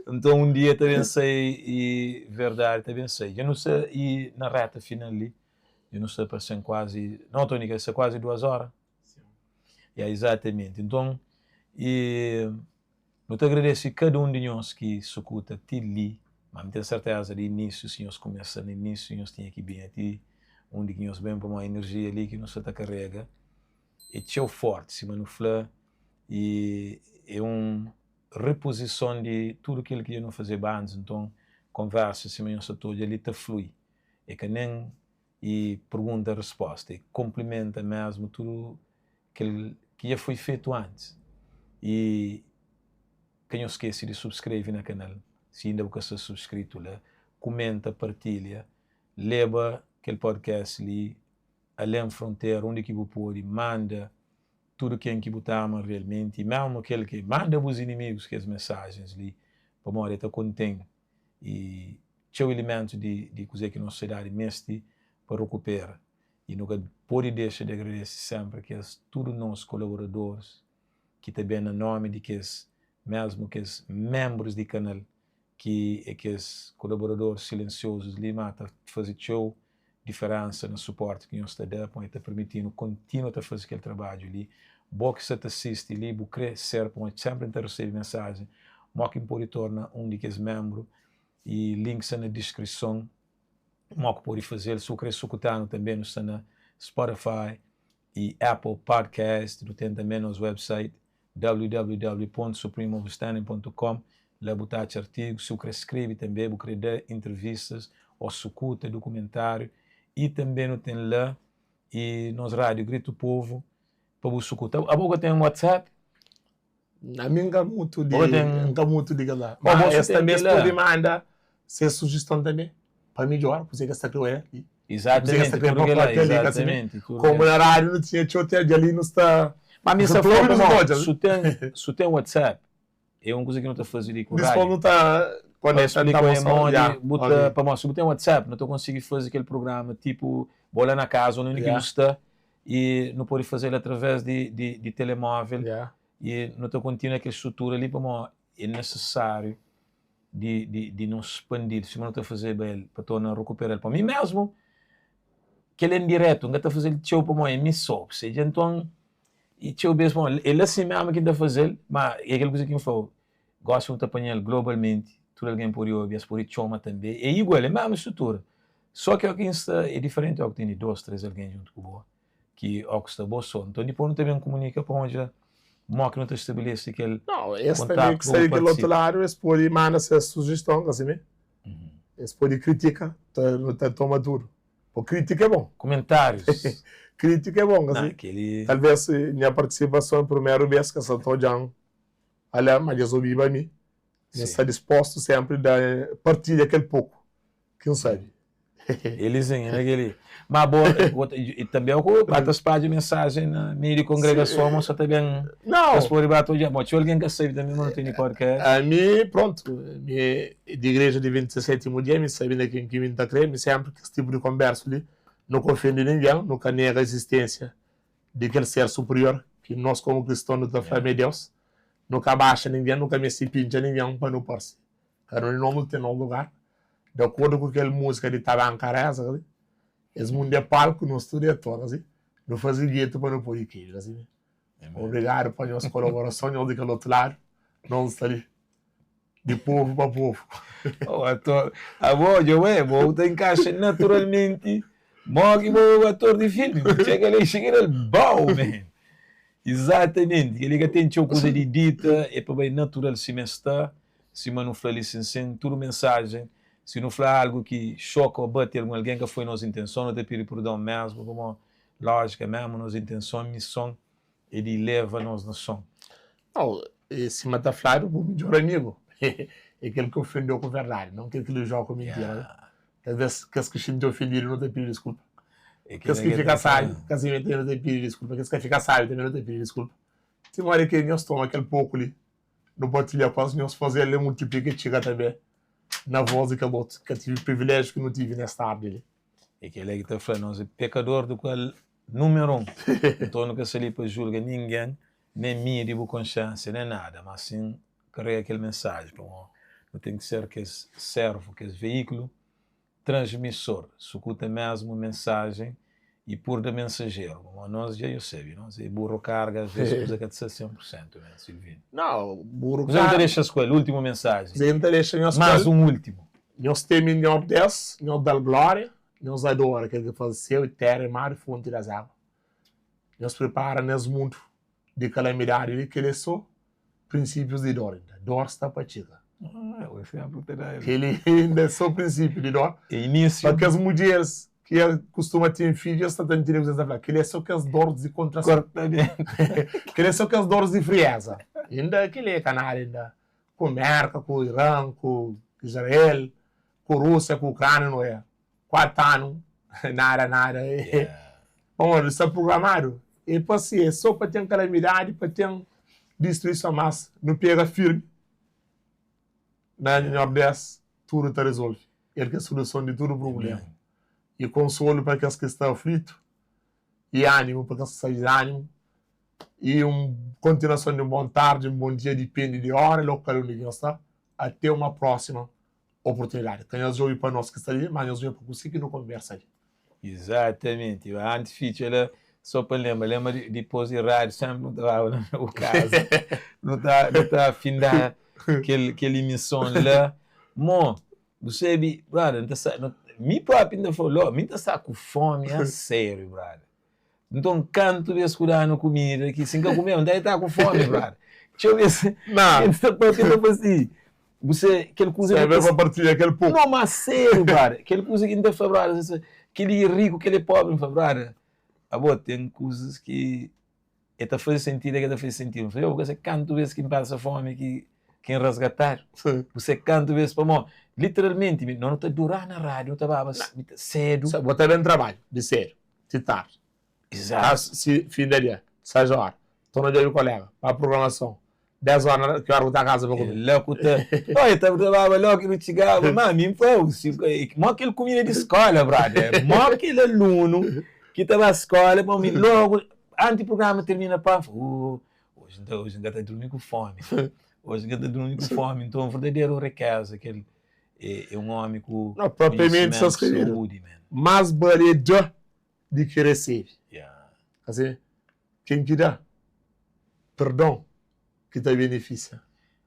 Nton un dia ta ben sai e verdadi ta ben sai. Dja nu sta i na reta final li, dja nu sta parsen kuazi, não Tony, ka sta kuazi duas ora? Ya, izatamenti. Nton, i nu ta agradese kada un di nhos ki sukuta ti li. Má mi ten serteza di inísiu, si nhos kumesa na inísiu, nhos tinha ki binha ti undi ki nhos ben, pamodi inerjia li ki nu sta ta karega é txeu forti, sima nu fla, i é un repozison di tudu kel ki dja nu fazeba antis. Nton, konversa sima nhos sta ta odja li ta flui, é ka nen i pergunta resposta i konplimenta mesmu tudu kel ki dja foi fetu antis i ka nhos skese di subskreve na kanal si inda bu ka sta subskritu la kumenta partilha leba kel podcast li alen frontera undi ki bu pode manda tudu ken ki bu ta ama realmenti i mesmu kel ki manda bus inimigus kes mensajens li pamodi e ta konten i txeu ilimentus di di kuzê ki nos sosiedadi meste pa rukupera i nu ka pode dexa di agradese senpri kes tudu nos kolaboradoris ki ta ben na nomi di kes mesmu kes menbrus di kanal ki é kes kolaboradoris silensiozus li ma ta faze txeu diferensa na suporti ki nhos ta da pamodi ta permiti-nu kontinua ta faze kel trabadju li. Bo ki sta ta sisti li, bu kre ser, pamodi senpri N ta resebe mensajen mo ki N pode torna un di kes menbru i link sta na diskrison mo ki pode faze-l. Si bu kre sukuta-nu tanbe nu sta na Spotify i Apple Podcast, nu ten tanbe nos website www.supremeoverstanding.com La bu ta atxa artigus, si bu kre skrebe tanbe, bu kre da intervistas o sukuta dukumentariu i tanbe nu ten la i nos radiu Gritu Povu pa bu sukuta. Abo ka ten WhatsApp? Ami N ka mutu di Bo ten N ka mutu di kel la. Bo Ma su es ten tanbe es kel la. pode manda ses sujiston tanbe pa midjora kuzê ki es ta kre oia li. Kuzê ki es ta Exatamente, kre tudu pa kel la, papia li ka sibi. exatamente, tudu Komu kel na radiu nu tinha txeu te dja li nu sta Ma mi sta plobi fla nu sta pamodi odja. su ten su ten WhatsApp é un kuza ki nu ta faze li ku Dispos radiu nu ta pa konekta nu ta explika é mostra modi ya bu ta ok. pamodi si bu ten WhatsApp nu ta konsigi faze kel prugrama tipu bo la na kaza ô na undi ki Ya bu sta i nu pode faze-l através di di di telemóvel ya i nu ta kontinua kel strutura li pamodi é nesesáriu di di di nu spandi-l sima nu ta fazeba el pa torna rukupera-l. Pa mi mesmu. Kel en diretu N ka ta faze-l txeu pamodi é mi sô. Seja, nton, i txeu bês pamodi el asi mésmu ki N ta faze-l, má é kel kuza ki N fla-u, gósi nu ta panha-l globalmenti, tudu algen pode obi, es pode txoma tanbê, é igual, é mésmu strutura. Sô ki óki N sta, é diferenti óki tene dôs, três algen djuntu ku bo, ki óki sta bo sô. Nton, dipôs nu ta ben kumunika pa odja mó ki nu ta stabelese kel Nau, es tanbê kontaktu ki pa sta bu di kel otu partisipa. ladu, es pode manda ses sujiston, ka simé? Es pode kritika, ta, nu ta toma tudu. Pô, kritika é bon. Kumentárius. Kritika é bon, ka Na, si? kel-li. Talvês nha partisipason é primeru bês ke sa ta odja-m ale, ma dja-s obiba mi. N Sim. sta dispostu sénpri da partilha kel poku ki N sabe. Elizinha, na kel-li. Ma bo, bo ta, i tanbê ku ba ta spadja mensajen na meiu di kongregason, ma sa ta ben, Nau. es pode ba ta odja. Bo, txeu algen ka sabe tanbê ma nu tene podcast. Ami, prontu, mi é di igreja Adventista Sétimu Dia, mi sabe na ken ki mi ta kre. Mi sénpri kes tipu di konbérsu li, nu ka ofende ningen, nu ka nega izisténsia di kel ser supirior ki nos komu kriston nu ta fla ma é Deus. Nu ka baxa ningen, nu ka meste pintxa ningen pa nu parse. Kada un di nos nu ten nos lugar. Di akordu ku kel múzika di Tabanka Reza, ka si? Es mundu é palku, nos tudu é ator, ka si? Nu faze jetu pa nu pode kebe, ka si? Obrigadu pa nhos kolaborason, nhos di kel otu ladu, nos sta li di povu pa povu. Oh, ator, abo, djo, bo ta encaixa naturalmente Mo ki bo é ator di filmi, bu txega la i txega la bau man. Exatamente, kel-li ka ten txeu kuza di dita, é pa bai natural sima es sta, sima nu fla li sin sin, tudu mensajen, si nu fla algu ki xoka ô bati algun algen ka foi nos intenson, nu ta pidi purdon mesmu, pamodi lójika mesmu nos intenson, mison é di leva nos nason. Nau, sima ta fladu, bu midjor amigu é kel ki ofendeu ku verdadi, non kel ki elojiau ku mintira. Yeah. Talvês kes ki xinti ofendidu nu ta pidi diskulpa. É Kes kel-la ki ki el fika ta sábi, fla. kes ki tanbê nu ta pidi diskulpa. Kes ki ka fika sábi tanbê nu ta pidi diskulpa. Ti modi ki nhos toma kel poku li, nu partilha ku es, nhos faze-l e multiplika i txiga tanbê na vós di kel otu ki ka tivi priviléjiu ki nu tivi nes tardi li. É kel-la ki ta fla, nos é pekador di kual númeru un. Nton nu ka sta li pa julga ningen, nen midi bu konxénsia, nen nada, má sin karega kel mensaji, pamodi nu ten ki ser kes sérvu, kes veíkulu transmisor, sukuta mésmu mensajen i purda mensajeru, pamodi nos dja nhos sabe, nos é burru karga, às vezes kuza ka ta sta 100 pur sentu mésmu, Silvino. Nau, burru Kuzê ki ta karga. dexa-s ku el? Últimu mensajen. Kuzê ki N ta dexa nhos ku Más el? un últimu. Nhos teme Nhordes, nhos da-l glória, nhos adora kel ki faze séu i téra i mar i fonti das água. Nhos pripara nes mundu di kalamidadi li, kel é sô prinsípius di dor inda. Dor sta pa txiga. Kel-li inda é sô prinsípiu di dor. É inísiu. Pa kes mudjeris ki kustuma ten fidju, es sta ta ntende kuzê ki N sta fla. Kel-li é sô kes doris di kontrason. Kel-li é sô kes doris di frieza. Inda kel-li é ka nada inda. Ku Mérka, ku Iran, ku Israel, ku Rúsia, ku Ukránia, nu é 4 anu, nada, nada. Pamodi sta prugramadu e pa si é so pa ten kalamidadi, pa ten distruison, mas nu pega firmi na Nhordes, tudu ta rizolvi. El ki é suluson di tudu prubléma i konsolu pa kes ki sta aflitu i animu pa kes ki sta dizanimu i un kontinuason di un bon tardi, un bon dia, dipende di ora i lokal undi ki nhos sta. Ate uma próxima oportunidadi. Ka nhos djobe pa nos ki sta li, má nhos djobe pa kuse ki nu konversa li. Exatamente. Antes fitxa la, só pa lembra, lembra di dipôs di rádio sempre nu ta baba na bu casa, nu ta nu ta afindá kel kel emison la. Mo, bu sabe, brother, N ta sa, mi propi N ta fla-u lo, mi N ta sta ku fomi a sério, brother. Nton, kantu bês ku da-nu kumida ki si N ka kumeba, N ta ta ku fómi, brother. Txeu bês, N ta papia, N ta fla si, bu se, kel kuza ki. Sebe pa partilha kel poku. No, ma sériu, brother. Kel kuza ki N ta fla, brother, kel-li é riku, kel-li é póbri. N fla, brother, abo ten kuzas ki e ta faze sentidu, e ka ta faze sentidu. N fla, yo, bu ka sabe kantu bês ki N pasa fómi ki ki N rasgatadu. Bu sabe kantu bês, pamodi literalmenti, no nu ta dura na rádiu, nu ta baba sédu. Bo ta ben trabadju di sédu. ti tardi. Exato. Si fin di dia, 6 ora, torna djobe kolega pa programason, 10 ora na ki ora ku ta kaza pa kume. É la ku ta, oi, ta baba logu ki nu txigaba, ma mi nfla-u, si mo kel kumida di skola, brother, mo kel alunu ki ta ba skola, pa mi logu anti programa termina pa nfla, uh, oji nta, oji nka ta durmi ku fomi, oji nka ta durmi ku fomi, nton verdaderu rikeza kel é, é un omi ku Não, propriamente konhisimentu, sta skrevidu. saúdi, man. Más bale da. di ki resebe. Asi, ken ki da perdon ki ta benefisia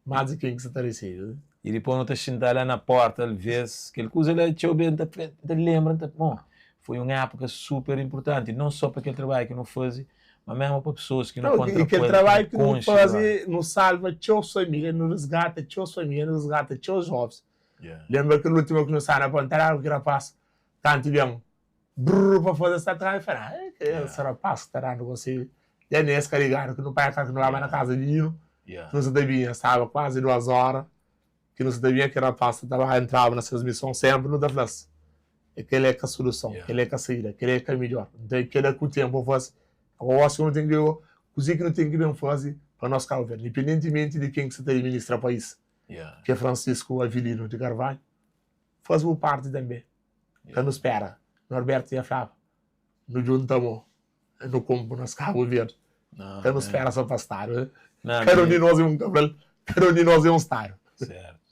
más di ken ki sa ta resebe. I dipôs nu ta xinta la na pórta, alvês, kel kuza la txeu bês N ta N ta lenbra, N ta bon, foi un épuka super inportanti, non sô pa kel trabadju ki nu faze, ma mésmu pa pesoas ki nu Nau, kontra i ku kel el, ki nu trabadju ki nu konxe faze, duránti. nu salva txeu família, nu resgata txeu família, nu resgata txeu jovens. Yeah. Lenbra kel últimu ki nu staba na Ponta d'Água, ki rapás kantu ben brrr pa faze sta trás, el fla, ah, kel rapás ki ta danu konsedju, dja nes ka ligadu ki nu pai ka ki nu laba na kaza di ninu, ki nu sa ta binha, staba kuazi duas óra ki nu sa ta binha, kel rapás sa ta ba entraba na ses mison, senpri nu ta fla-s, é kel é ka soluson, kel é ka saída, kel é ka midjor, nton é kel-la ku tenpu faze, agora gosi nu ten ki kuzê ki nu ten ki ben faze pa nos Kabu Verdi, independentimenti di ken ki sa ta administra país, ki é Francisco Avelino de Carvalho, faze bu parti tanbe. Ka nu spera. Norberto dja flaba, Nu djunta mo, nu konpo nos Kabu Verdi. Ka nu spera so pa stadu. Kada un di nos é un kabral, kada un di nos é un stadu. Sertu.